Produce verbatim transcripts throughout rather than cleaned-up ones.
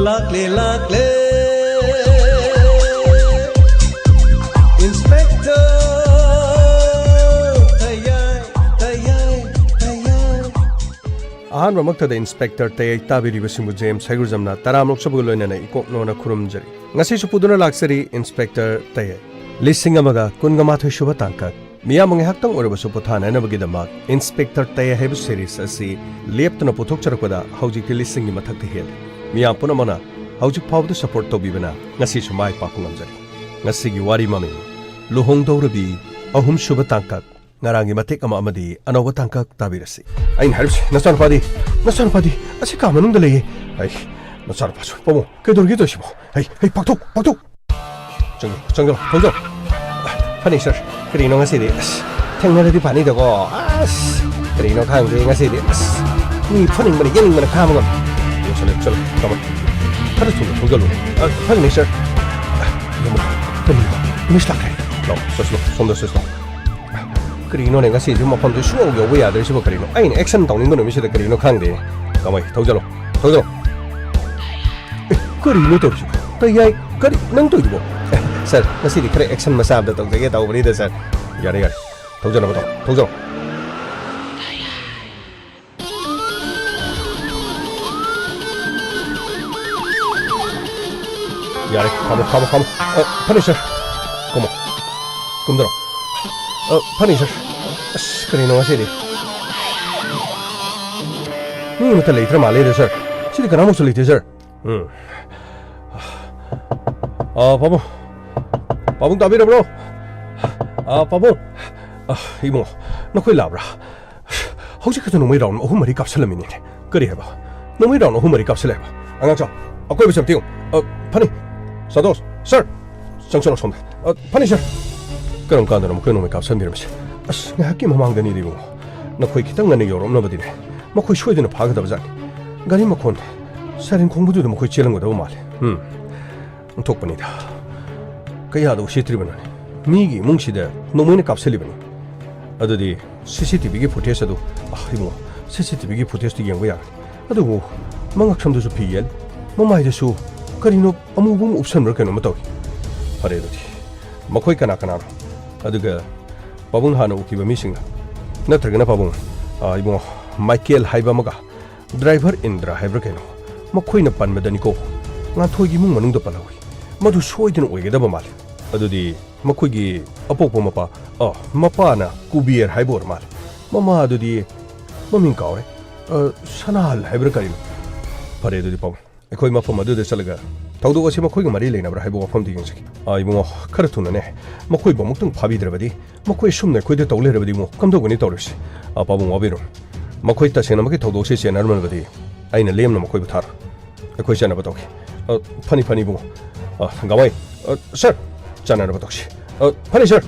ꯂꯥꯛꯂꯦ, ꯂꯥꯛꯂꯦ, Inspector ꯇꯌꯥꯏ, ꯇꯌꯥꯏ, ꯇꯌꯥꯏ꯫ ꯑꯍꯥꯟꯕꯃꯛꯇꯗ Inspector ꯇꯌꯥꯏ ꯇꯥꯕꯤꯔꯤꯕꯁꯤꯡꯕꯨ ꯖꯦꯝꯁ ꯍꯩꯒ꯭ꯔꯨꯖꯝꯅ ꯇꯔꯥꯝꯅ ꯑꯣꯛꯆꯕꯒ ꯂꯣꯏꯅꯅ ꯏꯀꯣꯛ ꯅꯣꯟꯅ ꯈꯨꯔꯨꯝꯖꯔꯤ꯫ ꯉꯁꯤꯁꯨ ꯄꯨꯗꯨꯅ ꯂꯥꯛꯆꯔꯤ Inspector ꯇꯌꯥꯏ꯫ ꯂꯤꯁꯤꯡ ꯑꯃꯒ ꯀꯨꯟꯒ ꯃꯥꯊꯣꯏ ꯁꯨꯕ ꯇꯥꯡꯀꯛ꯫ ꯃꯤꯌꯥꯝꯕꯨ ꯉꯥꯏꯍꯥꯛꯇꯪ ꯑꯣꯏꯔꯕꯁꯨ ꯄꯣꯊꯥꯅꯅꯕꯒꯤꯗꯃꯛ Inspector ꯇꯌꯥꯏ ꯍꯥꯏꯕ series ꯑꯁꯤ ꯂꯦꯞꯇꯅ ꯄꯨꯊꯣꯛꯆꯔꯛꯄꯗ ꯍꯧꯖꯤꯛꯇꯤ ꯂꯤꯁꯤꯡꯒꯤ ꯃꯊꯛꯇ ꯍꯦꯜꯂꯦ꯫ ꯃꯤꯌꯥꯝ ꯄꯨꯝꯅꯃꯛꯅ ꯍꯧꯖꯤꯛ ꯐꯥꯎꯕꯗ support ꯇꯧꯕꯤꯕꯅ ꯉꯁꯤꯁꯨ ꯃꯥꯏ ꯄꯥꯛꯄ ꯉꯝꯖꯔꯤ꯫ ꯉꯁꯤꯒꯤ ꯋꯥꯔꯤ ꯃꯃꯤꯡ, ꯂꯨꯍꯣꯡꯗꯧꯔꯕꯤ ꯑꯍꯨꯝꯁꯨꯕ ꯇꯥꯡꯀꯛ꯫ ꯉꯔꯥꯡꯒꯤ ꯃꯇꯦꯛ ꯑꯃ ꯑꯃꯗꯤ ꯑꯅꯧꯕ ꯇꯥꯡꯀꯛ ꯇꯥꯕꯤꯔꯁꯤ꯫ ꯑꯩꯅ ꯍꯥꯏꯔꯤꯕꯁꯤ, ꯅꯆꯥꯅꯨꯄꯥꯗꯤ, ꯅꯆꯥꯅꯨꯄꯥꯗꯤ ꯑꯁꯤ ꯀꯥ ꯃꯅꯨꯡꯗ ꯂꯩꯌꯦ꯫ ꯑꯩ, ꯅꯆꯥꯅꯨꯄꯥꯁꯨ, ꯄꯥꯕꯨꯡ, ꯀꯩꯗꯧꯔꯒꯦ ꯇꯧꯔꯤꯁꯤꯕꯣ? ꯍꯩ, ꯍꯩ, ꯄꯥꯛꯊꯣꯛ, ꯄꯥꯛꯊꯣꯛ꯫ ꯆꯪꯉꯣ, ꯆꯪꯉꯣ, ꯊꯣꯡꯖꯧ꯫ ꯐꯅꯤ, sir꯫ ꯀꯔꯤꯅꯣ ꯉꯁꯤꯗꯤ? ꯑꯁ, ꯊꯦꯡꯅꯔꯗꯤ ꯐꯅꯤꯗꯀꯣ꯫ ꯑꯁ, ꯀꯔꯤꯅꯣ ꯈꯪꯗꯦ ꯉꯁꯤꯗꯤ꯫ ꯑꯁ, ꯃꯤ ꯐꯨꯅꯤꯡꯕꯅ, ꯌꯦꯡꯅꯤꯡꯕꯅ ꯈꯥꯡꯕ ꯉꯝꯗꯦ꯫ ꯆꯠꯂꯣ, ꯆꯠꯂꯣ, ꯆꯠꯂꯣ, come on꯫ ꯈꯔ ꯊꯨꯅ ꯊꯣꯡꯖꯜꯂꯨ꯫ ꯑ, ꯐꯅꯤ, sir꯫ ꯑ, ꯌꯦꯡꯉꯣ, ꯀꯔꯤꯅꯣ? Miss ꯂꯥꯛꯈ꯭ꯔꯦ꯫ ꯂꯥꯛꯑꯣ, ꯆꯠꯁꯤꯂꯣ, ꯁꯣꯝꯗ ꯆꯠꯁꯤꯂꯣ꯫ ꯀꯔꯤꯅꯣꯅꯦ ꯉꯁꯤꯁꯨ ꯃꯐꯝꯁꯦ ꯁꯨꯡꯌꯧ ꯌꯧꯕ ꯌꯥꯗ꯭ꯔꯤꯁꯤꯕꯣ ꯀꯔꯤꯅꯣ? ꯑꯩꯅ action ꯇꯧꯅꯤꯡꯕ ꯅꯨꯃꯤꯠꯁꯤꯗ ꯀꯔꯤꯅꯣ ꯈꯪꯗꯦ꯫ ꯀꯃꯥꯏ, ꯊꯧꯖꯜꯂꯣ, ꯊꯧꯖꯜꯂꯣ꯫ ꯑꯦ, ꯀꯔꯤꯅꯣ ꯇꯧꯔꯤꯁꯤꯕꯣ? ꯇꯌꯥꯏ, ꯀꯔꯤ, ꯅꯪ ꯇꯧꯔꯤꯗꯨꯕꯣ? ꯑꯦ, sir, ꯉꯁꯤꯗꯤ ꯈꯔ action ꯃꯆꯥ ꯑꯝꯇ ꯇꯧꯖꯒꯦ ꯇꯧꯕꯅꯤꯗ, sir꯫ ꯌꯥꯔꯦ, ꯌꯥꯔꯦ꯫ ꯊꯧꯖꯅꯕ ꯇꯧ, ꯊꯧꯖꯔꯣ꯫ ꯌꯥꯔꯦ, ꯈꯥꯝꯃꯣ, ꯈꯥꯝꯃꯣ, ꯈꯥꯝꯃꯣ꯫ ꯑ, ꯐꯅꯤ, sir꯫ ꯀꯨꯝꯃꯣ꯫ ꯀꯨꯝꯗꯔꯣ꯫ ꯑ, ꯐꯅꯤ, sir꯫ ꯑꯁ, ꯀꯔꯤꯅꯣ ꯉꯁꯤꯗꯤ? ꯃꯤ ꯑꯃꯠꯇ ꯂꯩꯇ꯭ꯔ ꯃꯥꯜꯂꯦꯗ, sir꯫ ꯁꯤꯗꯤ ꯀꯅꯥꯃꯨꯛꯁꯨ ꯂꯩꯇꯦ, sir꯫ ꯎꯝ꯫ ꯑ, ꯄꯥꯕꯨꯡ꯫ ꯄꯥꯕꯨꯡ ꯇꯥꯕꯤꯔꯕ꯭ꯔꯣ? ꯑ, ꯄꯥꯕꯨꯡ꯫ ꯑ, ꯏꯕꯨꯡꯉꯣ, ꯅꯈꯣꯏ ꯂꯥꯛꯕ꯭ꯔꯥ? ꯍꯧꯖꯤꯛ ꯈꯛꯇ ꯅꯣꯡꯃꯩ round ꯑꯍꯨꯝ ꯃꯔꯤ ꯀꯥꯞꯁꯜꯂꯝꯃꯤꯅꯦ꯫ ꯀꯔꯤ ꯍꯥꯏꯕ? ꯅꯣꯡꯃꯩ round ꯑꯍꯨꯝ ꯃꯔꯤ ꯀꯥꯞꯁꯜꯂꯦ ꯍꯥꯏꯕ? ꯑꯉꯥꯡꯆꯥꯎ, ꯑꯀꯣꯏꯕꯁꯦ ꯑꯝꯇ ꯌꯦꯡꯉꯨ꯫ ꯑ, ꯐꯅꯤ꯫ ꯁꯟꯇꯣꯁ, sir꯫ ꯆꯪꯁꯜꯂꯣ ꯁꯣꯝꯗ꯫ ꯑ, ꯐꯅꯤ, sir꯫ ꯀꯔꯝ ꯀꯥꯟꯗꯅꯣ ꯃꯈꯣꯏ ꯅꯣꯡꯃꯩ ꯀꯥꯞꯁꯟꯕꯤꯔꯝꯃꯤꯁꯦ? ꯑꯁ, ꯉꯥꯏꯍꯥꯛꯀꯤ ꯃꯃꯥꯡꯗꯅꯤꯗ ꯏꯕꯨꯡꯉꯣ꯫ ꯅꯈꯣꯏ ꯈꯤꯇꯪ ꯉꯟꯅ ꯌꯧꯔꯛꯅꯕꯗꯤꯅꯦ꯫ ꯃꯈꯣꯏ ꯁꯣꯏꯗꯅ ꯐꯥꯒꯗꯕ ꯖꯥꯠꯅꯤ꯫ ꯒꯥꯔꯤ ꯃꯈꯣꯟ, siren ꯈꯣꯡꯕꯗꯨꯗ ꯃꯈꯣꯏ ꯆꯦꯜꯂꯝꯒꯗꯕ ꯃꯥꯜꯂꯦ꯫ ꯎꯝ꯫ ꯑꯣꯟꯊꯣꯛꯄꯅꯤꯗ꯫ ꯀꯌꯥꯗ ꯎꯁꯤꯠꯇ꯭ꯔꯤꯕꯅꯣꯅꯦ? ꯃꯤꯒꯤ ꯏꯃꯨꯡꯁꯤꯗ ꯅꯣꯡꯃꯩꯅ ꯀꯥꯞꯁꯤꯜꯂꯤꯕꯅꯤ꯫ ꯑꯗꯨꯗꯤ CCTVꯒꯤ footage ꯑꯗꯨ, ꯑ, ꯏꯕꯨꯡꯉꯣ, CCTVꯒꯤ footageꯇꯨ ꯌꯦꯡꯕ ꯌꯥꯒꯅꯤ꯫ ꯑꯗꯨꯕꯨ ꯃꯉꯛꯁꯝꯗꯨꯁꯨ ꯐꯤ ꯌꯦꯠꯂꯤ꯫ ꯃꯃꯥꯏꯗꯁꯨ ꯀꯔꯤꯅꯣ ꯑꯃꯨꯕ ꯑꯃ ꯎꯞꯁꯟꯕ꯭ꯔꯥ ꯀꯩꯅꯣꯝꯃ ꯇꯧꯏ꯫ ꯐꯔꯦ ꯑꯗꯨꯗꯤ, ꯃꯈꯣꯏ ꯀꯅꯥ ꯀꯅꯥꯅꯣ? ꯑꯗꯨꯒ ꯄꯥꯕꯨꯡ ꯍꯥꯟꯅ ꯎꯈꯤꯕ ꯃꯤꯁꯤꯡꯅ? ꯅꯠꯇ꯭ꯔꯒꯅ ꯄꯥꯕꯨꯡ, ꯑ, ꯏꯕꯨꯡꯉꯣ, ꯃꯥꯏꯀꯦꯜ ꯍꯥꯏꯕ ꯑꯃꯒ ꯗ꯭ꯔꯥꯏꯚꯔ ꯏꯟꯗ꯭ꯔꯥ ꯍꯥꯏꯕ꯭ꯔꯥ ꯀꯩꯅꯣ, ꯃꯈꯣꯏꯅ ꯄꯟꯕꯗꯅꯤꯀꯣ, ꯉꯥꯟꯊꯣꯏꯒꯤ ꯏꯃꯨꯡ ꯃꯅꯨꯡꯗ ꯄꯜꯍꯧꯏ꯫ ꯃꯗꯨ ꯁꯣꯏꯗꯅ ꯑꯣꯏꯒꯗꯕ ꯃꯥꯜꯂꯤ꯫ ꯑꯗꯨꯗꯤ ꯃꯈꯣꯏꯒꯤ ꯑꯄꯣꯛꯄ ꯃꯄꯥ, ꯑ, ꯃꯄꯥꯅ ꯀꯨꯕꯦꯔ ꯍꯥꯏꯕ ꯑꯣꯏꯔ ꯃꯥꯜꯂꯦ꯫ ꯃꯃꯥ ꯑꯗꯨꯗꯤ ꯃꯃꯤꯡ ꯀꯥꯎꯔꯦ꯫ ꯑ, ꯁꯅꯥꯍꯜ ꯍꯥꯏꯕ꯭ꯔꯥ ꯀꯔꯤꯅꯣ? ꯐꯔꯦ ꯑꯗꯨꯗꯤ ꯄꯥꯕꯨꯡ, ꯑꯩꯈꯣꯏ ꯃꯐꯝ ꯑꯗꯨꯗ ꯆꯠꯂꯒ ꯊꯧꯗꯣꯛ ꯑꯁꯤ ꯃꯈꯣꯏꯒ ꯃꯔꯤ ꯂꯩꯅꯕ꯭ꯔꯥ ꯍꯥꯏꯕ ꯋꯥꯐꯝꯗꯨ ꯌꯦꯡꯖꯒꯦ꯫ ꯑ, ꯏꯕꯨꯡꯉꯣ, ꯈꯔ ꯊꯨꯅꯅꯦ꯫ ꯃꯈꯣꯏꯕꯨ ꯑꯃꯨꯛꯇꯪ ꯐꯥꯕꯤꯗ꯭ꯔꯕꯗꯤ, ꯃꯈꯣꯏ ꯁꯨꯝꯅ ꯑꯩꯈꯣꯏꯗ ꯇꯧ ꯂꯩꯔꯕꯗꯤ ꯏꯕꯨꯡꯉꯣ, ꯀꯝꯗꯧꯒꯅꯤ ꯇꯧꯔꯤꯁꯤ? ꯑ, ꯄꯥꯕꯨꯡ ꯋꯥꯕꯤꯔꯨꯅꯨ꯫ ꯃꯈꯣꯏ ꯇꯁꯦꯡꯅꯃꯛꯀꯤ ꯊꯧꯗꯣꯛꯁꯤ ꯆꯦꯟꯅꯔꯝꯂꯕꯗꯤ ꯑꯩꯅ ꯂꯦꯝꯅ ꯃꯈꯣꯏꯕꯨ ꯊꯥꯔꯣꯏ꯫ ꯑꯩꯈꯣꯏ ꯆꯠꯅꯕ ꯇꯧꯒꯦ꯫ ꯑ, ꯐꯅꯤ, ꯐꯅꯤ ꯏꯕꯨꯡꯉꯣ꯫ ꯑ, ꯒꯃꯩ, ꯑ, ꯁꯔ, ꯆꯠꯅꯅꯕ ꯇꯧꯁꯤ꯫ ꯑ, ꯐꯅꯤ ꯁꯔ꯫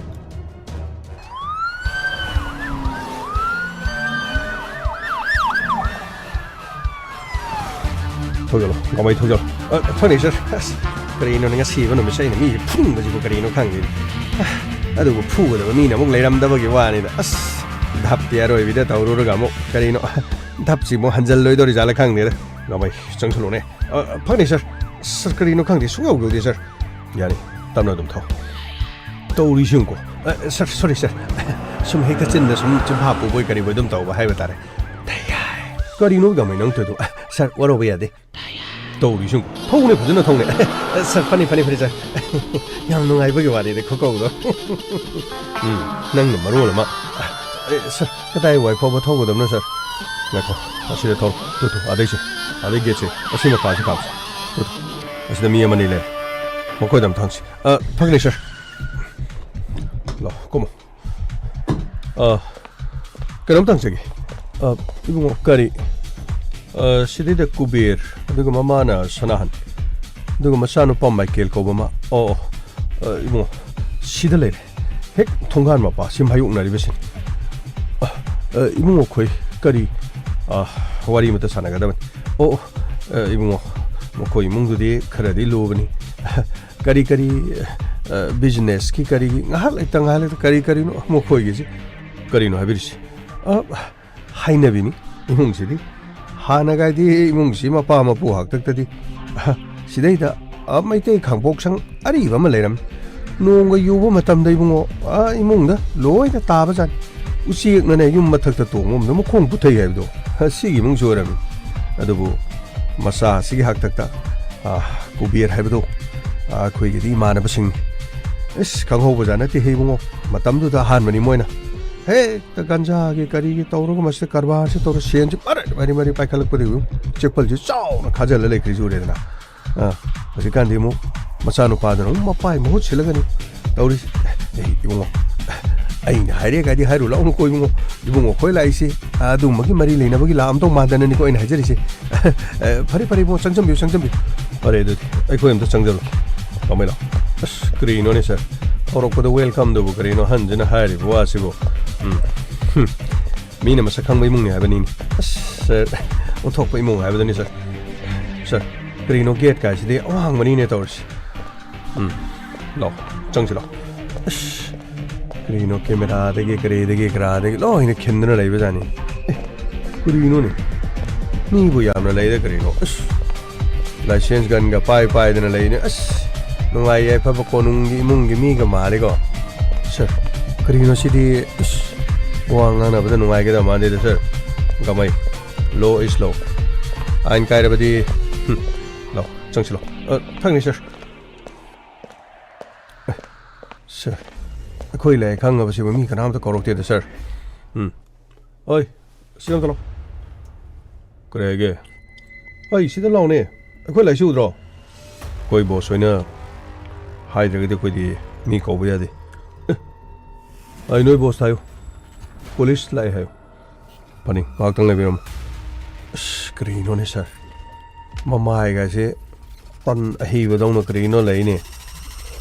ꯊꯧꯖꯜꯂꯣ, ꯒꯃꯩ ꯊꯧꯖꯜꯂꯣ꯫ ꯑ, ꯐꯅꯤ ꯁꯔ꯫ ꯑꯁ, ꯀꯔꯤꯅꯣꯅꯦ ꯉꯁꯤꯕ ꯅꯨꯃꯤꯠꯁꯦ ꯑꯩꯅ ꯃꯤꯁꯦ ꯐꯨꯅꯤꯡꯕꯁꯤꯕꯨ ꯀꯔꯤꯅꯣ ꯈꯪꯗꯦ꯫ ꯑ, ꯑꯗꯨꯕꯨ ꯐꯨꯒꯗꯕ ꯃꯤꯅ ꯑꯃꯨꯛ ꯂꯩꯔꯝꯗꯕꯒꯤ ꯋꯥꯅꯤꯗ꯫ ꯑꯁ, ꯙꯞꯇꯤ ꯑꯔꯣꯏꯕꯤꯗ ꯇꯧꯔꯨꯔꯒ ꯑꯃꯨꯛ ꯀꯔꯤꯅꯣ, ꯙꯞꯁꯤ ꯑꯃꯨꯛ ꯍꯟꯖꯜꯂꯣꯏꯗꯧꯔꯤ ꯖꯥꯠꯂ ꯈꯪꯗꯦꯗ꯫ ꯒꯃꯩ, ꯆꯪꯁꯜꯂꯨꯅꯦ꯫ ꯑ, ꯐꯅꯤ ꯁꯔ꯫ ꯁꯔ, ꯀꯔꯤꯅꯣ ꯈꯪꯗꯦ, ꯁꯨꯡꯌꯧ ꯌꯧꯗꯦ ꯁꯔ꯫ ꯌꯥꯅꯤ, ꯇꯞꯅ ꯑꯗꯨꯝ ꯊꯧ꯫ ꯇꯧꯔꯤꯁꯤ ꯌꯦꯡꯉꯨꯀꯣ꯫ ꯑ, ꯁꯔ, ꯁꯣꯔꯤ ꯁꯔ꯫ ꯁꯨꯝ ꯍꯦꯛꯇ ꯆꯤꯟꯗ ꯁꯨꯝ ꯆꯤꯟꯐꯥ ꯄꯨꯕꯣꯏ ꯀꯔꯤꯕꯣꯏ ꯑꯗꯨꯝ ꯇꯧꯕ ꯍꯥꯏꯕ ꯇꯥꯔꯦ꯫ ꯀꯔꯤꯅꯣ ꯒꯃꯩ ꯅꯪ ꯇꯧꯔꯤꯗꯣ? ꯑ, ꯁꯔ, ꯋꯥꯔꯧꯕ ꯌꯥꯗꯦ꯫ ꯇꯧꯔꯤꯁꯤ ꯌꯦꯡꯉꯨꯀꯣ꯫ ꯊꯧꯅꯦ, ꯐꯖꯅ ꯊꯧꯅꯦ꯫ ꯑ, ꯁꯔ, ꯐꯅꯤ, ꯐꯅꯤ, ꯐꯅꯤ, ꯁꯔ꯫ ꯌꯥꯝ ꯅꯨꯡꯉꯥꯏꯕꯒꯤ ꯋꯥꯔꯤꯅꯤ ꯈꯨꯀꯧꯗꯣ꯫ ꯎꯝ, ꯅꯪꯅ ꯃꯔꯣꯜ ꯑꯃ꯫ ꯑ, ꯁꯔ, ꯀꯗꯥꯏ ꯋꯥꯏ ꯐꯥꯎꯕ ꯊꯧꯒꯗꯕꯅꯣ ꯁꯔ? ꯉꯥꯏꯈꯣ, ꯑꯁꯤꯗ ꯊꯧꯔꯣ꯫ ꯇꯨ, ꯇꯨ, ꯑꯗꯩꯁꯦ, ꯑꯗꯩ ꯒꯦꯠꯁꯦ, ꯑꯁꯤ ꯃꯄꯥꯁꯤ ꯀꯥꯞꯁꯤ꯫ ꯇꯨ, ꯇꯨ, ꯑꯁꯤꯗ ꯃꯤ ꯑꯃꯅꯤ ꯂꯩꯔꯦ꯫ ꯃꯈꯣꯏꯗ ꯑꯝꯇ ꯍꯪꯁꯤ꯫ ꯑ, ꯐꯒꯅꯤ ꯁꯔ꯫ ꯂꯥꯛꯑꯣ, ꯀꯨꯝꯃꯣ꯫ ꯑ, ꯀꯩꯅꯣꯝꯇ ꯍꯪꯖꯒꯦ꯫ ꯑ, ꯏꯕꯨꯡꯉꯣ, ꯀꯔꯤ, ꯑ, ꯁꯤꯗꯩꯗ ꯀꯨꯕꯦꯔ, ꯑꯗꯨꯒ ꯃꯃꯥꯅ ꯁꯅꯥꯍꯟ, ꯑꯗꯨꯒ ꯃꯆꯥꯅꯨꯄꯥ ꯃꯥꯏꯀꯦꯜ ꯀꯧꯕ ꯑꯃ꯫ ꯑꯣ, ꯑꯣ, ꯑ, ꯏꯕꯨꯡꯉꯣ, ꯁꯤꯗ ꯂꯩꯔꯦ꯫ ꯍꯦꯛ ꯊꯣꯡꯒꯥꯟ ꯃꯄꯥ ꯁꯤ ꯃꯥꯌꯣꯛꯅꯔꯤꯕꯁꯤꯅꯤ꯫ ꯑ, ꯑ, ꯏꯕꯨꯡꯉꯣ, ꯑꯩꯈꯣꯏ ꯀꯔꯤ, ꯑ, ꯋꯥꯔꯤ ꯑꯃꯇ ꯁꯥꯟꯅꯒꯗꯕꯅꯤ꯫ ꯑꯣ, ꯑꯣ, ꯑ, ꯏꯕꯨꯡꯉꯣ, ꯃꯈꯣꯏ ꯏꯃꯨꯡꯗꯨꯗꯤ ꯈꯔꯗꯤ ꯂꯨꯕꯅꯤ꯫ ꯀꯔꯤ ꯀꯔꯤ, ꯑ, ꯕꯤꯖꯤꯅꯦꯁꯀꯤ ꯀꯔꯤꯒꯤ ꯉꯥꯏꯍꯥꯛ ꯂꯩꯇ ꯉꯥꯏꯍꯥꯛ ꯂꯩꯇ ꯀꯔꯤ ꯀꯔꯤꯅꯣ ꯃꯈꯣꯏꯒꯤꯁꯤ? ꯀꯔꯤꯅꯣ ꯍꯥꯏꯕꯤꯔꯤꯁꯤ? ꯑ, ꯍꯥꯏꯅꯕꯤꯅꯤ ꯏꯃꯨꯡꯁꯤꯗꯤ꯫ ꯍꯥꯟꯅꯒꯥꯏꯗꯤ ꯏꯃꯨꯡꯁꯤ ꯃꯄꯥ ꯃꯄꯨ ꯍꯥꯛꯇꯛꯇꯗꯤ ꯁꯤꯗꯩꯗ, ꯑ, ꯃꯩꯇꯩ ꯈꯥꯡꯄꯣꯛ ꯁꯪ ꯑꯔꯤꯕ ꯑꯃ ꯂꯩꯔꯝꯃꯤ꯫ ꯅꯣꯡꯒ ꯌꯨꯕ ꯃꯇꯝꯗ ꯏꯕꯨꯡꯉꯣ, ꯑ, ꯏꯃꯨꯡꯗ ꯂꯣꯏꯅ ꯇꯥꯕꯖꯥꯠꯅꯤ꯫ ꯎꯆꯦꯛꯅꯅꯦ ꯌꯨꯝ ꯃꯊꯛꯇ ꯇꯣꯡꯕ ꯑꯃꯗ ꯃꯈꯣꯡ ꯄꯨꯊꯩ ꯍꯥꯏꯕꯗꯣ, ꯑ, ꯁꯤꯒꯤ ꯏꯃꯨꯡꯁꯨ ꯑꯣꯏꯔꯝꯃꯤ꯫ ꯑꯗꯨꯕꯨ ꯃꯆꯥ ꯑꯁꯤꯒꯤ ꯍꯥꯛꯇꯛꯇ, ꯑ, ꯀꯨꯕꯦꯔ ꯍꯥꯏꯕꯗꯣ, ꯑ, ꯑꯩꯈꯣꯏꯒꯤꯗꯤ ꯏꯃꯥꯟꯅꯕꯁꯤꯡꯅꯤ꯫ ꯏꯁ, ꯈꯪꯍꯧꯕꯖꯥꯠ ꯅꯠꯇꯦ ꯍꯦ ꯏꯕꯨꯡꯉꯣ, ꯃꯇꯝꯗꯨꯗ ꯑꯍꯥꯟꯕꯅꯤ ꯃꯣꯏꯅ꯫ ꯍꯦꯛꯇ ꯒꯟꯖꯥꯒꯤ ꯀꯔꯤꯒꯤ ꯇꯧꯔꯒ ꯃꯁꯤꯗ ꯀꯔꯕꯥꯔꯁꯤ ꯇꯧꯔ ꯁꯦꯟꯁꯤ ꯃꯔꯤ ꯃꯔꯤ ꯃꯔꯤ ꯄꯥꯏꯈꯠꯂꯛꯄꯗꯒꯤ ꯆꯦꯛꯄꯜꯁꯤ ꯆꯥꯎꯅ ꯈꯥꯖꯤꯜꯂ ꯂꯩꯈ꯭ꯔꯤꯁꯤ ꯎꯔꯦꯗꯅ꯫ ꯑꯥ, ꯍꯧꯖꯤꯛꯀꯥꯟꯗꯤ ꯑꯃꯨꯛ ꯃꯆꯥꯅꯨꯄꯥꯗꯨꯅ ꯑꯃꯨꯛ ꯃꯄꯥꯏ ꯃꯍꯨꯠ ꯁꯤꯜꯂꯒꯅꯤ ꯇꯧꯔꯤꯁꯦ꯫ ꯑꯦ, ꯏꯕꯨꯡꯉꯣ, ꯑꯩꯅ ꯍꯥꯏꯔꯦ ꯀꯥꯏꯗꯤ ꯍꯥꯏꯔꯨ ꯂꯥꯎꯅꯨꯀꯣ ꯏꯕꯨꯡꯉꯣ꯫ ꯏꯕꯨꯡꯉꯣ, ꯑꯩꯈꯣꯏ ꯂꯥꯛꯏꯁꯤ ꯑꯗꯨꯝꯕꯒꯤ ꯃꯔꯤ ꯂꯩꯅꯕꯒꯤ ꯂꯥꯛꯑꯝꯗꯧ ꯃꯥꯟꯗꯅꯅꯤꯀꯣ ꯑꯩꯅ ꯍꯥꯏꯖꯔꯤꯁꯦ꯫ ꯑꯦ, ꯐꯔꯦ, ꯐꯔꯦ, ꯏꯕꯨꯡꯉꯣ, ꯆꯪꯖꯟꯕꯤꯌꯨ, ꯆꯪꯖꯟꯕꯤꯌꯨ꯫ ꯐꯔꯦ, ꯑꯗꯨꯗꯤ ꯑꯩꯈꯣꯏ ꯑꯝꯇ ꯆꯪꯖꯔꯨ꯫ ꯀꯃꯥꯏꯅ? ꯑꯁ, ꯀꯔꯤꯅꯣꯅꯦ, ꯁꯥꯔ? ꯊꯧꯔꯛꯄꯗ ꯋꯦꯜꯀꯝꯗꯨꯕꯨ ꯀꯔꯤꯅꯣ ꯑꯍꯟꯁꯤꯅ ꯍꯥꯏꯔꯤꯕ ꯋꯥꯁꯤꯕꯨ? ꯎꯝ꯫ ꯍꯨꯝ꯫ ꯃꯤꯅ ꯃꯁꯛ ꯈꯪꯕ ꯏꯃꯨꯡꯅꯤ ꯍꯥꯏꯕꯅꯤꯅꯦ꯫ ꯑꯁ, ꯁꯥꯔ, ꯑꯣꯟꯊꯣꯛꯄ ꯏꯃꯨꯡ ꯍꯥꯏꯕꯗꯨꯅꯤ, ꯁꯥꯔ꯫ ꯁꯥꯔ, ꯀꯔꯤꯅꯣ ꯒꯦꯠ ꯀꯥꯏꯁꯤꯗꯤ ꯑꯋꯥꯡꯕꯅꯤꯅꯦ ꯇꯧꯔꯤꯁꯤ꯫ ꯎꯝ, ꯂꯥꯛꯑꯣ, ꯆꯪꯁꯤ ꯂꯥꯛꯑꯣ꯫ ꯑꯁ, ꯀꯔꯤꯅꯣ ꯀꯦꯃꯦꯔꯥꯗꯒꯤ ꯀꯔꯤꯗꯒꯤ ꯀꯔꯥꯗꯒꯤ ꯂꯣꯏꯅ ꯈꯤꯟꯗꯨꯅ ꯂꯩꯕꯖꯥꯠꯅꯤ꯫ ꯑꯦ, ꯀꯔꯤꯅꯣꯅꯦ? ꯃꯤꯕꯨ ꯌꯥꯝꯅ ꯂꯩꯗ ꯀꯔꯤꯅꯣ? ꯑꯁ, ꯂꯥꯏꯁꯦꯟꯁ ꯒꯟꯒ ꯄꯥꯏ ꯄꯥꯏꯗꯅ ꯂꯩꯅꯦ꯫ ꯑꯁ, ꯅꯨꯡꯉꯥꯏ ꯌꯥꯏꯐꯕ ꯀꯣꯅꯨꯡꯒꯤ ꯏꯃꯨꯡꯒꯤ ꯃꯤꯒ ꯃꯥꯜꯂꯤꯀꯣ꯫ ꯁꯥꯔ, ꯀꯔꯤꯅꯣ ꯁꯤꯗꯤ? ꯑꯁ, ꯋꯥ ꯉꯥꯡꯅꯕꯗ ꯅꯨꯡꯉꯥꯏꯒꯗꯕ ꯃꯥꯟꯗꯦꯗ, ꯁꯥꯔ꯫ ꯀꯃꯥꯏ? Law is law. ꯑꯥꯏꯟ ꯀꯥꯏꯔꯕꯗꯤ, ꯍꯨꯝ, ꯂꯥꯛꯑꯣ, ꯆꯪꯁꯤ ꯂꯥꯛꯑꯣ꯫ ꯑ, ꯊꯪꯅꯤ, ꯁꯥꯔ꯫ ꯁꯥꯔ, ꯑꯩꯈꯣꯏ ꯂꯩ ꯈꯪꯉꯕꯁꯤꯕꯨ ꯃꯤ ꯀꯅꯥꯝꯇ ꯀꯧꯔꯛꯇꯦꯗ, ꯁꯥꯔ꯫ ꯎꯝ꯫ ꯑꯣꯏ, ꯁꯤꯗ ꯑꯝꯇ ꯂꯥꯛꯑꯣ꯫ ꯀꯔꯤ ꯍꯥꯏꯒꯦ? ꯑꯩ ꯁꯤꯗ ꯂꯥꯛꯑꯣꯅꯦ꯫ ꯑꯩꯈꯣꯏ ꯂꯥꯛꯏꯁꯤ ꯎꯗ꯭ꯔꯣ? ꯑꯩꯈꯣꯏ ꯕꯣꯁ ꯍꯣꯏꯅ ꯍꯥꯏꯗ꯭ꯔꯒꯗꯤ ꯑꯩꯈꯣꯏꯗꯤ ꯃꯤ ꯀꯧꯕ ꯌꯥꯗꯦ꯫ ꯑꯦ, ꯑꯩ ꯅꯣꯏ ꯕꯣꯁꯇ ꯍꯥꯏꯌꯨ꯫ ꯄꯨꯂꯤꯁ ꯂꯥꯛꯑꯦ ꯍꯥꯏꯌꯨ꯫ ꯐꯅꯤ, ꯉꯥꯏꯍꯥꯛꯇꯪ ꯂꯩꯕꯤꯔꯝꯃꯣ꯫ ꯑꯁ, ꯀꯔꯤꯅꯣꯅꯦ, ꯁꯥꯔ? ꯃꯃꯥꯏꯒꯁꯦ ꯇꯟ ꯑꯍꯤꯕꯗꯧꯅ ꯀꯔꯤꯅꯣ ꯂꯩꯅꯦ꯫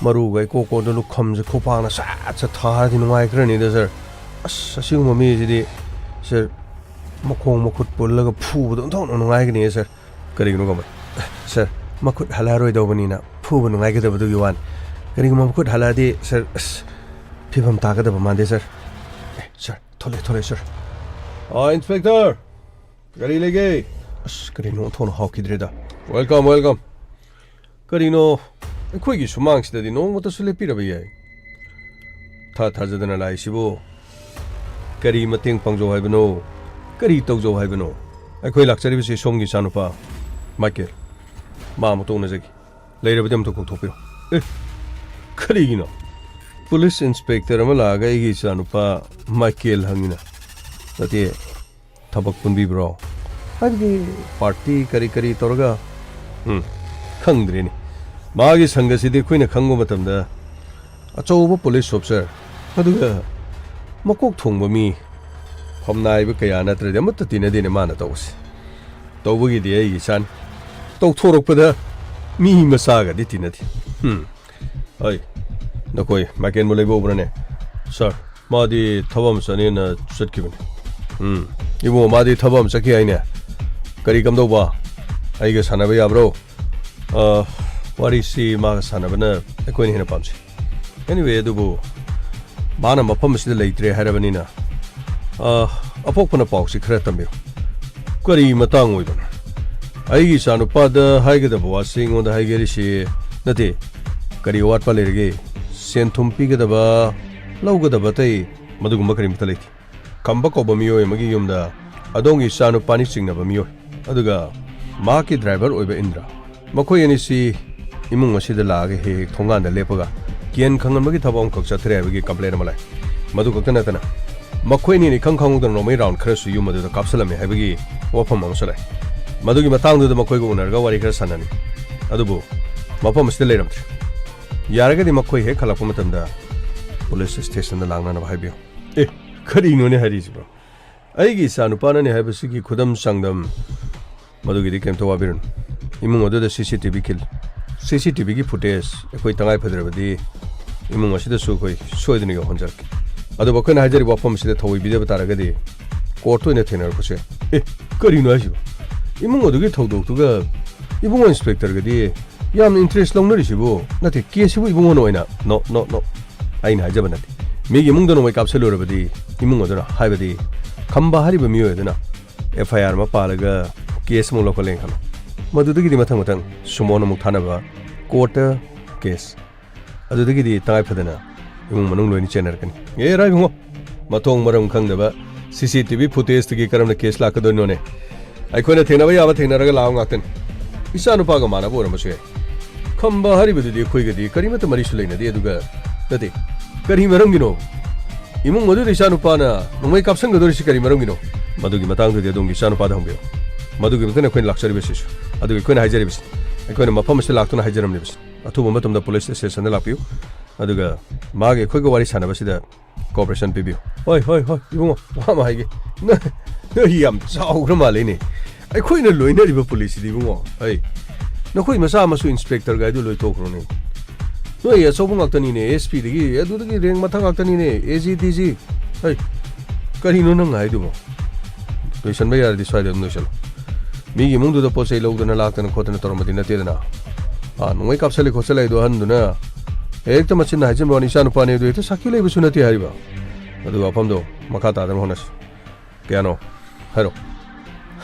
ꯃꯔꯨꯒ ꯏꯀꯣꯛ ꯀꯣꯛꯇ ꯂꯨꯈꯝꯁꯦ ꯈꯨꯄꯥꯛꯅ ꯁꯠ ꯁꯠ ꯊꯥꯔꯗꯤ ꯅꯨꯡꯉꯥꯏꯈ꯭ꯔꯅꯤꯗ, ꯁꯥꯔ꯫ ꯑꯁ, ꯑꯁꯤꯒꯨꯝꯕ ꯃꯤꯁꯤꯗꯤ, ꯁꯥꯔ, ꯃꯈꯣꯡ ꯃꯈꯨꯠ ꯄꯨꯜꯂꯒ ꯐꯨꯕꯗ ꯑꯣꯟꯊꯣꯛꯅ ꯅꯨꯡꯉꯥꯏꯒꯅꯤꯌꯦ, ꯁꯥꯔ꯫ ꯀꯔꯤꯒꯤꯅꯣ ꯀꯃꯥꯏ? ꯁꯥꯔ, ꯃꯈꯨꯠ ꯍꯜꯂꯛꯑꯔꯣꯏꯗꯧꯕꯅꯤꯅ ꯐꯨꯕ ꯅꯨꯡꯉꯥꯏꯒꯗꯕꯗꯨꯒꯤ ꯋꯥꯅꯤ꯫ ꯀꯔꯤꯒꯨꯝꯕ ꯃꯈꯨꯠ ꯍꯜꯂꯛꯑꯗꯤ, ꯁꯥꯔ, ꯑꯁ, ꯐꯤꯕꯝ ꯇꯥꯒꯗꯕ ꯃꯥꯟꯗꯦ, ꯁꯥꯔ꯫ ꯑꯦ, ꯁꯥꯔ, ꯊꯣꯛꯂꯛꯑꯦ, ꯊꯣꯛꯂꯛꯑꯦ, ꯁꯥꯔ꯫ ꯑꯥ, ꯏꯟꯁꯄꯦꯛꯇꯔ! ꯀꯔꯤ ꯂꯩꯒꯦ? ꯑꯁ, ꯀꯔꯤꯅꯣ ꯑꯣꯟꯊꯣꯛꯅ ꯍꯥꯎꯈꯤꯗ꯭ꯔꯦꯗ꯫ Welcome, welcome. ꯀꯔꯤꯅꯣ, ꯑꯩꯈꯣꯏꯒꯤ ꯁꯨꯃꯥꯡꯁꯤꯗꯗꯤ ꯅꯣꯡꯃꯇꯁꯨ ꯂꯦꯞꯄꯤꯔꯕ ꯌꯥꯏ? ꯊꯥ ꯊꯥꯖꯗꯅ ꯂꯥꯛꯏꯁꯤꯕꯨ ꯀꯔꯤ ꯃꯇꯦꯡ ꯄꯥꯡꯖꯧ ꯍꯥꯏꯕꯅꯣ? ꯀꯔꯤ ꯇꯧꯖꯧ ꯍꯥꯏꯕꯅꯣ? ꯑꯩꯈꯣꯏ ꯂꯥꯛꯆꯔꯤꯕꯁꯤ ꯁꯣꯝꯒꯤ ꯏꯆꯥꯅꯨꯄꯥ ꯃꯥꯏꯀꯦꯜ꯫ ꯃꯥ ꯑꯃꯨꯛꯇ ꯎꯅꯖꯒꯦ꯫ ꯂꯩꯔꯕꯗꯤ ꯑꯃꯨꯛꯇ ꯀꯧꯊꯣꯛꯄꯤꯔꯣ꯫ ꯑꯦ, ꯀꯔꯤꯒꯤꯅꯣ? ꯄꯨꯂꯤꯁ ꯏꯟꯁꯄꯦꯛꯇꯔ ꯑꯃ ꯂꯥꯛꯑꯒ ꯑꯩꯒꯤ ꯏꯆꯥꯅꯨꯄꯥ ꯃꯥꯏꯀꯦꯜ ꯍꯪꯉꯤꯅ꯫ ꯅꯠꯇꯦ, ꯊꯕꯛ ꯄꯨꯟꯕꯤꯕ꯭ꯔꯣ? ꯍꯥꯏꯕꯗꯤ ꯄꯥꯔꯇꯤ ꯀꯔꯤ ꯀꯔꯤ ꯇꯧꯔꯒ? ꯎꯝ, ꯈꯪꯗ꯭ꯔꯦꯅꯦ꯫ ꯃꯥꯒꯤ ꯁꯪꯒꯁꯤꯗꯤ ꯑꯩꯈꯣꯏꯅ ꯈꯪꯕ ꯃꯇꯝꯗ ꯑꯆꯧꯕ ꯄꯨꯂꯤꯁ ꯑꯣꯐꯤꯁꯔ, ꯑꯗꯨꯒ ꯃꯀꯣꯛ ꯊꯣꯡꯕ ꯃꯤ, ꯐꯝꯅꯥꯏꯕ ꯀꯌꯥ ꯅꯠꯇ꯭ꯔꯗꯤ ꯑꯃꯠꯇ ꯇꯤꯟꯅꯗꯦꯅꯦ ꯃꯥꯅ ꯇꯧꯕꯁꯦ꯫ ꯇꯧꯕꯒꯤꯗꯤ ꯑꯩꯒꯤ ꯏꯆꯥꯅꯤ꯫ ꯇꯧꯊꯣꯔꯛꯄꯗ ꯃꯤ ꯃꯆꯥꯒꯗꯤ ꯇꯤꯟꯅꯗꯦ꯫ ꯎꯝ꯫ ꯑꯩ, ꯅꯈꯣꯏ ꯃꯥꯏꯀꯦꯟꯕꯨ ꯂꯩꯕ ꯎꯕ꯭ꯔꯅꯦ? ꯁꯥꯔ, ꯃꯥꯗꯤ ꯊꯕꯛ ꯑꯃ ꯆꯠꯅꯦꯅ ꯆꯠꯈꯤꯕꯅꯤ꯫ ꯎꯝ꯫ ꯏꯕꯨꯡꯉꯣ, ꯃꯥꯗꯤ ꯊꯕꯛ ꯑꯃ ꯆꯠꯈꯤ ꯍꯥꯏꯅꯦ? ꯀꯔꯤ ꯀꯝꯗꯧꯕ? ꯑꯩꯒ ꯁꯥꯟꯅꯕ ꯌꯥꯕ꯭ꯔꯣ? ꯑ, ꯋꯥꯔꯤꯁꯤ ꯃꯥꯒ ꯁꯥꯟꯅꯕꯅ ꯑꯩꯈꯣꯏꯅ ꯍꯦꯟꯅ ꯄꯥꯝꯖꯩ꯫ Anyway, ꯑꯗꯨꯕꯨ ꯃꯥꯅ ꯃꯐꯝ ꯑꯁꯤꯗ ꯂꯩꯇ꯭ꯔꯦ ꯍꯥꯏꯔꯕꯅꯤꯅ, ꯑ, ꯑꯄꯣꯛꯄꯅ ꯄꯥꯎꯁꯤ ꯈꯔ ꯇꯝꯕꯤꯌꯨ꯫ ꯀꯔꯤ ꯃꯇꯥꯡ ꯑꯣꯏꯕꯅꯣ? ꯑꯩꯒꯤ ꯏꯆꯥꯅꯨꯄꯥꯗ ꯍꯥꯏꯒꯗꯕ ꯋꯥꯁꯤ ꯑꯩꯉꯣꯟꯗ ꯍꯥꯏꯒꯦ ꯍꯥꯏꯔꯤꯁꯤ ꯅꯠꯇꯦ꯫ ꯀꯔꯤ ꯑꯋꯥꯠꯄ ꯂꯩꯔꯒꯦ? ꯁꯦꯟ ꯊꯨꯝ ꯄꯤꯒꯗꯕ, ꯂꯧꯒꯗꯕ ꯑꯇꯩ ꯃꯗꯨꯒꯨꯝꯕ ꯀꯔꯤꯃꯠꯇ ꯂꯩꯇꯦ꯫ ꯈꯝꯕ ꯀꯧꯕ ꯃꯤꯑꯣꯏ ꯑꯃꯒꯤ ꯌꯨꯝꯗ ꯑꯗꯣꯝꯒꯤ ꯏꯆꯥꯅꯨꯄꯥꯅꯤ ꯆꯤꯡꯅꯕ ꯃꯤꯑꯣꯏ, ꯑꯗꯨꯒ ꯃꯍꯥꯛꯀꯤ ꯗ꯭ꯔꯥꯏꯚꯔ ꯑꯣꯏꯕ ꯏꯟꯗ꯭ꯔ, ꯃꯈꯣꯏ ꯑꯅꯤꯁꯤ ꯏꯃꯨꯡ ꯑꯁꯤꯗ ꯂꯥꯛꯑꯒ ꯍꯦꯛ ꯍꯦꯛ ꯊꯣꯡꯒꯥꯟꯗ ꯂꯦꯞꯄꯒ ꯀꯦꯟ ꯈꯪꯍꯟꯕꯒꯤ ꯊꯕꯛ ꯑꯃꯈꯛ ꯆꯠꯊꯔꯦ ꯍꯥꯏꯕꯒꯤ ꯀꯝꯄ꯭ꯂꯦꯟ ꯑꯃ ꯂꯥꯛꯏ꯫ ꯃꯗꯨ ꯈꯛꯇ ꯅꯠꯇꯅ ꯃꯈꯣꯏ ꯑꯅꯤꯅ ꯏꯈꯪ ꯈꯪꯍꯧꯗꯅ ꯅꯣꯡꯃꯩ ꯔꯥꯎꯟ ꯈꯔꯁꯨ ꯌꯨꯝ ꯑꯗꯨꯗ ꯀꯥꯞꯁꯤꯜꯂꯝꯃꯦ ꯍꯥꯏꯕꯒꯤ ꯋꯥꯐꯝ ꯑꯃꯁꯨ ꯂꯥꯛꯏ꯫ ꯃꯗꯨꯒꯤ ꯃꯇꯥꯡꯗꯨꯗ ꯃꯈꯣꯏꯒ ꯎꯅꯔꯒ ꯋꯥꯔꯤ ꯈꯔ ꯁꯥꯟꯅꯅꯤ, ꯑꯗꯨꯕꯨ ꯃꯐꯝ ꯑꯁꯤꯗ ꯂꯩꯔꯝꯗ꯭ꯔꯦ꯫ ꯌꯥꯔꯒꯗꯤ ꯃꯈꯣꯏ ꯍꯦꯛ ꯍꯜꯂꯛꯄ ꯃꯇꯝꯗ ꯄꯨꯂꯤꯁ ꯁ꯭ꯇꯦꯁꯟꯗ ꯂꯥꯛꯅꯅꯕ ꯍꯥꯏꯕꯤꯌꯨ꯫ ꯑꯦ, ꯀꯔꯤꯅꯣꯅꯦ ꯍꯥꯏꯔꯤꯁꯤꯕꯣ? ꯑꯩꯒꯤ ꯏꯆꯥꯅꯨꯄꯥꯅꯅꯦ ꯍꯥꯏꯕꯁꯤꯒꯤ ꯈꯨꯗꯝ ꯆꯥꯡꯗꯝ ꯃꯗꯨꯒꯤꯗꯤ ꯀꯩꯝꯇ ꯋꯥꯕꯤꯔꯨꯅꯨ꯫ ꯏꯃꯨꯡ ꯑꯗꯨꯗ ꯁꯤ ꯁꯤ ꯇꯤ ꯚꯤ ꯈꯤꯜ-, ꯁꯤ ꯁꯤ ꯇꯤ ꯚꯤꯒꯤ ꯐꯨꯇꯦꯖ ꯑꯩꯈꯣꯏ ꯇꯉꯥꯏ ꯐꯗ꯭ꯔꯕꯗꯤ ꯏꯃꯨꯡ ꯑꯁꯤꯗꯁꯨ ꯑꯩꯈꯣꯏ ꯁꯣꯏꯗꯅ ꯌꯧꯍꯟꯖꯔꯛꯀꯦ꯫ ꯑꯗꯨꯕꯨ ꯑꯩꯈꯣꯏꯅ ꯍꯥꯏꯖꯔꯤꯕ ꯋꯥꯐꯝ ꯑꯁꯤꯗ ꯊꯧꯑꯣꯏꯕꯤꯗꯕ ꯇꯥꯔꯒꯗꯤ ꯀꯣꯔꯠꯇ ꯑꯣꯏꯅ ꯊꯦꯡꯅꯔꯛꯄꯁꯨ ꯌꯥꯏ꯫ ꯑꯦ, ꯀꯔꯤꯅꯣ ꯍꯥꯏꯁꯤꯕꯣ? ꯏꯃꯨꯡ ꯑꯗꯨꯒꯤ ꯊꯧꯗꯣꯛꯇꯨꯒ ꯏꯕꯨꯡꯉꯣ ꯏꯟꯁꯄꯦꯛꯇꯔꯒꯗꯤ ꯌꯥꯝꯅ ꯏꯟꯇꯔꯦꯁ ꯂꯧꯅꯔꯤꯁꯤꯕꯨ? ꯅꯠꯇꯦ, ꯀꯦꯁꯁꯤꯕꯨ ꯏꯕꯨꯡꯉꯣꯅ ꯑꯣꯏꯅ? ꯅꯣ, ꯅꯣ, ꯅꯣ꯫ ꯑꯩꯅ ꯍꯥꯏꯖꯕ ꯅꯠꯇꯦ꯫ ꯃꯤꯒꯤ ꯏꯃꯨꯡꯗ ꯅꯣꯡꯃꯩ ꯀꯥꯞꯁꯤꯜꯂꯨꯔꯕꯗꯤ ꯏꯃꯨꯡ ꯑꯗꯨꯅ, ꯍꯥꯏꯕꯗꯤ ꯈꯝꯕ ꯍꯥꯏꯔꯤꯕ ꯃꯤꯑꯣꯏ ꯑꯗꯨꯅ ꯑꯦꯐ ꯑꯥꯏ ꯑꯥꯔ ꯑꯃ ꯄꯥꯜꯂꯒ ꯀꯦꯁ ꯑꯃꯨꯛ ꯂꯧꯈꯠꯂꯦꯅ ꯈꯜꯂꯣ꯫ ꯃꯗꯨꯗꯒꯤꯗꯤ ꯃꯊꯪ ꯃꯊꯪ ꯁꯨꯃꯣꯟ ꯑꯃꯨꯛ ꯊꯥꯅꯕ, ꯀꯣꯔꯠꯇ ꯀꯦꯁ, ꯑꯗꯨꯗꯒꯤꯗꯤ ꯇꯉꯥꯏ ꯐꯗꯅ ꯏꯃꯨꯡ ꯃꯅꯨꯡ ꯂꯣꯏꯅ ꯆꯦꯟꯅꯔꯛꯀꯅꯤ꯫ ꯑꯦ ꯔꯥꯏꯕꯨꯡꯉꯣ, ꯃꯊꯣꯡ ꯃꯔꯝ ꯈꯪꯗꯕ ꯁꯤ ꯁꯤ ꯇꯤ ꯚꯤ ꯐꯨꯇꯦꯖꯇꯒꯤ ꯀꯔꯝꯅ ꯀꯦꯁ ꯂꯥꯛꯀꯗꯣꯏꯅꯣꯅꯦ? ꯑꯩꯈꯣꯏꯅ ꯊꯦꯡꯅꯕ ꯌꯥꯕ ꯊꯦꯡꯅꯔꯒ ꯂꯥꯛꯑꯣ ꯉꯥꯛꯇꯅꯤ꯫ ꯏꯆꯥꯅꯨꯄꯥꯒ ꯃꯥꯟꯅꯕ ꯑꯣꯏꯔꯝꯕꯁꯨ ꯌꯥꯏ꯫ ꯈꯝꯕ ꯍꯥꯏꯔꯤꯕꯗꯨꯗꯤ ꯑꯩꯈꯣꯏꯒꯗꯤ ꯀꯔꯤꯃꯠꯇ ꯃꯔꯤꯁꯨ ꯂꯩꯅꯗꯦ꯫ ꯑꯗꯨꯒ ꯅꯠꯇꯦ, ꯀꯔꯤ ꯃꯔꯝꯒꯤꯅꯣ? ꯏꯃꯨꯡ ꯑꯗꯨꯗ ꯏꯆꯥꯅꯨꯄꯥꯅ ꯅꯣꯡꯃꯩ ꯀꯥꯞꯁꯟꯒꯗꯧꯔꯤꯁꯤ ꯀꯔꯤ ꯃꯔꯝꯒꯤꯅꯣ? ꯃꯗꯨꯒꯤ ꯃꯇꯥꯡꯗꯗꯤ ꯑꯗꯣꯝꯒꯤ ꯏꯆꯥꯅꯨꯄꯥꯗ ꯍꯪꯕꯤꯌꯨ꯫ ꯃꯗꯨꯒꯤ ꯃꯇꯨꯡꯗ ꯑꯩꯈꯣꯏꯅ ꯂꯥꯛꯆꯔꯤꯕꯁꯤꯁꯨ꯫ ꯑꯗꯨꯒ ꯑꯩꯈꯣꯏꯅ ꯍꯥꯏꯖꯔꯤꯕꯁꯤ, ꯑꯩꯈꯣꯏꯅ ꯃꯐꯝ ꯑꯁꯤꯗ ꯂꯥꯛꯇꯨꯅ ꯍꯥꯏꯖꯔꯝꯂꯤꯕꯁꯤ, ꯑꯊꯨꯕ ꯃꯇꯝꯗ ꯄꯨꯂꯤꯁ ꯁ꯭ꯇꯦꯁꯟꯗ ꯂꯥꯛꯄꯤꯌꯨ꯫ ꯑꯗꯨꯒ ꯃꯥꯒꯤ ꯑꯩꯈꯣꯏꯒ ꯋꯥꯔꯤ ꯁꯥꯟꯅꯕꯁꯤꯗ ꯀꯣꯑꯣꯄꯔꯦꯁꯟ ꯄꯤꯕꯤꯌꯨ꯫ ꯍꯣꯏ, ꯍꯣꯏ, ꯍꯣꯏ, ꯏꯕꯨꯡꯉꯣ, ꯋꯥ ꯑꯃ ꯍꯥꯏꯒꯦ꯫ ꯅꯣꯏ, ꯅꯣꯏ ꯌꯥꯝ ꯆꯥꯎꯈ꯭ꯔ ꯃꯥꯜꯂꯦꯅꯦ꯫ ꯑꯩꯈꯣꯏꯅ ꯂꯣꯏꯅꯔꯤꯕ ꯄꯨꯂꯤꯁꯁꯤꯗꯤ, ꯏꯕꯨꯡꯉꯣ, ꯑꯩ, ꯅꯈꯣꯏ ꯃꯆꯥ ꯃꯁꯨ ꯏꯟꯁꯄꯦꯛꯇꯔꯒ ꯍꯥꯏꯗꯨ ꯂꯣꯏꯊꯣꯛꯈ꯭ꯔꯣꯅꯦ꯫ ꯅꯣꯏ ꯑꯆꯧꯕ ꯉꯥꯛꯇꯅꯤꯅꯦ, ꯑꯦꯁ ꯄꯤꯗꯒꯤ, ꯑꯗꯨꯗꯒꯤ ꯔꯦꯡ ꯃꯊꯛ ꯉꯥꯛꯇꯅꯤꯅꯦ, ꯑꯦ ꯖꯤ, ꯗꯤ ꯖꯤ꯫ ꯍꯩ, ꯀꯔꯤꯅꯣ ꯅꯪ ꯍꯥꯏꯗꯨꯕꯣ? ꯂꯣꯏꯁꯟꯕ ꯌꯥꯔꯗꯤ ꯁ꯭ꯋꯥꯏꯗ ꯑꯗꯨꯝ ꯂꯣꯏꯁꯜꯂꯣ꯫ ꯃꯤꯒꯤ ꯏꯃꯨꯡꯗꯨꯗ ꯄꯣꯠ ꯆꯩ ꯂꯧꯗꯅ ꯂꯥꯛꯇꯅ ꯈꯣꯠꯇꯅ ꯇꯧꯔꯝꯕꯗꯤ ꯅꯠꯇꯦꯗꯅ꯫ ꯑꯥ, ꯅꯣꯡꯃꯩ ꯀꯥꯞꯁꯜꯂꯦ ꯈꯣꯠꯆꯜꯂꯦ ꯍꯥꯏꯗꯣ ꯑꯍꯟꯗꯨꯅ ꯍꯦꯛꯇ ꯃꯆꯤꯟꯅ ꯍꯥꯏꯖꯤꯟꯕ ꯋꯥꯅꯤ, "ꯏꯆꯥ ꯅꯨꯄꯥꯅꯦ" ꯑꯗꯨ ꯍꯦꯛꯇ ꯁꯥꯈꯤ ꯂꯩꯕꯁꯨ ꯅꯠꯇꯦ ꯍꯥꯏꯔꯤꯕ꯫ ꯑꯗꯨꯒ ꯋꯥꯐꯝꯗꯣ ꯃꯈꯥ ꯇꯥꯗꯅ ꯍꯣꯠꯅꯁꯤ꯫ ꯀꯌꯥꯅꯣ? ꯍꯥꯏꯔꯣ꯫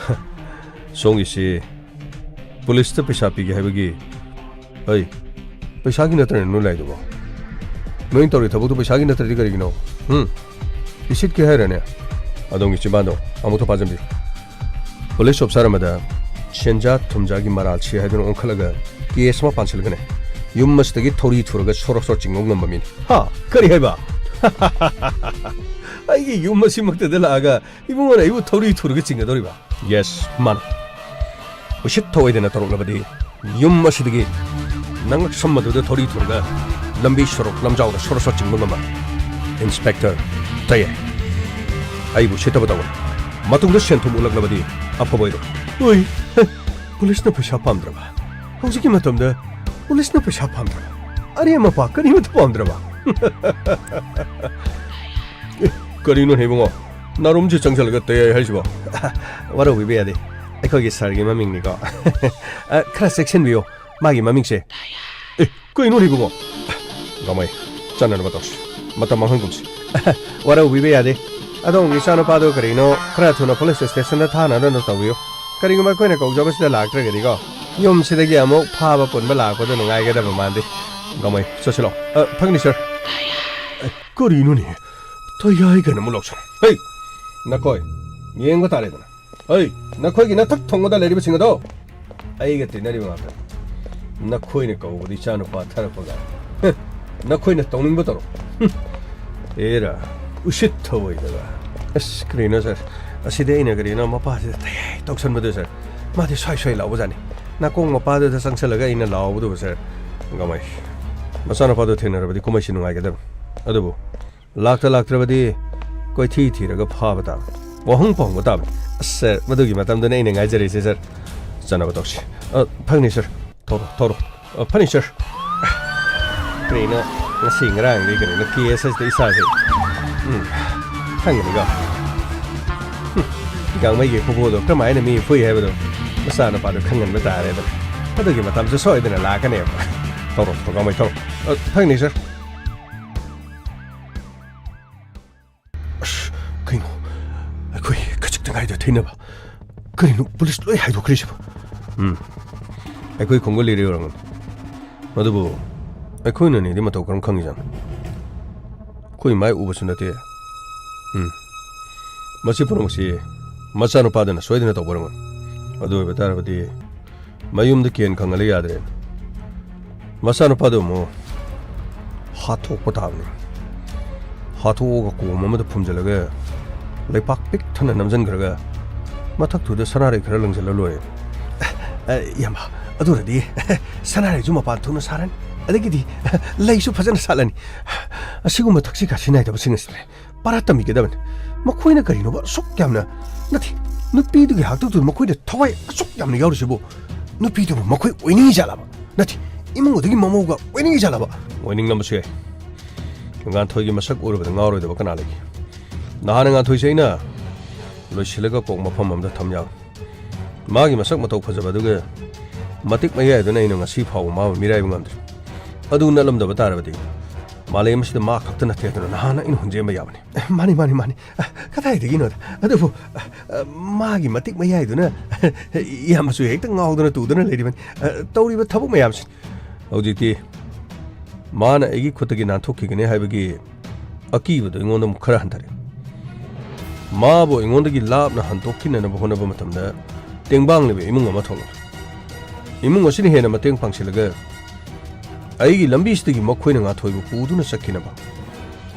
ꯁꯣꯝꯒꯤꯁꯤ ꯄꯨꯂꯤꯁꯇ ꯄꯩꯁꯥ ꯄꯤꯒꯦ ꯍꯥꯏꯕꯒꯤ, ꯑꯩ, ꯄꯩꯁꯥꯒꯤ ꯅꯠꯇ꯭ꯔꯅꯦ ꯅꯣꯏ ꯂꯥꯛꯏꯗꯨꯕꯣ? ꯅꯣꯏꯅ ꯇꯧꯔꯤ ꯊꯕꯛꯇꯣ ꯄꯩꯁꯥꯒꯤ ꯅꯠꯇ꯭ꯔꯗꯤ ꯀꯔꯤꯒꯤꯅꯣ? ꯍꯨꯝ? ꯏꯁꯤꯠꯀꯦ ꯍꯥꯏꯔꯅꯦ? ꯑꯗꯣꯝꯒꯤ ꯆꯤꯝꯕꯥꯟꯗꯣ ꯑꯃꯨꯛꯇ ꯐꯥꯖꯟꯕꯤꯌꯨ꯫ ꯄꯨꯂꯤꯁ ꯑꯣꯐꯤꯁꯥꯔ ꯑꯃꯗ ꯁꯦꯟꯖꯥ ꯊꯨꯝꯖꯥꯒꯤ ꯃꯔꯥꯜ ꯁꯤ ꯍꯥꯏꯗꯨꯅ ꯑꯣꯟꯈꯠꯂꯒ ꯀꯦꯁ ꯑꯃ ꯄꯥꯟꯁꯤꯜꯂꯒꯅꯦ, ꯌꯨꯝ ꯑꯁꯤꯗꯒꯤ ꯊꯧꯔꯤ ꯊꯨꯔꯒ ꯁꯣꯔꯣ ꯁꯣꯔꯣ ꯆꯤꯡꯕ ꯉꯝꯕ ꯃꯤꯅꯤ꯫ ꯍꯥ? ꯀꯔꯤ ꯍꯥꯏꯕ? ꯑꯩꯒꯤ ꯌꯨꯝ ꯑꯁꯤꯃꯛꯇꯗ ꯂꯥꯛꯑꯒ ꯏꯕꯨꯡꯉꯣꯅ ꯑꯩꯕꯨ ꯊꯧꯔꯤ ꯊꯨꯔꯒ ꯆꯤꯡꯒꯗꯧꯔꯤꯕ? ꯌꯦꯁ, ꯃꯥꯅꯤ꯫ ꯎꯁꯤꯠ ꯊꯑꯣꯏꯗꯅ ꯇꯧꯔꯛꯂꯕꯗꯤ ꯌꯨꯝ ꯑꯁꯤꯗꯒꯤ ꯅꯉꯛꯁꯝ ꯑꯗꯨꯗ ꯊꯧꯔꯤ ꯊꯨꯔꯒ ꯂꯝꯕꯤ ꯁꯣꯔꯣꯛ ꯂꯝꯖꯥꯎꯗ ꯁꯣꯔꯣ ꯁꯣꯔꯣ ꯆꯤꯡꯕ ꯉꯝꯕ ꯏꯟꯁꯄꯦꯛꯇꯔ ꯇꯌꯥꯏ꯫ ꯑꯩꯕꯨ ꯎꯁꯤꯠꯇꯕ ꯇꯧꯒꯅꯨ꯫ ꯃꯇꯨꯡꯗ ꯁꯦꯟ ꯊꯨꯝ ꯎꯠꯂꯛꯂꯕꯗꯤ ꯑꯐꯕ ꯑꯣꯏꯔꯣꯏ꯫ ꯍꯣꯏ, ꯍꯦ, ꯄꯨꯂꯤꯁꯅ ꯄꯩꯁꯥ ꯄꯥꯝꯗ꯭ꯔꯕ? ꯍꯧꯖꯤꯛꯀꯤ ꯃꯇꯝꯗ ꯄꯨꯂꯤꯁꯅ ꯄꯩꯁꯥ ꯄꯥꯝꯗ꯭ꯔꯕ? ꯑꯔꯦꯝ ꯑꯄꯥ ꯀꯔꯤꯃꯠꯇ ꯄꯥꯝꯗ꯭ꯔꯕ? ꯑꯦ, ꯀꯔꯤꯅꯣꯅꯦ ꯏꯕꯨꯡꯉꯣ? ꯅꯥꯔꯨꯝꯁꯦ ꯆꯪꯁꯜꯂꯒ ꯇꯌꯥꯏ ꯍꯥꯏꯁꯤꯕꯣ? ꯋꯥꯔꯧꯕꯤꯕ ꯌꯥꯗꯦ꯫ ꯑꯩꯈꯣꯏꯒꯤ ꯁꯥꯔꯒꯤ ꯃꯃꯤꯡꯅꯤꯀꯣ꯫ ꯑ, ꯈꯔ ꯆꯦꯛꯁꯤꯟꯕꯤꯌꯨ꯫ ꯃꯥꯒꯤ ꯃꯃꯤꯡꯁꯦ꯫ ꯑꯦ, ꯀꯩꯅꯣꯅꯦ ꯏꯕꯨꯡꯉꯣ? ꯒꯃꯩ, ꯆꯠꯅꯅꯕ ꯇꯧꯁꯤ꯫ ꯃꯇꯝ ꯃꯥꯡꯍꯟꯒꯨꯝꯁꯤ꯫ ꯋꯥꯔꯧꯕꯤꯕ ꯌꯥꯗꯦ꯫ ꯑꯗꯣꯝꯒꯤ ꯏꯆꯥꯅꯨꯄꯥꯗꯣ ꯀꯔꯤꯅꯣ ꯈꯔ ꯊꯨꯅ ꯄꯨꯂꯤꯁ ꯁ꯭ꯇꯦꯁꯟꯗ ꯊꯥꯅꯅꯕ ꯇꯧꯕꯤꯌꯨ꯫ ꯀꯔꯤꯒꯨꯝꯕ ꯑꯩꯈꯣꯏꯅ ꯀꯧꯖꯕꯁꯤꯗ ꯂꯥꯛꯇ꯭ꯔꯒꯗꯤꯀꯣ, ꯌꯨꯝꯁꯤꯗꯒꯤ ꯑꯃꯨꯛ ꯐꯥꯕ ꯄꯨꯟꯕ ꯂꯥꯛꯄꯗꯣ ꯅꯨꯡꯉꯥꯏꯒꯗꯕ ꯃꯥꯟꯗꯦ꯫ ꯒꯃꯩ, ꯆꯠꯁꯤꯜꯂꯣ꯫ ꯑ, ꯐꯪꯅꯤ, ꯁꯥꯔ꯫ ꯑꯦ, ꯀꯔꯤꯅꯣꯅꯦ? ꯊꯌꯥꯏ ꯀꯩꯅꯣ ꯑꯃꯨꯛ ꯂꯧꯁꯤꯜꯂꯦ꯫ ꯍꯩ! ꯅꯈꯣꯏ, ꯌꯦꯡꯕ ꯇꯥꯔꯦꯗꯅ꯫ ꯍꯩ! ꯅꯈꯣꯏꯒꯤ ꯅꯊꯛ ꯊꯣꯡꯕꯗ ꯂꯩꯔꯤꯕꯁꯤꯡ ꯑꯗꯣ ꯑꯩꯒ ꯇꯤꯟꯅꯔꯤꯕ ꯉꯥꯛꯇꯅꯤ꯫ ꯅꯈꯣꯏꯅ ꯀꯧꯕꯗ ꯏꯆꯥꯅꯨꯄꯥ ꯊꯥꯔꯛꯄꯒ꯫ ꯍ! ꯅꯈꯣꯏꯅ ꯇꯧꯅꯤꯡꯕ ꯇꯧꯔꯣ꯫ ꯍꯨꯝ! ꯑꯦꯔꯥ, ꯎꯁꯤꯠ ꯊꯑꯣꯏꯗꯕ꯫ ꯑꯁ, ꯀꯔꯤꯅꯣ ꯁꯥꯔ? ꯑꯁꯤꯗꯤ ꯑꯩꯅ ꯀꯔꯤꯅꯣ ꯃꯄꯥꯁꯤꯗ ꯇꯌꯥꯏ ꯇꯧꯁꯟꯕꯗꯨ, ꯁꯥꯔ꯫ ꯃꯥꯗꯤ ꯁ꯭ꯋꯥꯏ ꯁ꯭ꯋꯥꯏ ꯂꯥꯎꯕꯖꯥꯠꯅꯤ꯫ ꯅꯥꯀꯣꯡ ꯃꯄꯥꯗꯨꯗ ꯆꯪꯁꯜꯂꯒ ꯑꯩꯅ ꯂꯥꯎꯕꯗꯨꯕꯨ, ꯁꯥꯔ꯫ ꯒꯃꯩ, ꯃꯆꯥꯅꯨꯄꯥꯗꯨ ꯊꯦꯡꯅꯔꯕꯗꯤ ꯀꯨꯝꯍꯩꯁꯤ ꯅꯨꯡꯉꯥꯏꯒꯗꯕꯅꯤ꯫ ꯑꯗꯨꯕꯨ ꯂꯥꯛꯇ ꯂꯥꯛꯇ꯭ꯔꯕꯗꯤ ꯀꯣꯏꯊꯤ ꯊꯤꯔꯒ ꯐꯥꯕ ꯇꯥꯕꯅꯤ꯫ ꯋꯥꯍꯪ ꯄꯥꯎꯍꯪꯕ ꯇꯥꯕꯅꯤ꯫ ꯑꯁ, ꯁꯥꯔ, ꯃꯗꯨꯒꯤ ꯃꯇꯝꯗꯨꯅꯤ ꯑꯩꯅ ꯉꯥꯏꯖꯔꯤꯁꯦ, ꯁꯥꯔ꯫ ꯆꯠꯅꯕ ꯇꯧꯁꯤ꯫ ꯑ, ꯐꯪꯅꯤ, ꯁꯥꯔ꯫ ꯊꯧꯔꯣ, ꯊꯧꯔꯣ꯫ ꯑ, ꯐꯅꯤ, ꯁꯥꯔ꯫ ꯀꯔꯤꯅꯣ, ꯉꯁꯤ ꯉꯔꯥꯡꯗꯤ ꯀꯔꯤꯅꯣ, ꯀꯦ ꯑꯦꯁ ꯑꯦꯁꯇ ꯏꯁꯥꯁꯦ, ꯎꯝ, ꯈꯪꯒꯅꯤꯀꯣ꯫ ꯍꯨꯝ, ꯒꯥꯡꯃꯩꯒꯤ ꯈꯨꯕꯣꯗꯣ ꯀꯔꯝꯍꯥꯏꯅ ꯃꯤ ꯐꯨꯏ ꯍꯥꯏꯕꯗꯣ ꯃꯆꯥꯅꯨꯄꯥꯗꯣ ꯈꯪꯍꯟꯕ ꯇꯥꯔꯦꯗꯅ꯫ ꯑꯗꯨꯒꯤ ꯃꯇꯝꯁꯨ ꯁꯣꯏꯗꯅ ꯂꯥꯛꯀꯅꯦꯕ꯫ ꯊꯧꯔꯣ, ꯊꯧꯔꯣ, ꯒꯥꯡꯃꯩ, ꯊꯧꯔꯣ꯫ ꯑ, ꯐꯪꯅꯤ, ꯁꯥꯔ꯫ ꯑꯁ, ꯀꯩꯅꯣ? ꯑꯩꯈꯣꯏ ꯈꯖꯤꯛꯇ ꯉꯥꯏꯗ ꯊꯦꯡꯅꯕ꯫ ꯀꯔꯤꯅꯣ ꯄꯨꯂꯤꯁ ꯂꯣꯏ ꯍꯥꯏꯗꯣꯛꯈ꯭ꯔꯤꯁꯤꯕꯣ? ꯎꯝ꯫ ꯑꯩꯈꯣꯏ ꯈꯣꯡꯒꯨꯜ ꯂꯤꯔꯩ ꯑꯣꯏꯔꯝꯒꯅꯤ꯫ ꯑꯗꯨꯕꯨ ꯑꯩꯈꯣꯏꯅꯅꯤꯗꯤ ꯃꯇꯧ ꯀꯔꯝ ꯈꯪꯉꯤꯖꯥꯠꯅꯣ? ꯑꯩꯈꯣꯏ ꯃꯥꯏ ꯎꯕꯁꯨ ꯅꯠꯇꯦ꯫ ꯎꯝ꯫ ꯃꯁꯤ ꯄꯨꯝꯅꯃꯛꯁꯤ ꯃꯆꯥꯅꯨꯄꯥꯗꯨꯅ ꯁꯣꯏꯗꯅ ꯇꯧꯕ ꯑꯣꯏꯔꯝꯒꯅꯤ꯫ ꯑꯗꯨ ꯑꯣꯏꯕ ꯇꯥꯔꯕꯗꯤ ꯃꯌꯨꯝꯗ ꯀꯦꯟ ꯈꯪꯍꯜꯂ ꯌꯥꯗ꯭ꯔꯦ꯫ ꯃꯆꯥꯅꯨꯄꯥꯗꯨ ꯑꯃꯨꯛ ꯍꯥꯠꯇꯣꯛꯄ ꯇꯥꯕꯅꯤ꯫ ꯍꯥꯠꯇꯣꯛꯑꯒ ꯀꯣꯝ ꯑꯃꯗ ꯐꯨꯝꯖꯤꯜꯂꯒ ꯂꯩꯄꯥꯛ ꯄꯤꯛ ꯊꯟꯅ ꯅꯝꯖꯤꯟꯈ꯭ꯔꯒ ꯃꯊꯛꯇꯨꯗ ꯁꯅꯥꯔꯩ ꯈꯔ ꯂꯪꯁꯤꯜꯂ ꯂꯣꯏꯔꯦ꯫ ꯑꯦ, ꯏꯌꯥꯝꯕ, ꯑꯗꯨꯅꯗꯤ ꯁꯅꯥꯔꯩꯁꯨ ꯃꯄꯥꯟ ꯊꯣꯛꯅ ꯁꯥꯔꯅꯤ, ꯑꯗꯒꯤꯗꯤ ꯂꯩꯁꯨ ꯐꯖꯅ ꯁꯥꯠꯂꯅꯤ꯫ ꯑꯁꯤꯒꯨꯝꯕ ꯊꯛꯁꯤ ꯈꯥꯁꯤ ꯅꯥꯏꯗꯕꯁꯤꯡ ꯑꯁꯤꯗꯤ ꯄꯔꯥ ꯇꯝꯕꯤꯒꯗꯕꯅꯤ꯫ ꯃꯈꯣꯏꯅ ꯀꯔꯤꯅꯣꯕ ꯑꯁꯨꯛ ꯌꯥꯝꯅ, ꯅꯠꯇꯦ, ꯅꯨꯄꯤꯗꯨꯒꯤ ꯍꯥꯛꯇꯛꯇꯨꯗ ꯃꯈꯣꯏꯅ ꯊꯋꯥꯏ ꯑꯁꯨꯛ ꯌꯥꯝꯅ ꯌꯥꯎꯔꯤꯁꯤꯕꯨ? ꯅꯨꯄꯤꯗꯨꯕꯨ ꯃꯈꯣꯏ ꯑꯣꯏꯅꯤꯡꯉꯤ ꯖꯥꯠꯂꯕ? ꯅꯠꯇꯦ, ꯏꯃꯨꯡ ꯑꯗꯨꯒꯤ ꯃꯃꯧꯒ ꯑꯣꯏꯅꯤꯡꯉꯤ ꯖꯥꯠꯂꯕ? ꯑꯣꯏꯅꯤꯡꯂꯝꯕꯁꯨ ꯌꯥꯏ꯫ ꯉꯥꯟꯊꯣꯏꯒꯤ ꯃꯁꯛ ꯎꯔꯨꯕꯗ ꯉꯥꯎꯔꯣꯏꯗꯕ ꯀꯅꯥ ꯂꯩꯒꯦ? ꯅꯍꯥꯟ ꯉꯥꯟꯊꯣꯏꯁꯦ ꯑꯩꯅ ꯂꯣꯏꯁꯤꯜꯂꯒ ꯀꯣꯛ ꯃꯐꯝ ꯑꯃꯗ ꯊꯝ ꯌꯥꯕꯅꯤ꯫ ꯃꯥꯒꯤ ꯃꯁꯛ ꯃꯇꯧ ꯐꯖꯕꯗꯨꯒ ꯃꯇꯤꯛ ꯃꯌꯥꯏꯗꯨꯅ ꯑꯩꯅ ꯉꯁꯤ ꯐꯥꯎꯕ ꯃꯥꯕꯨ ꯃꯤꯔꯥꯏꯕ ꯉꯝꯗ꯭ꯔꯤ꯫ ꯑꯗꯨ ꯅꯠꯂꯝꯗꯕ ꯇꯥꯔꯕꯗꯤ ꯃꯥꯂꯦꯝ ꯑꯁꯤꯗ ꯃꯥ ꯈꯛꯇ ꯅꯠꯇꯦ ꯍꯥꯏꯗꯨꯅ ꯅꯍꯥꯟꯅ ꯑꯩꯅ ꯍꯨꯟꯖꯦꯟꯕ ꯌꯥꯕꯅꯤ꯫ ꯑꯦ, ꯃꯥꯅꯤ, ꯃꯥꯅꯤ, ꯃꯥꯅꯤ꯫ ꯑ, ꯀꯗꯥꯏꯗꯒꯤꯅꯣꯗ? ꯑꯗꯨꯕꯨ, ꯑ, ꯑ, ꯃꯥꯒꯤ ꯃꯇꯤꯛ ꯃꯌꯥꯏꯗꯨꯅ ꯏꯌꯥꯝꯕꯁꯨ ꯍꯦꯛꯇ ꯉꯥꯎꯗꯅ ꯇꯨꯗꯅ ꯂꯩꯔꯤꯕꯅꯤ꯫ ꯑ, ꯇꯧꯔꯤꯕ ꯊꯕꯛ ꯃꯌꯥꯝꯁꯤ꯫ ꯍꯧꯖꯤꯛꯇꯤ ꯃꯥꯅ ꯑꯩꯒꯤ ꯈꯨꯠꯇꯒꯤ ꯅꯥꯟꯊꯣꯛꯈꯤꯒꯅꯤ ꯍꯥꯏꯕꯒꯤ ꯑꯀꯤꯕꯗꯨ ꯑꯩꯉꯣꯟꯗ ꯑꯃꯨꯛ ꯈꯔ ꯍꯟꯊꯔꯦ꯫ ꯃꯥꯕꯨ ꯑꯩꯉꯣꯟꯗꯒꯤ ꯂꯥꯞꯅ ꯍꯟꯗꯣꯛꯈꯤꯅꯅꯕ ꯍꯣꯠꯅꯕ ꯃꯇꯝꯗ ꯇꯦꯡꯕꯥꯡꯂꯤꯕ ꯏꯃꯨꯡ ꯑꯃ ꯊꯣꯛꯂꯛꯂꯦ꯫ ꯏꯃꯨꯡ ꯑꯁꯤꯅ ꯍꯦꯟꯅ ꯃꯇꯦꯡ ꯄꯥꯡꯁꯤꯜꯂꯒ ꯑꯩꯒꯤ ꯂꯝꯕꯤꯁꯤꯗꯒꯤ ꯃꯈꯣꯏꯅ ꯉꯥꯟꯊꯣꯏꯕ ꯄꯨꯗꯨꯅ ꯆꯠꯈꯤꯅꯕ,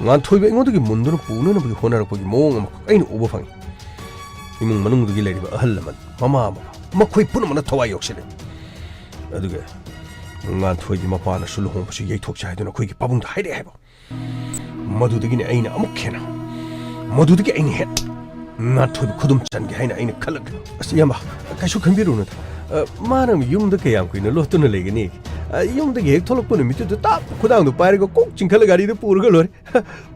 ꯉꯥꯟꯊꯣꯏꯕ ꯑꯩꯉꯣꯟꯗꯒꯤ ꯃꯨꯟꯗꯨꯅ ꯄꯨꯅꯅꯕꯒꯤ ꯍꯣꯠꯅꯔꯛꯄꯒꯤ ꯃꯑꯣꯡ ꯑꯃꯈꯛ ꯑꯩꯅ ꯎꯕ ꯐꯪꯉꯤ꯫ ꯏꯃꯨꯡ ꯃꯅꯨꯡꯗꯨꯒꯤ ꯂꯩꯔꯤꯕ ꯑꯍꯜ ꯂꯃꯟ, ꯃꯃꯥ ꯃꯄꯥ, ꯃꯈꯣꯏ ꯄꯨꯝꯅꯃꯛꯅ ꯊꯋꯥꯏ ꯌꯥꯎꯁꯤꯜꯂꯦ꯫ ꯑꯗꯨꯒ ꯉꯥꯟꯊꯣꯏꯒꯤ ꯃꯄꯥꯅꯁꯨ ꯂꯨꯍꯣꯡꯕꯁꯨ ꯌꯩꯊꯣꯛꯁꯦ ꯍꯥꯏꯗꯨꯅ ꯑꯩꯈꯣꯏꯒꯤ ꯄꯥꯕꯨꯡꯗ ꯍꯥꯏꯔꯛꯑꯦ ꯍꯥꯏꯕ꯫ ꯃꯗꯨꯗꯒꯤꯅꯤ ꯑꯩꯅ ꯑꯃꯨꯛ ꯍꯦꯟꯅ, ꯃꯗꯨꯗꯒꯤ ꯑꯩꯅ ꯍꯦꯟꯅ ꯉꯥꯟꯊꯣꯏꯕ ꯈꯨꯗꯨꯝ ꯆꯟꯒꯦ ꯍꯥꯏꯅ ꯑꯩꯅ ꯈꯜꯂꯛꯂꯤ꯫ ꯑꯁ, ꯏꯌꯥꯝꯕ, ꯀꯩꯁꯨ ꯈꯟꯕꯤꯔꯨꯅꯨꯗ꯫ ꯑ, ꯃꯥꯅ ꯌꯨꯝꯗ ꯀꯌꯥꯝ ꯀꯨꯏꯅ ꯂꯣꯠꯇꯨꯅ ꯂꯩꯒꯅꯤ? ꯑ, ꯌꯨꯝꯗꯒꯤ ꯍꯦꯛ ꯊꯣꯛꯂꯛꯄ ꯅꯨꯃꯤꯠꯇꯨꯗ ꯇꯥꯞ ꯈꯨꯗꯥꯡꯗꯣ ꯄꯥꯏꯔꯒ ꯀꯣꯛ ꯆꯤꯡꯈꯠꯂ ꯒꯥꯔꯤꯗ ꯄꯨꯔꯒ ꯂꯣꯏꯔꯦ꯫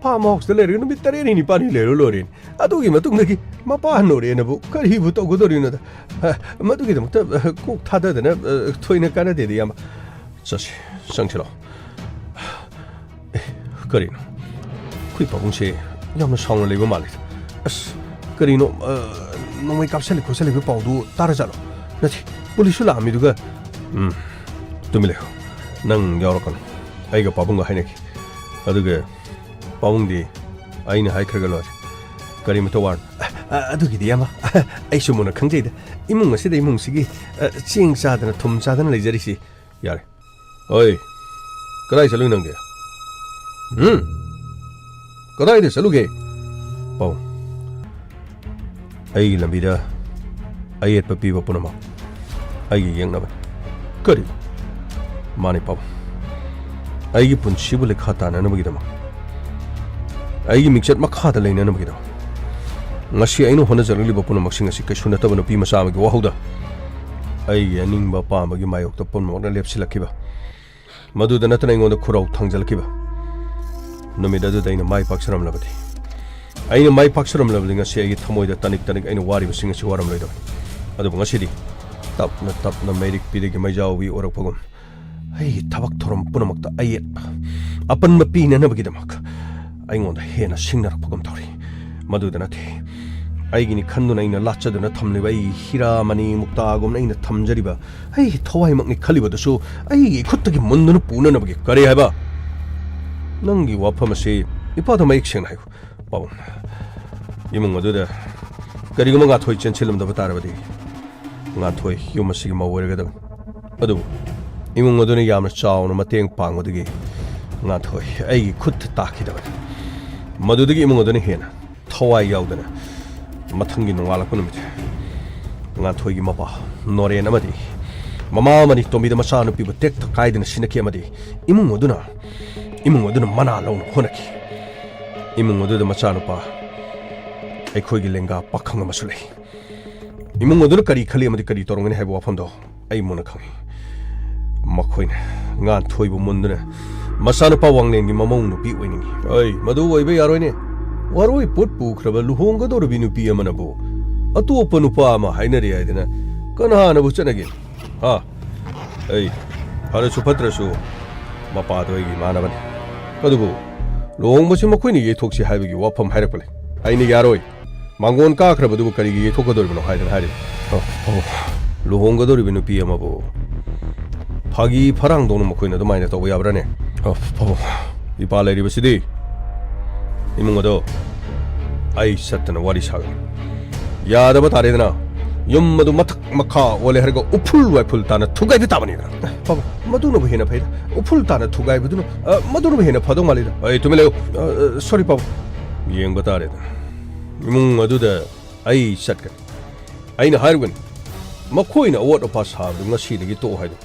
ꯐꯥꯔꯝ ꯍꯥꯎꯁꯇ ꯂꯩꯔꯒ ꯅꯨꯃꯤꯠ ꯇꯔꯦꯠꯅꯤ ꯅꯤꯄꯥꯜꯅꯤ ꯂꯩꯔꯨ ꯂꯣꯏꯔꯦꯅꯦ꯫ ꯑꯗꯨꯒꯤ ꯃꯇꯨꯡꯗꯒꯤ ꯃꯄꯥ ꯅꯣꯔꯦꯅꯕꯨ ꯀꯔꯤꯕꯨ ꯇꯧꯒꯗꯧꯔꯤꯅꯣꯗ? ꯑ, ꯃꯗꯨꯒꯤꯗꯃꯛꯇ, ꯑ, ꯀꯣꯛ ꯊꯥꯗꯗꯅ, ꯑ, ꯊꯣꯏꯅ ꯀꯥꯟꯅꯗꯦꯗ, ꯏꯌꯥꯝꯕ꯫ ꯆꯠꯁꯤ, ꯆꯪꯁꯤꯜꯂꯣ꯫ ꯑꯦ, ꯀꯔꯤꯅꯣ? ꯑꯩꯈꯣꯏ ꯄꯥꯕꯨꯡꯁꯦ ꯌꯥꯝꯅ ꯁꯥꯎꯅ ꯂꯩꯕ ꯃꯥꯜꯂꯤ꯫ ꯑꯁ, ꯀꯔꯤꯅꯣ, ꯑ, ꯅꯣꯡꯃꯩ ꯀꯥꯞꯁꯜꯂꯤ ꯈꯣꯠꯆꯜꯂꯤꯕ ꯄꯥꯎꯗꯨ ꯇꯥꯔꯖꯥꯠꯂꯣ? ꯅꯠꯇꯦ, ꯄꯨꯂꯤꯁꯁꯨ ꯂꯥꯛꯑꯝꯃꯤꯗꯨꯒ꯫ ꯎꯝ, ꯇꯨꯃꯤꯟ ꯂꯩꯌꯨ꯫ ꯅꯪ ꯌꯥꯎꯔꯛꯀꯅꯨ꯫ ꯑꯩꯒ ꯄꯥꯕꯨꯡꯒ ꯍꯥꯏꯅꯈꯤ꯫ ꯑꯗꯨꯒ ꯄꯥꯕꯨꯡꯗꯤ ꯑꯩꯅ ꯍꯥꯏꯈ꯭ꯔꯒ ꯂꯣꯏꯔꯦ꯫ ꯀꯔꯤꯃꯇ ꯋꯥꯔꯨꯅꯨ꯫ ꯑ, ꯑ, ꯑꯗꯨꯒꯤꯗꯤ, ꯏꯌꯥꯝꯕ, ꯑꯩꯁꯨ ꯃꯨꯟꯅ ꯈꯪꯖꯩꯗ꯫ ꯏꯃꯨꯡ ꯑꯁꯤꯗ ꯏꯃꯨꯡꯁꯤꯒꯤ, ꯑ, ꯆꯦꯡ ꯆꯥꯗꯅ ꯊꯨꯝ ꯆꯥꯗꯅ ꯂꯩꯖꯔꯤꯁꯤ꯫ ꯌꯥꯔꯦ꯫ ꯑꯣꯏ, ꯀꯗꯥꯏ ꯆꯠꯂꯨꯏ ꯅꯪꯗꯤ? ꯎꯝ? ꯀꯗꯥꯏꯗ ꯆꯠꯂꯨꯒꯦ? ꯄꯥꯎ꯫ ꯑꯩꯒꯤ ꯂꯝꯕꯤꯗ ꯑꯌꯦꯠꯄ ꯄꯤꯕ ꯄꯨꯝꯅꯃꯛ ꯑꯩꯒꯤ ꯌꯦꯛꯅꯕꯅꯤ꯫ ꯀꯔꯤ? ꯃꯥꯅꯤ, ꯄꯥꯎ꯫ ꯑꯩꯒꯤ ꯄꯨꯟꯁꯤꯕꯨ ꯂꯩꯈꯥ ꯇꯥꯅꯅꯕꯒꯤꯗꯃꯛ, ꯑꯩꯒꯤ ꯃꯤꯡꯆꯠ ꯃꯈꯥꯗ ꯂꯩꯅꯅꯕꯒꯤꯗꯃꯛ, ꯉꯁꯤ ꯑꯩꯅ ꯍꯣꯠꯅꯖꯔꯛꯂꯤꯕ ꯄꯨꯝꯅꯃꯛꯁꯤꯡ ꯑꯁꯤ ꯀꯩꯁꯨ ꯅꯠꯇꯕ ꯅꯨꯄꯤ ꯃꯆꯥ ꯑꯃꯒꯤ ꯋꯥꯍꯧꯗ ꯑꯩꯒꯤ ꯑꯅꯤꯡꯕ ꯑꯄꯥꯝꯕꯒꯤ ꯃꯥꯌꯣꯛꯇ ꯄꯨꯝꯅꯃꯛꯅ ꯂꯦꯞꯁꯤꯜꯂꯛꯈꯤꯕ, ꯃꯗꯨꯗ ꯅꯠꯇꯅ ꯑꯩꯉꯣꯟꯗ ꯈꯨꯔꯧ ꯊꯥꯡꯖꯤꯜꯂꯛꯈꯤꯕ ꯅꯨꯃꯤꯠ ꯑꯗꯨꯗ ꯑꯩꯅ ꯃꯥꯏ ꯄꯥꯛꯆꯔꯝꯂꯕꯗꯤ, ꯑꯩꯅ ꯃꯥꯏ ꯄꯥꯛꯆꯔꯝꯂꯕꯗꯤ ꯉꯁꯤ ꯑꯩꯒꯤ ꯊꯃꯣꯏꯗ ꯇꯅꯤꯛ ꯇꯅꯤꯛ ꯑꯩꯅ ꯋꯥꯔꯤꯕꯁꯤꯡ ꯑꯁꯤ ꯋꯥꯔꯝꯂꯣꯏꯗꯕꯅꯤ꯫ ꯑꯗꯨꯕꯨ ꯉꯁꯤꯗꯤ ꯇꯞꯅ ꯇꯞꯅ ꯃꯩꯔꯤꯛꯄꯤꯗꯒꯤ ꯃꯩꯖꯥꯎꯕꯤ ꯑꯣꯔꯛꯄꯒꯨꯝ, ꯑꯩꯒꯤ ꯊꯕꯛ ꯊꯧꯔꯝ ꯄꯨꯝꯅꯃꯛꯇ ꯑꯌꯦꯠꯄ, ꯑꯄꯟꯕ ꯄꯤꯅꯅꯕꯒꯤꯗꯃꯛ ꯑꯩꯉꯣꯟꯗ ꯍꯦꯟꯅ ꯁꯤꯡꯅꯔꯛꯄꯒꯨꯝ ꯇꯧꯔꯤ꯫ ꯃꯗꯨꯗ ꯅꯠꯇꯦ, ꯑꯩꯒꯤꯅꯤ ꯈꯟꯗꯨꯅ ꯑꯩꯅ ꯂꯥꯠꯆꯗꯨꯅ ꯊꯝꯂꯤꯕ ꯑꯩꯒꯤ ꯍꯤꯔꯥ ꯃꯅꯤ ꯃꯨꯛꯇꯥꯒꯨꯝꯅ ꯑꯩꯅ ꯊꯝꯖꯔꯤꯕ ꯑꯩꯒꯤ ꯊꯋꯥꯏꯃꯛꯅꯤ ꯈꯜꯂꯤꯕꯗꯨꯁꯨ ꯑꯩꯒꯤ ꯏꯈꯨꯠꯇꯒꯤ ꯃꯨꯟꯗꯨꯅ ꯄꯨꯅꯅꯕꯒꯤ꯫ ꯀꯔꯤ ꯍꯥꯏꯕ? ꯅꯪꯒꯤ ꯋꯥꯐꯝ ꯑꯁꯤ ꯏꯄꯥꯗ ꯃꯌꯦꯛ ꯁꯦꯡꯅ ꯍꯥꯏꯌꯨ꯫ ꯄꯥꯕꯨꯡ, ꯏꯃꯨꯡ ꯑꯗꯨꯗ ꯀꯔꯤꯒꯨꯝꯕ ꯉꯥꯟꯊꯣꯏ ꯆꯦꯟꯁꯤꯜꯂꯝꯗꯕ ꯇꯥꯔꯕꯗꯤ, ꯉꯥꯟꯊꯣꯏ ꯌꯨꯝ ꯑꯁꯤꯒꯤ ꯃꯧ ꯑꯣꯏꯔꯒꯗꯕꯅꯤ꯫ ꯑꯗꯨꯕꯨ ꯏꯃꯨꯡ ꯑꯗꯨꯅ ꯌꯥꯝꯅ ꯆꯥꯎꯅ ꯃꯇꯦꯡ ꯄꯥꯡꯕꯗꯒꯤ ꯉꯥꯟꯊꯣꯏ ꯑꯩꯒꯤ ꯈꯨꯠꯇ ꯇꯥꯈꯤꯗꯕꯅꯤ꯫ ꯃꯗꯨꯗꯒꯤ ꯏꯃꯨꯡ ꯑꯗꯨꯅ ꯍꯦꯟꯅ ꯊꯋꯥꯏ ꯌꯥꯎꯗꯅ ꯃꯊꯪꯒꯤ ꯅꯣꯡꯉꯥꯜꯂꯛꯄ ꯅꯨꯃꯤꯠ ꯉꯥꯟꯊꯣꯏꯒꯤ ꯃꯄꯥ ꯅꯣꯔꯦꯟ ꯑꯃꯗꯤ ꯃꯃꯥ ꯑꯃꯅꯤ ꯇꯣꯝꯕꯤꯗ ꯃꯆꯥꯅꯨꯄꯤꯕꯨ ꯇꯦꯛꯇ ꯀꯥꯏꯗꯅ ꯁꯤꯟꯅꯈꯤ ꯑꯃꯗꯤ ꯏꯃꯨꯡ ꯑꯗꯨꯅ, ꯏꯃꯨꯡ ꯑꯗꯨꯅ ꯃꯅꯥ ꯂꯧꯅ ꯍꯣꯠꯅꯈꯤ꯫ ꯏꯃꯨꯡ ꯑꯗꯨꯗ ꯃꯆꯥꯅꯨꯄꯥ ꯑꯩꯈꯣꯏꯒꯤ ꯂꯦꯡꯒꯥ ꯄꯥꯈꯪ ꯑꯃꯁꯨ ꯂꯩ꯫ ꯏꯃꯨꯡ ꯑꯗꯨꯅ ꯀꯔꯤ ꯈꯜꯂꯤ ꯑꯃꯗꯤ ꯀꯔꯤ ꯇꯧꯔꯝꯒꯅꯤ ꯍꯥꯏꯕ ꯋꯥꯐꯝꯗꯣ ꯑꯩ ꯃꯨꯟꯅ ꯈꯪꯏ꯫ ꯃꯈꯣꯏꯅ ꯉꯥꯟꯊꯣꯏꯕꯨ ꯃꯨꯟꯗꯨꯅ ꯃꯆꯥꯅꯨꯄꯥ ꯋꯥꯡꯂꯦꯟꯒꯤ ꯃꯃꯧ ꯅꯨꯄꯤ ꯑꯣꯏꯅꯤꯡꯏ꯫ ꯑꯩ ꯃꯗꯨ ꯑꯣꯏꯕ ꯌꯥꯔꯣꯏꯅꯦ꯫ ꯋꯥꯔꯣꯏ ꯄꯣꯠ ꯄꯨꯈ꯭ꯔꯕ ꯂꯨꯍꯣꯡꯒꯗꯧꯔꯤꯕꯤ ꯅꯨꯄꯤ ꯑꯃꯅꯕꯨ ꯑꯇꯣꯞꯄ ꯅꯨꯄꯥ ꯑꯃ ꯍꯥꯏꯅꯔꯤ ꯍꯥꯏꯗꯅ ꯀꯅꯥꯅꯕꯨ ꯆꯠꯅꯒꯦ? ꯍꯥ? ꯑꯩ ꯐꯔꯁꯨ ꯐꯠꯇ꯭ꯔꯁꯨ ꯃꯄꯥꯗꯣ ꯑꯩꯒꯤ ꯏꯃꯥꯟꯅꯕꯅꯤ꯫ ꯑꯗꯨꯕꯨ ꯂꯨꯍꯣꯡꯕꯁꯤ ꯃꯈꯣꯏꯅ ꯌꯩꯊꯣꯛꯁꯤ ꯍꯥꯏꯕꯒꯤ ꯋꯥꯐꯝ ꯍꯥꯏꯔꯛꯄ ꯂꯩ꯫ ꯑꯩꯅ ꯌꯥꯔꯣꯏ꯫ ꯃꯥꯡꯒꯣꯟ ꯀꯥꯈ꯭ꯔꯕꯗꯨꯕꯨ ꯀꯔꯤꯒꯤ ꯌꯩꯊꯣꯛꯀꯗꯧꯔꯤꯕꯅꯣ ꯍꯥꯏꯗꯅ ꯍꯥꯏꯔꯤꯕ꯫ ꯑꯣ, ꯑꯣ, ꯂꯨꯍꯣꯡꯒꯗꯧꯔꯤꯕ ꯅꯨꯄꯤ ꯑꯃꯕꯨ ꯐꯥꯒꯤ ꯐꯔꯥꯡꯗꯧꯅ ꯃꯈꯣꯏꯅ ꯑꯗꯨꯃꯥꯏꯅ ꯇꯧꯕ ꯌꯥꯕ꯭ꯔꯥꯅꯦ? ꯑꯣ, ꯑꯣ, ꯏꯄꯥ ꯂꯩꯔꯤꯕꯁꯤꯗꯤ ꯏꯃꯨꯡ ꯑꯗꯣ ꯑꯩ ꯆꯠꯇꯅ ꯋꯥꯔꯤ ꯁꯥꯒꯅꯤ꯫ ꯌꯥꯗꯕ ꯇꯥꯔꯦꯗꯅ꯫ ꯌꯨꯝ ꯑꯗꯨ ꯃꯊꯛ ꯃꯈꯥ ꯑꯣꯜꯂꯦ ꯍꯥꯏꯔꯒ ꯎꯐꯨꯜ ꯋꯥꯏꯐꯨꯜ ꯇꯥꯅ ꯊꯨꯒꯥꯏꯕ ꯇꯥꯕꯅꯤꯗꯅ꯫ ꯄꯥꯕꯨꯡ, ꯃꯗꯨꯅꯕꯨ ꯍꯦꯟꯅ ꯐꯩꯗ꯫ ꯎꯐꯨꯜ ꯇꯥꯅ ꯊꯨꯒꯥꯏꯕꯗꯨꯅ, ꯑ, ꯃꯗꯨꯅꯕꯨ ꯍꯦꯟꯅ ꯐꯗꯧ ꯃꯥꯜꯂꯤꯗ꯫ ꯑꯩ ꯇꯨꯃꯤꯟ ꯂꯩꯌꯨ꯫ ꯑ, ꯑ, sorry, ꯄꯥꯕꯨꯡ꯫ ꯌꯦꯡꯕ ꯇꯥꯔꯦꯗꯅ꯫ ꯏꯃꯨꯡ ꯑꯗꯨꯗ ꯑꯩ ꯆꯠꯀꯅꯤ꯫ ꯑꯩꯅ ꯍꯥꯏꯔꯨꯒꯅꯤ꯫ ꯃꯈꯣꯏꯅ ꯑꯋꯣꯠ ꯑꯄꯥ ꯁꯥꯕꯗꯨ ꯉꯁꯤꯗꯒꯤ ꯇꯣꯛꯑꯣ ꯍꯥꯏꯗꯨ꯫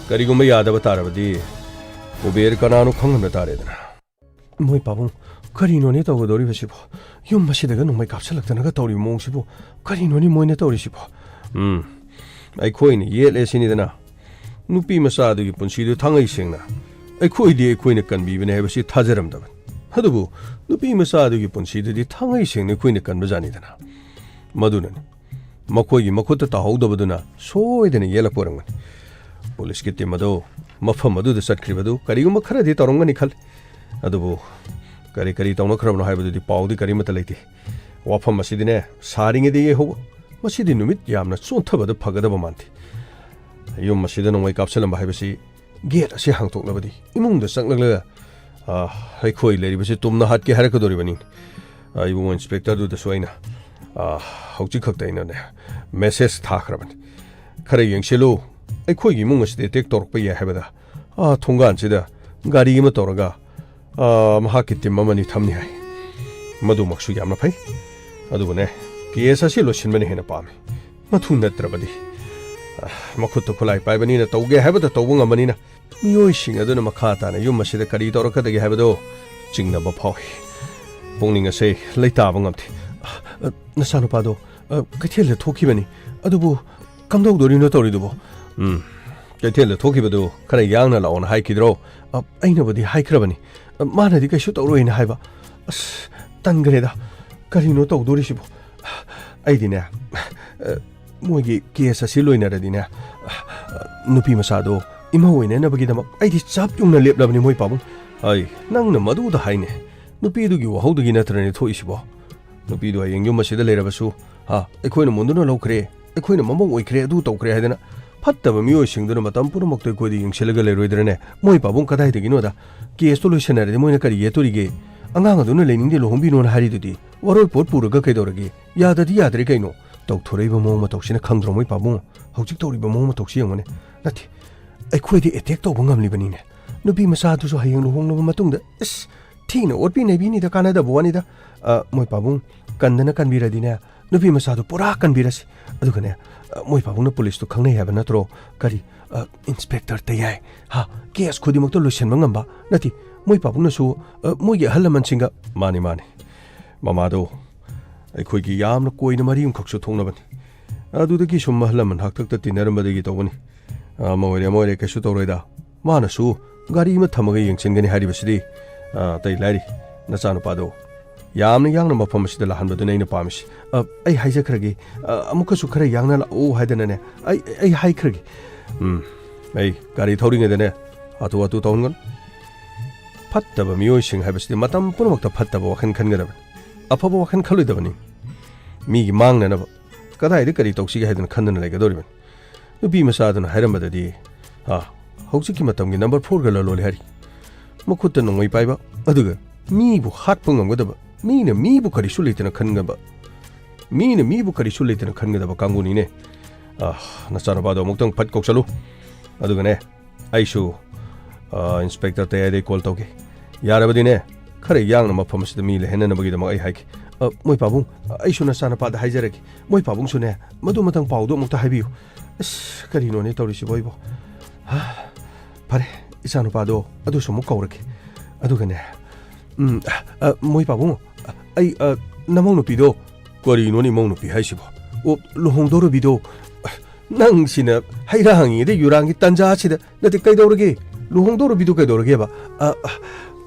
ꯀꯔꯤꯒꯨꯝꯕ ꯌꯥꯗꯕ ꯇꯥꯔꯕꯗꯤ ꯀꯨꯕꯦꯔ ꯀꯅꯥꯅꯣ ꯈꯪꯍꯟꯕ ꯇꯥꯔꯦꯗꯅ꯫ ꯃꯣꯏ ꯄꯥꯕꯨꯡ, ꯀꯔꯤꯅꯣꯅꯦ ꯇꯧꯒꯗꯧꯔꯤꯕꯁꯤꯕꯣ? ꯌꯨꯝ ꯑꯁꯤꯗꯒ ꯅꯣꯡꯃꯩ ꯀꯥꯞꯁꯤꯜꯂꯛꯇꯅꯒ ꯇꯧꯔꯤꯕ ꯃꯑꯣꯡꯁꯤꯕꯨ ꯀꯔꯤꯅꯣꯅꯦ ꯃꯣꯏꯅ ꯇꯧꯔꯤꯁꯤꯕꯣ? ꯎꯝ, ꯑꯩꯈꯣꯏꯅ ꯌꯦꯠꯂꯦ ꯁꯤꯅꯤꯗꯅ꯫ ꯅꯨꯄꯤ ꯃꯆꯥ ꯑꯗꯨꯒꯤ ꯄꯨꯟꯁꯤꯗꯨ ꯊꯥꯡꯉꯩ ꯁꯦꯡꯅ ꯑꯩꯈꯣꯏꯗꯤ ꯑꯩꯈꯣꯏꯅ ꯀꯟꯕꯤꯕꯅꯦ ꯍꯥꯏꯕꯁꯤ ꯊꯥꯖꯔꯝꯗꯕꯅꯤ꯫ ꯑꯗꯨꯕꯨ ꯅꯨꯄꯤ ꯃꯆꯥ ꯑꯗꯨꯒꯤ ꯄꯨꯟꯁꯤꯗꯨꯗꯤ ꯊꯥꯡꯉꯩ ꯁꯦꯡꯅ ꯑꯩꯈꯣꯏꯅ ꯀꯟꯕꯖꯥꯠꯅꯤꯗꯅ꯫ ꯃꯗꯨꯅꯅꯤ꯫ ꯃꯈꯣꯏꯒꯤ ꯃꯈꯨꯠꯇ ꯇꯥꯍꯧꯗꯕꯗꯨꯅ ꯁꯣꯏꯗꯅ ꯌꯦꯜꯂꯛꯄ ꯑꯣꯏꯔꯝꯒꯅꯤ꯫ ꯄꯨꯂꯤꯁꯀꯤ ꯇꯤꯝ ꯑꯗꯨ ꯃꯐꯝ ꯑꯗꯨꯗ ꯆꯠꯈ꯭ꯔꯤꯕꯗꯨ ꯀꯔꯤꯒꯨꯝꯕ ꯈꯔꯗꯤ ꯇꯧꯔꯝꯒꯅꯤ ꯈꯜꯂꯤ꯫ ꯑꯗꯨꯕꯨ ꯀꯔꯤ ꯀꯔꯤ ꯇꯧꯅꯈ꯭ꯔꯕꯅꯣ ꯍꯥꯏꯕꯗꯨꯗꯤ ꯄꯥꯎꯗꯤ ꯀꯔꯤꯃꯠꯇ ꯂꯩꯇꯦ꯫ ꯋꯥꯐꯝ ꯑꯁꯤꯗꯤꯅꯦ, ꯁꯥꯔꯤꯉꯩꯗ ꯌꯩꯍꯧꯕ꯫ ꯃꯁꯤꯗꯤ ꯅꯨꯃꯤꯠ ꯌꯥꯝꯅ ꯆꯣꯟꯊꯕꯗ ꯐꯒꯗꯕ ꯃꯥꯟꯗꯦ꯫ ꯌꯨꯝ ꯑꯁꯤꯗ ꯅꯣꯡꯃꯩ ꯀꯥꯞꯁꯤꯜꯂꯝꯕ ꯍꯥꯏꯕꯁꯤ ꯒꯦꯠ ꯑꯁꯤ ꯍꯥꯡꯇꯣꯛꯂꯕꯗꯤ ꯏꯃꯨꯡꯗ ꯆꯪꯂꯛꯂꯒ, ꯑ, ꯑꯩꯈꯣꯏ ꯂꯩꯔꯤꯕꯁꯤ ꯇꯨꯝꯅ ꯍꯥꯠꯀꯦ ꯍꯥꯏꯔꯛꯀꯗꯧꯔꯤꯕꯅꯤ꯫ ꯑ, ꯏꯕꯨꯡꯉꯣ ꯏꯟꯁꯄꯦꯛꯇꯔꯗꯨꯗꯁꯨ ꯑꯩꯅ, ꯑ, ꯍꯧꯖꯤꯛ ꯈꯛꯇ ꯑꯩꯅꯅꯦ ꯃꯦꯁꯦꯖ ꯊꯥꯈ꯭ꯔꯕꯅꯤ꯫ "ꯈꯔ ꯌꯦꯡꯁꯤꯜꯂꯨ, ꯑꯩꯈꯣꯏꯒꯤ ꯏꯃꯨꯡ ꯑꯁꯤꯗ ꯑꯦꯇꯦꯛ ꯇꯧꯔꯛꯄ ꯌꯥꯏ ꯍꯥꯏꯕꯗ, ꯑ, ꯊꯣꯡꯒꯥꯟꯁꯤꯗ ꯒꯥꯔꯤ ꯑꯃ ꯇꯧꯔꯒ, ꯑ, ꯃꯍꯥꯛꯀꯤ ꯇꯤꯝ ꯑꯃꯅꯤ ꯊꯝꯅꯤ ꯍꯥꯏ꯫ ꯃꯗꯨꯃꯛꯁꯨ ꯌꯥꯝꯅ ꯐꯩ꯫ ꯑꯗꯨꯕꯨꯅꯦ, ꯀꯦꯁ ꯑꯁꯤ ꯂꯣꯏꯁꯤꯟꯕꯅ ꯍꯦꯟꯅ ꯄꯥꯝꯃꯤ꯫ ꯃꯗꯨ ꯅꯠꯇ꯭ꯔꯕꯗꯤ, ꯑ, ꯃꯈꯨꯠꯇ ꯈꯨꯠꯂꯥꯏ ꯄꯥꯏꯕꯅꯤꯅ ꯇꯧꯒꯦ ꯍꯥꯏꯕꯗ ꯇꯧꯕ ꯉꯝꯕꯅꯤꯅ ꯃꯤꯑꯣꯏꯁꯤꯡ ꯑꯗꯨꯅ ꯃꯈꯥ ꯇꯥꯅ ꯌꯨꯝ ꯑꯁꯤꯗ ꯀꯔꯤ ꯇꯧꯔꯛꯀꯗꯒꯦ ꯍꯥꯏꯕꯗꯨ ꯆꯤꯡꯅꯕ ꯐꯥꯎꯏ꯫" ꯄꯨꯛꯅꯤꯡ ꯑꯁꯦ ꯂꯩꯇꯥꯕ ꯉꯝꯗꯦ꯫ "ꯑ, ꯅꯆꯥꯅꯨꯄꯥꯗꯣ, ꯑ, ꯀꯩꯊꯦꯜꯗ ꯊꯣꯛꯈꯤꯕꯅꯤ꯫ ꯑꯗꯨꯕꯨ ꯀꯝꯗꯧꯗꯣꯔꯤꯅꯣ ꯇꯧꯔꯤꯗꯨꯕꯣ?" "ꯎꯝ, ꯀꯩꯊꯦꯜꯗ ꯊꯣꯛꯈꯤꯕꯗꯨ ꯈꯔ ꯌꯥꯡꯅ ꯂꯥꯛꯑꯣꯅ ꯍꯥꯏꯈꯤꯗ꯭ꯔꯣ?" "ꯑ, ꯑꯩꯅꯕꯨꯗꯤ ꯍꯥꯏꯈ꯭ꯔꯕꯅꯤ꯫ ꯑ, ꯃꯥꯅꯗꯤ ꯀꯩꯁꯨ ꯇꯧꯔꯣꯏꯅ ꯍꯥꯏꯕ꯫ ꯑꯁ, ꯇꯟꯈ꯭ꯔꯦꯗ꯫ ꯀꯔꯤꯅꯣ ꯇꯧꯗꯣꯔꯤꯁꯤꯕꯣ?" "ꯑꯩꯗꯤꯅꯦ, ꯑ, ꯃꯣꯏꯒꯤ ꯀꯦꯁ ꯑꯁꯤ ꯂꯣꯏꯅꯔꯗꯤꯅꯦ, ꯑ, ꯅꯨꯄꯤ ꯃꯆꯥꯗꯣ ꯏꯃꯧ ꯑꯣꯏꯅꯅꯕꯒꯤꯗꯃꯛ ꯑꯩꯗꯤ ꯆꯞ ꯌꯨꯡꯅ ꯂꯦꯞꯂꯕꯅꯤ, ꯃꯣꯏ ꯄꯥꯕꯨꯡ꯫" "ꯑꯩ, ꯅꯪꯅ ꯃꯗꯨꯗ ꯍꯥꯏꯅꯦ꯫ ꯅꯨꯄꯤꯗꯨꯒꯤ ꯋꯥꯍꯧꯗꯒꯤ ꯅꯠꯇ꯭ꯔꯅꯦ ꯊꯣꯛꯏꯁꯤꯕꯣ? ꯅꯨꯄꯤꯗꯨ ꯍꯌꯦꯡ ꯌꯨꯝ ꯑꯁꯤꯗ ꯂꯩꯔꯕꯁꯨ, ꯍꯥ, ꯑꯩꯈꯣꯏꯅ ꯃꯨꯟꯗꯨꯅ ꯂꯧꯈ꯭ꯔꯦ, ꯑꯩꯈꯣꯏꯅ ꯃꯃꯧ ꯑꯣꯏꯈ꯭ꯔꯦ, ꯑꯗꯨ ꯇꯧꯈ꯭ꯔꯦ ꯍꯥꯏꯗꯅ ꯐꯠꯇꯕ ꯃꯤꯑꯣꯏꯁꯤꯡꯗꯨꯅ ꯃꯇꯝ ꯄꯨꯝꯅꯃꯛꯇ ꯑꯩꯈꯣꯏꯗ ꯌꯦꯡꯁꯤꯜꯂꯒ ꯂꯩꯔꯣꯏꯗ꯭ꯔꯅꯦ? ꯃꯣꯏ ꯄꯥꯕꯨꯡ ꯀꯗꯥꯏꯗꯒꯤꯅꯣꯗ? ꯀꯦꯁꯇꯣ ꯂꯣꯏꯁꯟꯅꯔꯗꯤ ꯃꯣꯏꯅ ꯀꯔꯤ ꯌꯦꯠꯇꯣꯔꯤꯒꯦ? ꯑꯉꯥꯡ ꯑꯗꯨꯅ ꯂꯩꯅꯤꯡꯗꯦ ꯂꯨꯍꯣꯡꯕꯤꯅꯣꯅ ꯍꯥꯏꯔꯤꯗꯨꯗꯤ꯫ ꯋꯥꯔꯣꯏ ꯄꯣꯠ ꯄꯨꯔꯒ ꯀꯩꯗꯧꯔꯒꯦ? ꯌꯥꯗꯗꯤ ꯌꯥꯗ꯭ꯔꯦ ꯀꯩꯅꯣ?" "ꯇꯧꯊꯣꯔꯛꯏꯕ ꯃꯑꯣꯡ ꯃꯇꯧꯁꯤꯅ ꯈꯪꯗ꯭ꯔꯣ, ꯃꯣꯏ ꯄꯥꯕꯨꯡ? ꯍꯧꯖꯤꯛ ꯇꯧꯔꯤꯕ ꯃꯑꯣꯡ ꯃꯇꯧꯁꯤ ꯌꯦꯡꯉꯨꯅꯦ꯫ ꯅꯠꯇꯦ, ꯑꯩꯈꯣꯏꯗ ꯑꯦꯇꯦꯛ ꯇꯧꯕ ꯉꯝꯂꯤꯕꯅꯤꯅꯦ꯫ ꯅꯨꯄꯤ ꯃꯆꯥꯗꯨꯁꯨ ꯍꯌꯦꯡ ꯂꯨꯍꯣꯡꯂꯕ ꯃꯇꯨꯡꯗ, ꯏꯁ, ꯊꯤꯅ ꯑꯣꯠꯄꯤ ꯅꯩꯕꯤꯅꯤꯗ, ꯀꯥꯟꯅꯗꯕ ꯋꯥꯅꯤꯗ꯫" "ꯑ, ꯃꯣꯏ ꯄꯥꯕꯨꯡ, ꯀꯟꯗꯅ ꯀꯟꯕꯤꯔꯗꯤꯅꯦ, ꯅꯨꯄꯤ ꯃꯆꯥꯗꯣ ꯄꯨꯔꯥ ꯀꯟꯕꯤꯔꯁꯤ꯫ ꯑꯗꯨꯒꯅꯦ, ꯑ, ꯃꯣꯏ ꯄꯥꯕꯨꯡꯅ ꯄꯨꯂꯤꯁꯇꯣ ꯈꯪꯅꯩ ꯍꯥꯏꯕ ꯅꯠꯇ꯭ꯔꯣ? ꯀꯔꯤ, ꯑ, ꯏꯟꯁꯄꯦꯛꯇꯔ ꯇꯌꯥꯏ? ꯍꯥ, ꯀꯦꯁ ꯈꯨꯗꯤꯡꯃꯛꯇ ꯂꯣꯏꯁꯤꯟꯕ ꯉꯝꯕ? ꯅꯠꯇꯦ, ꯃꯣꯏ ꯄꯥꯕꯨꯡꯅꯁꯨ, ꯑ, ꯃꯣꯏꯒꯤ ꯑꯍꯜ ꯂꯃꯟꯁꯤꯡꯒ꯫" "ꯃꯥꯅꯤ, ꯃꯥꯅꯤ꯫ ꯃꯃꯥꯗꯣ ꯑꯩꯈꯣꯏꯒꯤ ꯌꯥꯝꯅ ꯀꯣꯏꯅ ꯃꯔꯤ ꯑꯃꯈꯛꯁꯨ ꯊꯣꯛꯅꯕꯅꯤ꯫ ꯑꯗꯨꯗꯒꯤ ꯁꯨꯝ ꯑꯍꯜ ꯂꯃꯟ ꯍꯥꯛꯇꯛꯇ ꯇꯤꯟꯅꯔꯝꯕꯗꯒꯤ ꯇꯧꯕꯅꯤ꯫ ꯑꯃ ꯑꯣꯏꯔꯦ, ꯑꯃ ꯑꯣꯏꯔꯦ, ꯀꯩꯁꯨ ꯇꯧꯔꯣꯏꯗ꯫ ꯃꯥꯅꯁꯨ ꯒꯥꯔꯤ ꯑꯃ ꯊꯝꯃꯒ ꯌꯦꯡꯁꯤꯟꯒꯅꯤ ꯍꯥꯏꯔꯤꯕꯁꯤꯗꯤ, ꯑ, ꯑꯇꯩ ꯂꯥꯏꯔꯤ, ꯅꯆꯥꯅꯨꯄꯥꯗꯣ ꯌꯥꯝꯅ ꯌꯥꯡꯅ ꯃꯐꯝ ꯑꯁꯤꯗ ꯂꯥꯛꯍꯟꯕꯗꯨꯅ ꯑꯩꯅ ꯄꯥꯝꯃꯤꯁꯤ꯫ ꯑ, ꯑꯩ ꯍꯥꯏꯖꯈ꯭ꯔꯒꯦ, ꯑ, ꯑꯃꯨꯛꯀꯁꯨ ꯈꯔ ꯌꯥꯡꯅ ꯂꯥꯛꯑꯣ ꯍꯥꯏꯗꯅꯅꯦ, ꯑꯩ, ꯑꯩ ꯍꯥꯏꯈ꯭ꯔꯒꯦ꯫" "ꯎꯝ, ꯑꯩ ꯒꯥꯔꯤ ꯊꯧꯔꯤꯉꯩꯗꯅꯦ, ꯍꯥꯊꯨ ꯍꯥꯊꯨ ꯊꯧꯍꯟꯒꯅꯨ꯫ ꯐꯠꯇꯕ ꯃꯤꯑꯣꯏꯁꯤꯡ ꯍꯥꯏꯕꯁꯤꯗꯤ ꯃꯇꯝ ꯄꯨꯝꯅꯃꯛꯇ ꯐꯠꯇꯕ ꯋꯥꯈꯜ ꯈꯟꯒꯗꯕꯅꯤ꯫ ꯑꯐꯕ ꯋꯥꯈꯜ ꯈꯜꯂꯣꯏꯗꯕꯅꯤ꯫ ꯃꯤꯒꯤ ꯃꯥꯡꯅꯅꯕ ꯀꯗꯥꯏꯗ ꯀꯔꯤ ꯇꯧꯁꯤꯒꯦ ꯍꯥꯏꯗꯅ ꯈꯟꯗꯨꯅ ꯂꯩꯒꯗꯧꯔꯤꯕꯅꯤ꯫ ꯅꯨꯄꯤ ꯃꯆꯥꯗꯨꯅ ꯍꯥꯏꯔꯝꯕꯗꯗꯤ, ꯑꯥ, ꯍꯧꯖꯤꯛꯀꯤ ꯃꯇꯝꯒꯤ ꯅꯝꯕꯔ ꯐꯣꯔꯒ ꯂꯂꯣꯜꯂꯦ ꯍꯥꯏꯔꯤ꯫ ꯃꯈꯨꯠꯇ ꯅꯣꯡꯃꯩ ꯄꯥꯏꯕ, ꯑꯗꯨꯒ ꯃꯤꯕꯨ ꯍꯥꯠꯄ ꯉꯝꯒꯗꯕ, ꯃꯤꯅ ꯃꯤꯕꯨ ꯀꯔꯤꯁꯨ ꯂꯩꯇꯅ ꯈꯟꯒꯗꯕ, ꯃꯤꯅ ꯃꯤꯕꯨ ꯀꯔꯤꯁꯨ ꯂꯩꯇꯅ ꯈꯟꯒꯗꯕ ꯀꯥꯡꯕꯨꯅꯤꯅꯦ꯫ ꯑꯥ, ꯅꯆꯥꯅꯨꯄꯥꯗꯣ ꯑꯃꯨꯛꯇꯪ ꯐꯠ ꯀꯧꯁꯜꯂꯨ꯫ ꯑꯗꯨꯒꯅꯦ, ꯑꯩꯁꯨ, ꯑ, ꯏꯟꯁꯄꯦꯛꯇꯔ ꯇꯌꯥꯏꯗꯩ ꯀꯣꯜ ꯇꯧꯒꯦ꯫ ꯌꯥꯔꯕꯗꯤꯅꯦ, ꯈꯔ ꯌꯥꯡꯅ ꯃꯐꯝ ꯑꯁꯤꯗ ꯃꯤ ꯂꯩꯍꯟꯅꯅꯕꯒꯤꯗꯃꯛ ꯑꯩ ꯍꯥꯏꯒꯦ꯫ ꯑ, ꯃꯣꯏ ꯄꯥꯕꯨꯡ, ꯑꯩꯁꯨ ꯅꯆꯥꯅꯨꯄꯥꯗ ꯍꯥꯏꯖꯔꯒꯦ꯫ ꯃꯣꯏ ꯄꯥꯕꯨꯡꯁꯨꯅꯦ, ꯃꯗꯨ ꯃꯇꯪ ꯄꯥꯎꯗꯣ ꯑꯃꯨꯛꯇ ꯍꯥꯏꯕꯤꯌꯨ꯫ ꯑꯁ, ꯀꯔꯤꯅꯣꯅꯦ ꯇꯧꯔꯤꯁꯤꯕꯣ ꯑꯩꯕꯣ? ꯍꯥ, ꯐꯔꯦ, ꯏꯆꯥꯅꯨꯄꯥꯗꯣ ꯑꯗꯨꯁꯨ ꯑꯃꯨꯛ ꯀꯧꯔꯒꯦ꯫ ꯑꯗꯨꯒꯅꯦ, ꯎꯝ, ꯑ, ꯃꯣꯏ ꯄꯥꯕꯨꯡ, ꯑ, ꯑꯩ, ꯑ, ꯅꯃꯧ ꯅꯨꯄꯤꯗꯣ꯫ ꯀꯔꯤꯅꯣꯅꯦ ꯏꯃꯧ ꯅꯨꯄꯤ ꯍꯥꯏꯁꯤꯕꯣ? ꯑꯣ, ꯂꯨꯍꯣꯡꯗꯧꯔꯕꯤꯗꯣ? ꯅꯪꯁꯤꯅ ꯍꯩ ꯔꯥ ꯍꯪꯉꯤꯉꯩꯗ ꯌꯨꯔꯥꯡꯒꯤ ꯇꯟꯖꯥꯁꯤꯗ, ꯅꯠꯇꯦ, ꯀꯩꯗꯧꯔꯒꯦ? ꯂꯨꯍꯣꯡꯗꯧꯔꯕꯤꯗꯣ ꯀꯩꯗꯧꯔꯒꯦꯕ? ꯑ, ꯑ,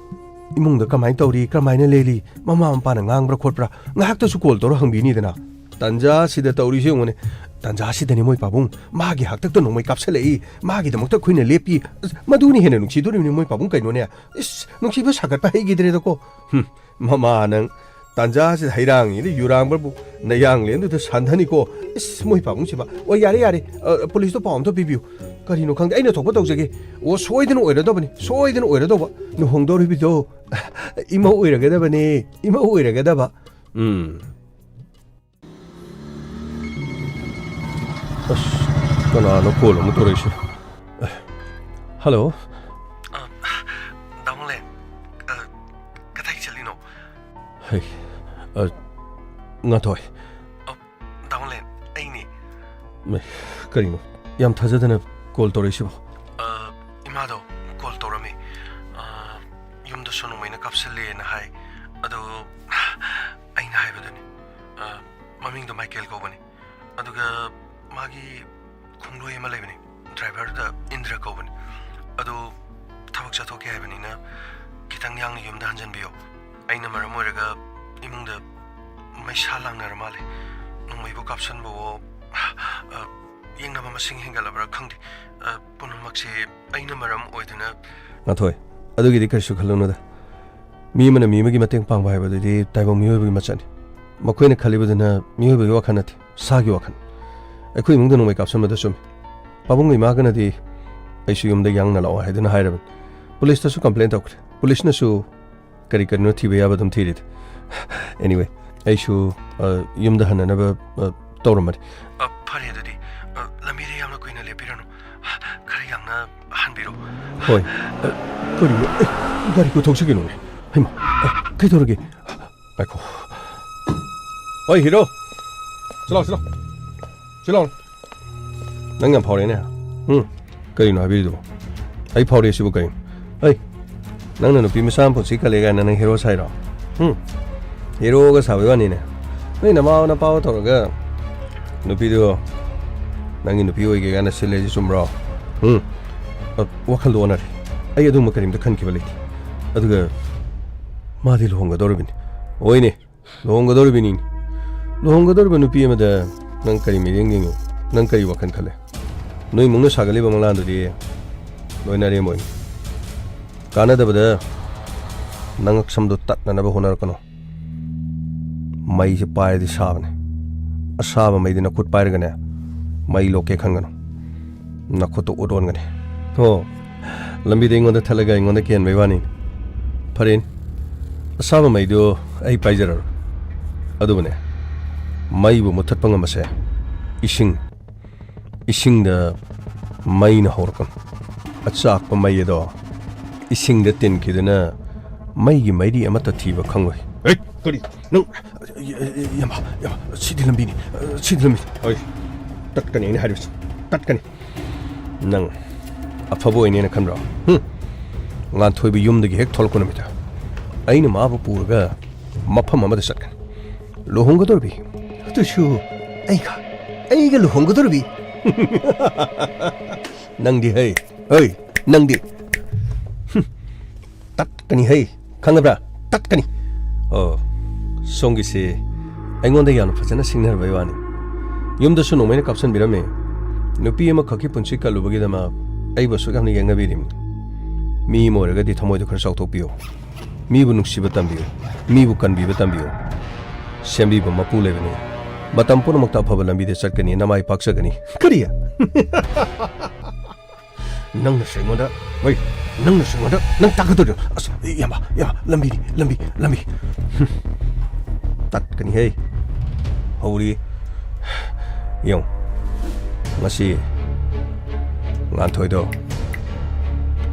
ꯏꯃꯨꯡꯗ ꯀꯃꯥꯏꯅ ꯇꯧꯔꯤ, ꯀꯔꯝꯍꯥꯏꯅ ꯂꯦꯜꯂꯤ, ꯃꯃꯥ ꯃꯄꯥꯅ ꯉꯥꯡꯕ꯭ꯔꯥ ꯈꯣꯠꯄ꯭ꯔꯥ, ꯉꯥꯏꯍꯥꯛꯇꯁꯨ ꯀꯣꯜ ꯇꯧꯔ ꯍꯪꯕꯤꯅꯤꯗꯅ꯫ ꯇꯟꯖꯥꯁꯤꯗ ꯇꯧꯔꯤꯁꯤ ꯌꯦꯡꯉꯨꯅꯦ꯫ ꯇꯟꯖꯥꯁꯤꯗꯅꯦ ꯃꯣꯏ ꯄꯥꯕꯨꯡ, ꯃꯥꯒꯤ ꯍꯥꯛꯇꯛꯇ ꯅꯣꯡꯃꯩ ꯀꯥꯞꯁꯜꯂꯛꯏ, ꯃꯥꯒꯤꯗꯃꯛꯇ ꯑꯩꯈꯣꯏꯅ ꯂꯦꯞꯄꯤ꯫ ꯑꯁ, ꯃꯗꯨꯅ ꯍꯦꯟꯅ ꯅꯨꯡꯁꯤꯗꯣꯔꯤꯕꯅꯤ ꯃꯣꯏ ꯄꯥꯕꯨꯡ, ꯀꯩꯅꯣꯅꯦ? ꯏꯁ, ꯅꯨꯡꯁꯤꯕ ꯁꯥꯒꯠꯄ ꯍꯩꯈꯤꯗ꯭ꯔꯦꯗꯀꯣ꯫ ꯍꯨꯝ, ꯃꯃꯥ ꯅꯪ, ꯇꯥꯟꯖꯥꯁꯤꯗ ꯍꯩꯔꯥꯡꯉꯤꯗ ꯌꯨꯔꯥꯡꯕꯕꯨ ꯅꯌꯥꯡꯂꯦꯟꯗꯨꯗ ꯁꯥꯟꯊꯅꯤꯀꯣ꯫ ꯏꯁ, ꯃꯣꯏ ꯄꯥꯕꯨꯡꯁꯤꯕ꯫ ꯑꯣ, ꯌꯥꯔꯦ, ꯌꯥꯔꯦ꯫ ꯑ, ꯄꯨꯂꯤꯁꯇꯣ ꯄꯥꯎ ꯑꯝꯇ ꯄꯤꯕꯤꯌꯨ꯫ ꯀꯔꯤꯅꯣ ꯈꯪꯗꯦ, ꯑꯩꯅ ꯊꯣꯛꯄ ꯇꯧꯖꯒꯦ꯫ ꯑꯣ, ꯁꯣꯏꯗꯅ ꯑꯣꯏꯔꯗꯧꯕꯅꯤ, ꯁꯣꯏꯗꯅ ꯑꯣꯏꯔꯗꯧꯕ꯫ ꯂꯨꯍꯣꯡꯗꯧꯔꯤꯕꯤꯗꯣ ꯏꯃꯧ ꯑꯣꯏꯔꯒꯗꯕꯅꯤ, ꯏꯃꯧ ꯑꯣꯏꯔꯒꯗꯕ꯫ ꯎꯝ꯫ ꯑꯁ, ꯀꯅꯥꯅꯣ ꯀꯣꯜ ꯑꯃꯨꯛ ꯇꯧꯔꯛꯏꯁꯦ? ꯍꯜꯂꯣ꯫ ꯑ, ꯗꯥ ꯃꯪꯂꯦꯟ, ꯑ, ꯀꯗꯥꯏ ꯆꯠꯂꯤꯅꯣ? ꯍꯩ, ꯑ, ꯉꯥꯟꯊꯣꯏ꯫ ꯑ, ꯗꯥ ꯃꯪꯂꯦꯟ, ꯑꯩꯅꯤ꯫ ꯃꯩ, ꯀꯔꯤꯅꯣ? ꯌꯥꯝ ꯊꯥꯖꯗꯅ ꯀꯣꯜ ꯇꯧꯔꯛꯏꯁꯤꯕꯣ? ꯑ, ꯏꯃꯥꯗꯣ ꯀꯣꯜ ꯇꯧꯔꯝꯃꯤ꯫ ꯑ, ꯌꯨꯝꯗꯁꯨ ꯅꯣꯡꯃꯩꯅ ꯀꯥꯞꯁꯜꯂꯦꯅ ꯍꯥꯏ꯫ ꯑꯗꯣ ꯑꯩꯅ ꯍꯥꯏꯕꯗꯨꯅꯤ꯫ ꯑ, ꯃꯃꯤꯡꯗꯣ ꯃꯥꯏꯀꯦꯜ ꯀꯧꯕꯅꯤ꯫ ꯑꯗꯨꯒ ꯃꯥꯒꯤ ꯈꯣꯡꯂꯣꯏ ꯑꯃ ꯂꯩꯕꯅꯤ, ꯗ꯭ꯔꯥꯏꯚꯔꯗ ꯏꯟꯗ꯭ꯔ ꯀꯧꯕꯅꯤ꯫ ꯑꯗꯨ ꯊꯕꯛ ꯆꯠꯊꯣꯛꯀꯦ ꯍꯥꯏꯕꯅꯤꯅ ꯈꯤꯇꯪ ꯌꯥꯡꯅ ꯌꯨꯝꯗ ꯍꯟꯖꯟꯕꯤꯌꯣ꯫ ꯑꯩꯅ ꯃꯔꯝ ꯑꯣꯏꯔꯒ ꯏꯃꯨꯡꯗ ꯃꯩꯁꯥ ꯂꯥꯡꯅꯔ ꯃꯥꯜꯂꯦ꯫ ꯅꯣꯡꯃꯩꯕꯨ ꯀꯥꯞꯁꯟꯕꯋꯣ, ꯑ, ꯌꯦꯡꯅꯕ ꯃꯁꯤꯡ ꯍꯦꯟꯒꯠꯂꯕ꯭ꯔꯥ ꯈꯪꯗꯦ꯫ ꯑ, ꯄꯨꯝꯅꯃꯛꯁꯦ ꯑꯩꯅ ꯃꯔꯝ ꯑꯣꯏꯗꯨꯅ꯫ ꯉꯥꯟꯊꯣꯏ, ꯑꯗꯨꯒꯤꯗꯤ ꯀꯔꯤꯁꯨ ꯈꯜꯂꯨꯅꯨꯗ꯫ ꯃꯤ ꯑꯃꯅ ꯃꯤ ꯑꯃꯒꯤ ꯃꯇꯦꯡ ꯄꯥꯡꯕ ꯍꯥꯏꯕꯗꯨꯗꯤ ꯇꯥꯏꯕꯪ ꯃꯤꯑꯣꯏꯕꯒꯤ ꯃꯆꯠꯅꯤ꯫ ꯃꯈꯣꯏꯅ ꯈꯜꯂꯤꯕꯗꯨꯅ ꯃꯤꯑꯣꯏꯕꯒꯤ ꯋꯥꯈꯜ ꯅꯠꯇꯦ, ꯁꯥꯒꯤ ꯋꯥꯈꯜ꯫ ꯑꯩꯈꯣꯏ ꯏꯃꯨꯡꯗ ꯅꯣꯡꯃꯩ ꯀꯥꯞꯁꯟꯕꯗ ꯆꯨꯝꯃꯤ꯫ ꯄꯥꯕꯨꯡꯒ ꯏꯃꯥꯒꯅꯗꯤ ꯑꯩꯁꯨ ꯌꯨꯝꯗ ꯌꯥꯡꯅ ꯂꯥꯛꯑꯣ ꯍꯥꯏꯗꯨꯅ ꯍꯥꯏꯔꯕꯅꯤ꯫ ꯄꯨꯂꯤꯁꯇꯁꯨ ꯀꯝꯄ꯭ꯂꯦꯟ ꯇꯧꯈ꯭ꯔꯦ꯫ ꯄꯨꯂꯤꯁꯅꯁꯨ ꯀꯔꯤ ꯀꯔꯤꯅꯣ ꯊꯤꯕ ꯌꯥꯕ ꯑꯗꯨꯝ ꯊꯤꯔꯤꯗ꯫ Anyway, ꯑꯩꯁꯨ, ꯑ, ꯌꯨꯝꯗ ꯍꯟꯅꯅꯕ, ꯑ, ꯇꯧꯔꯝꯕꯅꯤ꯫ ꯑ, ꯐꯔꯦ ꯑꯗꯨꯗꯤ, ꯑ, ꯂꯝꯕꯤꯗ ꯌꯥꯝꯅ ꯀꯨꯏꯅ ꯂꯦꯞꯄꯤꯔꯅꯨ꯫ ꯈꯔ ꯌꯥꯝꯅ ꯍꯟꯕꯤꯔꯣ꯫ ꯍꯣꯏ꯫ ꯑ, ꯀꯔꯤꯅꯣ? ꯑꯦ, ꯒꯥꯔꯤ ꯀꯣꯏꯊꯣꯛꯁꯤ ꯀꯩꯅꯣꯅꯦ꯫ ꯍꯩꯃꯥ, ꯑ, ꯀꯩꯗꯧꯔꯒꯦ? ꯉꯥꯏꯈꯣ꯫ ꯍꯣꯏ, ꯍꯤꯔꯣ꯫ ꯁꯤ ꯂꯥꯎ, ꯁꯤ ꯂꯥꯎ꯫ ꯁꯤ ꯂꯥꯎ꯫ ꯅꯪ ꯌꯥꯝ ꯐꯥꯎꯔꯦꯅꯦ꯫ ꯎꯝ꯫ ꯀꯔꯤꯅꯣ ꯍꯥꯏꯕꯤꯔꯤꯗꯨꯕꯣ? ꯑꯩ ꯐꯥꯎꯔꯦ ꯁꯤꯕꯨ ꯀꯔꯤꯅꯣ? ꯑꯩ, ꯅꯪꯅ ꯅꯨꯄꯤ ꯃꯆꯥ ꯑꯃ ꯄꯨꯟꯁꯤ ꯀꯜꯂꯦ ꯀꯥꯏꯅ ꯅꯪ ꯍꯦꯔꯣ ꯁꯥꯏꯔꯣ? ꯎꯝ? ꯍꯦꯔꯣꯒ ꯁꯥꯕꯩ ꯋꯥꯅꯤꯅꯦ꯫ ꯅꯣꯏ ꯅꯃꯥ ꯅꯄꯥ ꯇꯧꯔꯒ ꯅꯨꯄꯤꯗꯣ ꯅꯪꯒꯤ ꯅꯨꯄꯤ ꯑꯣꯏꯒꯦ ꯀꯥꯏꯅ ꯁꯤꯜꯂꯦꯁꯤ ꯆꯨꯝꯕ꯭ꯔꯣ? ꯎꯝ? ꯑ, ꯋꯥꯈꯜꯗꯣ ꯑꯣꯟꯅꯔꯦ꯫ ꯑꯩ ꯑꯗꯨꯒꯨꯝꯕ ꯀꯔꯤꯝꯇ ꯈꯟꯈꯤꯕ ꯂꯩꯇꯦ꯫ ꯑꯗꯨꯒ ꯃꯥꯗꯤ ꯂꯨꯍꯣꯡꯒꯗꯧꯔꯤꯕꯅꯤ꯫ ꯍꯣꯏꯅꯦ, ꯂꯨꯍꯣꯡꯒꯗꯧꯔꯤꯕꯅꯤ꯫ ꯂꯨꯍꯣꯡꯒꯗꯧꯔꯤꯕ ꯅꯨꯄꯤ ꯑꯃꯗ ꯅꯪ ꯀꯔꯤ ꯃꯤꯠꯌꯦꯡ ꯌꯦꯡꯉꯤ? ꯅꯪ ꯀꯔꯤ ꯋꯥꯈꯜ ꯈꯜꯂꯦ? ꯅꯣꯏ ꯏꯃꯨꯡꯅ ꯁꯥꯒꯠꯂꯤꯕ ꯃꯪꯂꯥꯟꯗꯨꯗꯤ ꯂꯣꯏꯅ ꯑꯔꯦꯝꯕ ꯑꯣꯏꯅꯤ꯫ ꯀꯥꯟꯅꯗꯕꯗ ꯅꯉꯛꯁꯝꯗꯣ ꯇꯠꯅꯅꯕ ꯍꯣꯠꯅꯔꯛꯀꯅꯨ꯫ ꯃꯩꯁꯦ ꯄꯥꯏꯔꯗꯤ ꯁꯥꯕꯅꯦ꯫ ꯑꯁꯥꯕ ꯃꯩꯗꯤ ꯅꯈꯨꯠ ꯄꯥꯏꯔꯒꯅꯦ, ꯃꯩ ꯂꯣꯛꯀꯦ ꯈꯟꯒꯅꯨ꯫ ꯅꯈꯨꯠꯇꯣ ꯎꯠ ꯑꯣꯟꯒꯅꯤ꯫ ꯑꯣ, ꯂꯝꯕꯤꯗ ꯑꯩꯉꯣꯟꯗ ꯊꯠꯂꯒ ꯑꯩꯉꯣꯟꯗ ꯀꯦꯟꯕꯩ ꯋꯥꯅꯤ꯫ ꯐꯔꯦꯅꯦ, ꯑꯁꯥꯕ ꯃꯩꯗꯨ ꯑꯩ ꯄꯥꯏꯖꯔꯔꯣꯏ꯫ ꯑꯗꯨꯕꯨꯅꯦ, ꯃꯩꯕꯨ ꯃꯨꯠꯊꯠꯄ ꯉꯝꯕꯁꯦ ꯏꯁꯤꯡ, ꯏꯁꯤꯡꯗ ꯃꯩꯅ ꯍꯧꯔꯛꯀꯅꯨ꯫ ꯑꯆꯥꯛꯄ ꯃꯩ ꯑꯗꯣ ꯏꯁꯤꯡꯗ ꯇꯤꯟꯈꯤꯗꯨꯅ ꯃꯩꯒꯤ ꯃꯩꯔꯤ ꯑꯃꯠꯇ ꯊꯤꯕ ꯈꯪꯂꯣꯏ꯫ ꯑꯦ, ꯀꯔꯤ? ꯅꯪ, ꯌꯥꯝꯕ, ꯌꯥꯝꯕ, ꯁꯤꯗꯤ ꯂꯝꯕꯤꯅꯤ, ꯁꯤꯗꯤ ꯂꯝꯕꯤꯅꯤ꯫ ꯍꯣꯏ, ꯇꯠꯀꯅꯤ ꯑꯩꯅ ꯍꯥꯏꯔꯤꯕꯁꯤ, ꯇꯠꯀꯅꯤ꯫ ꯅꯪ ꯑꯐꯕ ꯑꯣꯏꯅꯦꯅ ꯈꯟꯕ꯭ꯔꯣ? ꯍꯨꯝ? ꯉꯥꯟꯊꯣꯏꯕ ꯌꯨꯝꯗꯒꯤ ꯍꯦꯛ ꯊꯣꯛꯂꯛꯄ ꯅꯨꯃꯤꯠꯇ ꯑꯩꯅ ꯃꯥꯕꯨ ꯄꯨꯔꯒ ꯃꯐꯝ ꯑꯃꯗ ꯆꯠꯀꯅꯤ꯫ ꯂꯨꯍꯣꯡꯒꯗꯧꯔꯤꯕꯤ꯫ ꯑꯗꯨꯁꯨ ꯑꯩꯒ, ꯑꯩꯒ ꯂꯨꯍꯣꯡꯒꯗꯧꯔꯤꯕꯤ? ꯅꯪꯗꯤ ꯍꯩ, ꯍꯩ, ꯅꯪꯗꯤ꯫ ꯍꯨꯝ꯫ ꯇꯠꯀꯅꯤ ꯍꯩ, ꯈꯪꯉꯕ꯭ꯔꯥ? ꯇꯠꯀꯅꯤ꯫ ꯑꯣ, ꯁꯣꯝꯒꯤꯁꯤ ꯑꯩꯉꯣꯟꯗ ꯌꯥꯝꯅ ꯐꯖꯅ ꯁꯤꯡꯅꯔꯕꯩ ꯋꯥꯅꯤ꯫ ꯌꯨꯝꯗꯁꯨ ꯅꯣꯡꯃꯩꯅ ꯀꯥꯞꯁꯟꯕꯤꯔꯝꯃꯦ꯫ ꯅꯨꯄꯤ ꯑꯃꯈꯛꯀꯤ ꯄꯨꯟꯁꯤ ꯀꯜꯂꯨꯕꯒꯤꯗꯃꯛ ꯑꯩꯕꯨ ꯑꯁꯨꯛ ꯌꯥꯝꯅ ꯌꯦꯡꯅꯕꯤꯔꯤꯕꯅꯤ꯫ ꯃꯤ ꯑꯃ ꯑꯣꯏꯔꯒꯗꯤ ꯊꯃꯣꯏꯗꯨ ꯈꯔ ꯆꯥꯎꯊꯣꯛꯄꯤꯌꯨ꯫ ꯃꯤꯕꯨ ꯅꯨꯡꯁꯤꯕ ꯇꯝꯕꯤꯌꯨ꯫ ꯃꯤꯕꯨ ꯀꯟꯕꯤꯕ ꯇꯝꯕꯤꯌꯨ꯫ ꯁꯦꯝꯕꯤꯕ ꯃꯄꯨ ꯂꯩꯕꯅꯤ꯫ ꯃꯇꯝ ꯄꯨꯝꯅꯃꯛꯇ ꯑꯐꯕ ꯂꯝꯕꯤꯗ ꯆꯠꯀꯅꯤ, ꯅꯃꯥꯏ ꯄꯥꯛꯆꯒꯅꯤ꯫ ꯀꯔꯤ? ꯅꯪꯅꯁꯨ ꯑꯩꯉꯣꯟꯗ, ꯍꯣꯏ, ꯅꯪꯅꯁꯨ ꯑꯩꯉꯣꯟꯗ ꯅꯪ ꯇꯥꯛꯀꯗꯧꯔꯤꯔꯣ? ꯑꯁ, ꯏꯌꯥꯝꯕ, ꯏꯌꯥꯝꯕ, ꯂꯝꯕꯤꯅꯤ, ꯂꯝꯕꯤ, ꯂꯝꯕꯤ꯫ ꯍꯨꯝ, ꯇꯠꯀꯅꯤꯍꯦ꯫ ꯍꯧꯔꯤ꯫ ꯌꯦꯡꯉꯨ, ꯉꯁꯤ ꯉꯥꯟꯊꯣꯏꯗꯣ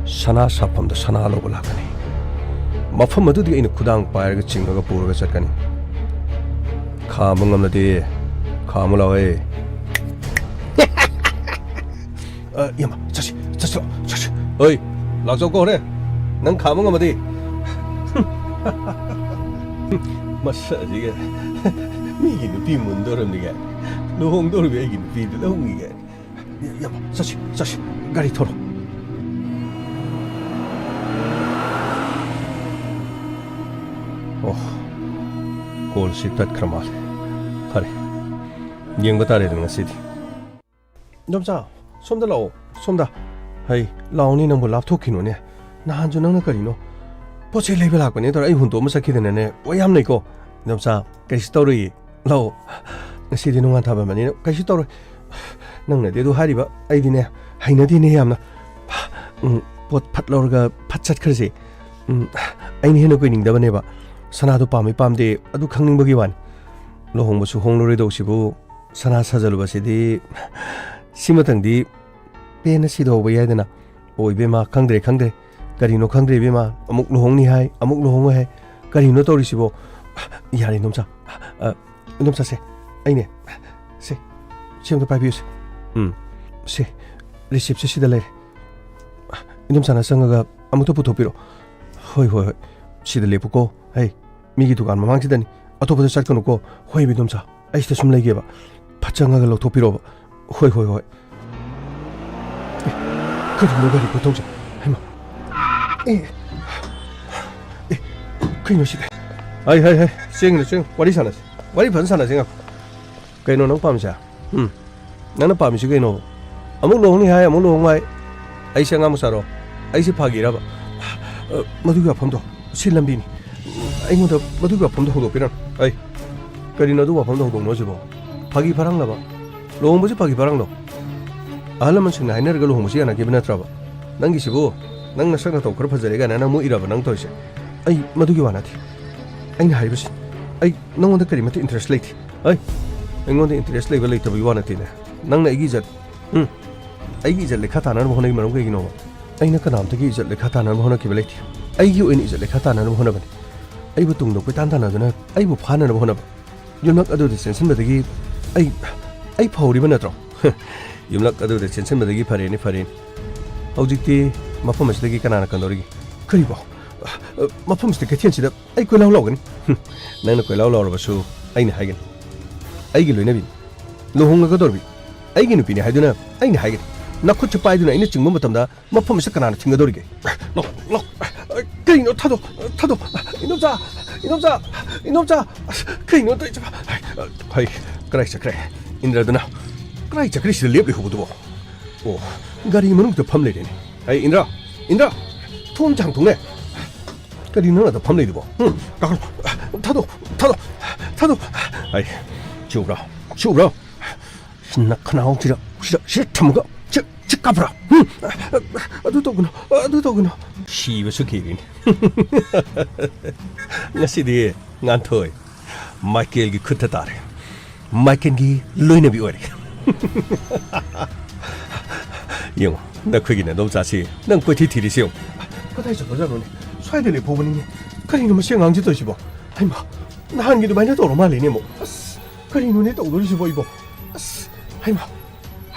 ꯁꯅꯥ ꯁꯥꯐꯝꯗ ꯁꯅꯥ ꯂꯧꯕ ꯂꯥꯛꯀꯅꯤ꯫ ꯃꯐꯝ ꯑꯗꯨꯗꯤ ꯑꯩꯅ ꯈꯨꯗꯥꯡ ꯄꯥꯏꯔꯒ ꯆꯤꯡꯉꯒ ꯄꯨꯔꯒ ꯆꯠꯀꯅꯤ꯫ ꯈꯥꯝꯕ ꯉꯝꯂꯗꯤ ꯈꯥꯝꯃꯨ ꯂꯥꯛꯑꯣꯍꯦ꯫ ꯑ, ꯏꯌꯥꯝꯕ, ꯆꯠꯁꯤ, ꯆꯠꯁꯤ, ꯆꯠꯁꯤ꯫ ꯑꯣꯏ, ꯂꯥꯛꯆꯧꯀꯣ ꯍꯣꯔꯦꯟ꯫ ꯅꯪ ꯈꯥꯝꯕ ꯉꯝꯃꯗꯤ꯫ ꯃꯁꯛ ꯑꯁꯤꯒ ꯃꯤꯒꯤ ꯅꯨꯄꯤ ꯃꯨꯟꯗꯧꯔꯝꯅꯤꯒ꯫ ꯂꯨꯍꯣꯡꯗꯧꯔꯤꯕ ꯑꯩꯒꯤ ꯅꯨꯄꯤꯗꯨ ꯂꯧꯅꯤꯒ꯫ ꯏꯌꯥꯝꯕ, ꯆꯠꯁꯤ, ꯆꯠꯁꯤ꯫ ꯒꯥꯔꯤ ꯊꯧꯔꯣ꯫ ꯑꯣ, ꯀꯣꯜꯁꯤ ꯇꯠꯈ꯭ꯔ ꯃꯥꯜꯂꯦ꯫ ꯐꯔꯦ, ꯌꯦꯡꯕ ꯇꯥꯔꯦꯗꯅ ꯉꯁꯤꯗꯤ꯫ ꯏꯟꯗꯣꯝꯆꯥ, ꯁꯣꯝꯗ ꯂꯥꯛꯑꯣ, ꯁꯣꯝꯗ꯫ ꯍꯩ, ꯂꯥꯛꯑꯣꯅꯦ ꯅꯪꯕꯨ, ꯂꯥꯞꯊꯣꯛꯈꯤꯅꯨꯅꯦ꯫ ꯅꯍꯥꯟꯁꯨ ꯅꯪꯅ ꯀꯔꯤꯅꯣ ꯄꯣꯠ ꯆꯩ ꯂꯩꯕ ꯂꯥꯛꯄꯅꯦ ꯇꯧꯔ ꯑꯩ ꯍꯨꯟꯗꯣꯛꯑꯃ ꯆꯠꯈꯤꯗꯅꯅꯦ꯫ ꯋꯥ ꯌꯥꯝ ꯂꯩꯀꯣ꯫ ꯏꯟꯗꯣꯝꯆꯥ, ꯀꯔꯤꯁꯨ ꯇꯧꯔꯣꯏꯌꯦ꯫ ꯂꯥꯛꯑꯣ꯫ ꯉꯁꯤꯗꯤ ꯅꯣꯡꯉꯥꯟ ꯊꯥꯕꯜꯕꯅꯤꯅ ꯀꯩꯁꯨ ꯇꯧꯔꯣꯏ꯫ ꯅꯪꯅꯗꯤ ꯑꯗꯨ ꯍꯥꯏꯔꯤꯕ, ꯑꯩꯗꯤꯅꯦ, ꯍꯩꯅꯗꯦꯅꯦ ꯌꯥꯝꯅ꯫ ꯎꯝ, ꯄꯣꯠ ꯐꯠ ꯂꯧꯔꯒ ꯐꯠ ꯆꯠꯈ꯭ꯔꯁꯦ꯫ ꯎꯝ, ꯑꯩꯅ ꯍꯦꯟꯅ ꯀꯨꯏꯅꯤꯡꯗꯕꯅꯦꯕ꯫ ꯁꯅꯥꯗꯣ ꯄꯥꯝꯃꯤ ꯄꯥꯝꯗꯦ ꯑꯗꯨ ꯈꯪꯅꯤꯡꯕꯒꯤ ꯋꯥꯅꯤ꯫ ꯂꯨꯍꯣꯡꯕꯁꯨ ꯍꯣꯡꯂꯔꯣꯏꯗꯧꯁꯤꯕꯨ ꯁꯅꯥ ꯁꯥꯖꯜꯂꯨꯕꯁꯤꯗꯤ ꯁꯤꯃꯇꯪꯗꯤ ꯄꯦꯟꯅ ꯁꯤꯗꯍꯧꯕ ꯌꯥꯏꯗꯅ꯫ ꯑꯣ, ꯏꯕꯦꯝꯃ, ꯈꯪꯗ꯭ꯔꯦ, ꯈꯪꯗ꯭ꯔꯦ꯫ ꯀꯔꯤꯅꯣ ꯈꯪꯗ꯭ꯔꯦ, ꯏꯕꯦꯝꯃ꯫ ꯑꯃꯨꯛ ꯂꯨꯍꯣꯡꯅꯤ ꯍꯥꯏ, ꯑꯃꯨꯛ ꯂꯨꯍꯣꯡꯉꯣꯏ ꯍꯥꯏ꯫ ꯀꯔꯤꯅꯣ ꯇꯧꯔꯤꯁꯤꯕꯣ? ꯌꯥꯔꯦ, ꯏꯟꯗꯣꯝꯆꯥ꯫ ꯑ, ꯏꯟꯗꯣꯝꯆꯥꯁꯦ, ꯑꯩꯅꯦ꯫ ꯁꯦ, ꯁꯤ ꯑꯝꯇ ꯄꯥꯏꯕꯤꯌꯨꯁꯦ꯫ ꯎꯝ, ꯁꯦ, ꯔꯤꯁꯤꯞꯁꯦ ꯁꯤꯗ ꯂꯩꯔꯦ꯫ ꯏꯟꯗꯣꯝꯆꯥꯅ ꯆꯪꯉꯒ ꯑꯃꯨꯛꯇ ꯄꯨꯊꯣꯛꯄꯤꯔꯣ꯫ ꯍꯣꯏ, ꯍꯣꯏ, ꯍꯣꯏ꯫ ꯁꯤꯗ ꯂꯦꯞꯄꯨꯀꯣ꯫ ꯍꯩ, ꯃꯤꯒꯤ ꯗꯨꯀꯥꯟ ꯃꯃꯥꯡꯁꯤꯗꯅꯤ꯫ ꯑꯇꯣꯞꯄꯗ ꯆꯠꯀꯅꯨꯀꯣ꯫ ꯍꯣꯏ, ꯏꯟꯗꯣꯝꯆꯥ꯫ ꯑꯩ ꯁꯤꯗ ꯁꯨꯝ ꯂꯩꯒꯦꯕ꯫ ꯐꯠ ꯆꯪꯉꯒ ꯂꯧꯊꯣꯛꯄꯤꯔꯣꯕ꯫ ꯍꯣꯏ, ꯍꯣꯏ, ꯍꯣꯏ꯫ ꯑꯦ, ꯀꯔꯤꯅꯣ ꯒꯥꯔꯤ ꯈꯨꯊꯧꯁꯦ? ꯍꯩꯃꯥ꯫ ꯑꯦ, ꯑꯦ, ꯀꯩꯅꯣ ꯁꯤꯗꯤ? ꯍꯥꯏ, ꯍꯥꯏ, ꯍꯥꯏ, ꯆꯦꯡꯅ, ꯆꯦꯡ꯫ ꯋꯥꯔꯤ ꯁꯥꯟꯅꯁꯤ꯫ ꯋꯥꯔꯤ ꯐꯖꯅ ꯁꯥꯟꯅꯁꯤ, ꯉꯥꯏꯈꯣ꯫ ꯀꯩꯅꯣ ꯅꯪ ꯄꯥꯝꯃꯤꯁꯦ? ꯎꯝ꯫ ꯅꯪꯅ ꯄꯥꯝꯃꯤꯁꯤ ꯀꯩꯅꯣ? ꯑꯃꯨꯛ ꯂꯨꯍꯣꯡꯅꯤ ꯍꯥꯏ, ꯑꯃꯨꯛ ꯂꯨꯍꯣꯡ ꯍꯥꯏ꯫ ꯑꯩꯁꯦ ꯑꯉꯥꯡ ꯃꯆꯥꯔꯣ? ꯑꯩꯁꯦ ꯐꯥꯒꯤꯔꯕ? ꯑ, ꯃꯗꯨꯒꯤ ꯋꯥꯐꯝꯗꯣ ꯁꯤ ꯂꯝꯕꯤꯅꯤ꯫ ꯑꯩꯉꯣꯟꯗ ꯃꯗꯨꯒꯤ ꯋꯥꯐꯝꯗꯣ ꯍꯧꯗꯣꯛꯄꯤꯔꯅꯨ꯫ ꯑꯩ, ꯀꯔꯤꯅꯣ ꯑꯗꯨ ꯋꯥꯐꯝꯗꯣ ꯍꯧꯗꯣꯛꯅꯣ ꯍꯥꯏꯁꯤꯕꯣ? ꯐꯥꯒꯤ ꯐꯔꯥꯡꯂꯕ? ꯂꯨꯍꯣꯡꯕꯁꯤ ꯐꯥꯒꯤ ꯐꯔꯥꯡꯂꯣ? ꯑꯍꯜ ꯂꯃꯟꯁꯤꯡꯅ ꯍꯥꯏꯅꯔꯒ ꯂꯨꯍꯣꯡꯕꯁꯤ ꯌꯥꯅꯈꯤꯕ ꯅꯠꯇ꯭ꯔꯕ? ꯅꯪꯒꯤꯁꯤꯕꯨ, ꯅꯪ ꯅꯁꯛ ꯅꯇꯧ ꯈꯔ ꯐꯖꯔꯦ ꯀꯥꯏꯅ ꯅꯪ ꯃꯨꯛꯏꯔꯕ ꯅꯪ ꯇꯧꯔꯤꯁꯦ? ꯑꯩ ꯃꯗꯨꯒꯤ ꯋꯥ ꯅꯠꯇꯦ꯫ ꯑꯩꯅ ꯍꯥꯏꯔꯤꯕꯁꯤ, ꯑꯩ ꯅꯪꯉꯣꯟꯗ ꯀꯔꯤꯃꯠꯇ interest ꯂꯩꯇꯦ꯫ ꯑꯩ, ꯑꯩꯉꯣꯟꯗ interest ꯂꯩꯕ ꯂꯩꯇꯕꯒꯤ ꯋꯥ ꯅꯠꯇꯦꯅꯦ꯫ ꯅꯪꯅ ꯑꯩꯒꯤ ꯏꯖꯠ, ꯎꯝ, ꯑꯩꯒꯤ ꯏꯖꯠ ꯂꯩꯈꯥ ꯇꯥꯅꯅꯕ ꯍꯣꯠꯅꯩ ꯃꯔꯝ ꯀꯩꯒꯤꯅꯣꯕ? ꯑꯩꯅ ꯀꯅꯥꯝꯇꯒꯤ ꯏꯖꯠ ꯂꯩꯈꯥ ꯇꯥꯅꯅꯕ ꯍꯣꯠꯅꯈꯤꯕ ꯂꯩꯇꯦ꯫ ꯑꯩꯒꯤ ꯑꯣꯏꯅ ꯏꯖꯠ ꯂꯩꯈꯥ ꯇꯥꯅꯅꯕ ꯍꯣꯠꯅꯕꯅꯤ꯫ ꯑꯩꯕꯨ ꯇꯨꯡꯗ ꯀꯣꯏꯇꯥꯟ ꯇꯥꯟꯅꯗꯨꯅ ꯑꯩꯕꯨ ꯐꯥꯅꯅꯕ ꯍꯣꯠꯅꯕ꯫ ꯌꯨꯝꯂꯛ ꯑꯗꯨꯗ ꯆꯦꯟꯁꯤꯟꯕꯗꯒꯤ ꯑꯩ, ꯑꯩ ꯐꯍꯧꯔꯤꯕ ꯅꯠꯇ꯭ꯔꯣ? ꯌꯨꯝꯂꯛ ꯑꯗꯨꯗ ꯆꯦꯟꯁꯤꯟꯕꯗꯒꯤ ꯐꯔꯦꯅꯦ, ꯐꯔꯦꯅꯦ꯫ ꯍꯧꯖꯤꯛꯇꯤ ꯃꯐꯝ ꯑꯁꯤꯗꯒꯤ ꯀꯅꯥꯅ ꯀꯟꯗꯧꯔꯤꯒꯦ? ꯀꯔꯤꯕꯣ? ꯃꯐꯝꯁꯤꯗ ꯀꯩꯊꯦꯜꯁꯤꯗ ꯑꯩ ꯀꯣꯏꯂꯥꯎ ꯂꯥꯎꯒꯅꯤ꯫ ꯍꯨꯝ, ꯅꯪꯅ ꯀꯣꯏꯂꯥꯎ ꯂꯥꯎꯔꯕꯁꯨ ꯑꯩꯅ ꯍꯥꯏꯒꯅꯤ꯫ ꯑꯩꯒꯤ ꯂꯣꯏꯅꯕꯤ, ꯂꯨꯍꯣꯡꯂꯒꯗꯧꯔꯕꯤ, ꯑꯩꯒꯤ ꯅꯨꯄꯤꯅꯤ ꯍꯥꯏꯗꯨꯅ ꯑꯩꯅ ꯍꯥꯏꯒꯅꯤ꯫ ꯅꯈꯨꯠꯁꯦ ꯄꯥꯏꯗꯨꯅ ꯑꯩꯅ ꯆꯤꯡꯕ ꯃꯇꯝꯗ ꯃꯐꯝ ꯑꯁꯤꯗ ꯀꯅꯥꯅ ꯊꯤꯡꯒꯗꯧꯔꯤꯒꯦ? ꯂꯥꯎ, ꯂꯥꯎ꯫ ꯀꯩꯅꯣ? ꯊꯥꯗꯣꯛ, ꯊꯥꯗꯣꯛ꯫ ꯏꯅꯣꯝꯆꯥ, ꯏꯅꯣꯝꯆꯥ, ꯏꯅꯣꯝꯆꯥ꯫ ꯑꯁ, ꯀꯩꯅꯣ ꯇꯧꯔꯤꯁꯤꯕꯣ? ꯍꯩ, ꯀꯗꯥꯏ ꯆꯠꯈ꯭ꯔꯦ? ꯏꯟꯗ꯭ꯔꯗꯨꯅ ꯀꯗꯥꯏ ꯆꯠꯈ꯭ꯔꯦ ꯁꯤꯗ ꯂꯦꯞ ꯂꯩꯍꯧꯕꯗꯨꯕꯣ? ꯑꯣ, ꯒꯥꯔꯤ ꯃꯅꯨꯡꯗ ꯐꯝ ꯂꯩꯔꯦꯅꯦ꯫ ꯍꯩ, ꯏꯟꯗ꯭ꯔ, ꯏꯟꯗ꯭ꯔ, ꯊꯣꯡ ꯑꯝꯇ ꯍꯥꯡꯇꯣꯛꯅꯦ꯫ ꯀꯔꯤꯅꯣ ꯅꯪ ꯑꯗ ꯐꯝ ꯂꯩꯗꯨꯕꯣ? ꯍꯨꯝ, ꯀꯥꯈꯠꯂꯣ꯫ ꯊꯥꯗꯣꯛ, ꯊꯥꯗꯣꯛ, ꯊꯥꯗꯣꯛ꯫ ꯍꯩ, ꯁꯤ ꯎꯕ꯭ꯔꯣ? ꯁꯤ ꯎꯕ꯭ꯔꯣ? ꯅꯈꯅꯥꯎꯁꯤꯗ, ꯁꯤꯗ, ꯁꯤꯗ ꯊꯝꯃꯒ, ꯁꯤ, ꯁꯤ ꯀꯥꯞꯄ꯭ꯔꯥ? ꯍꯨꯝ! ꯑꯗꯨ ꯇꯧꯒꯅꯨ, ꯑꯗꯨ ꯇꯧꯒꯅꯨ꯫ ꯁꯤꯕꯁꯨ ꯀꯤꯔꯤꯅꯤ꯫ ꯉꯁꯤꯗꯤ ꯉꯥꯟꯊꯣꯏ ꯃꯥꯏꯀꯦꯜꯒꯤ ꯈꯨꯠꯇ ꯇꯥꯔꯦ꯫ ꯃꯥꯏꯀꯦꯜꯒꯤ ꯂꯣꯏꯅꯕꯤ ꯑꯣꯏꯔꯦ꯫ ꯌꯦꯡꯉꯣ, ꯅꯈꯣꯏꯒꯤ ꯅꯗꯣꯝꯆꯥꯁꯤ ꯅꯪ ꯀꯣꯏꯊꯤ ꯊꯤꯔꯤꯁꯤ ꯌꯦꯡꯉꯣ꯫ ꯀꯗꯥꯏ ꯆꯠꯈ꯭ꯔꯖꯥꯠꯅꯣꯅꯦ? ꯁ꯭ꯋꯥꯏꯗ ꯂꯦꯞꯍꯧꯕꯅꯤꯅꯦ꯫ ꯀꯔꯤꯅꯣ ꯃꯁꯤ ꯑꯉꯥꯡꯁꯤ ꯇꯧꯔꯤꯁꯤꯕꯣ? ꯍꯩꯃꯥ, ꯅꯍꯥꯟꯒꯤ ꯑꯗꯨꯃꯥꯏꯅ ꯇꯧꯔ ꯃꯥꯜꯂꯦꯅꯦ ꯑꯃꯨꯛ꯫ ꯑꯁ! ꯀꯔꯤꯅꯣꯅꯦ ꯇꯧꯗꯣꯔꯤꯁꯤꯕꯣ ꯑꯩꯕꯣ? ꯑꯁ, ꯍꯩꯃꯥ,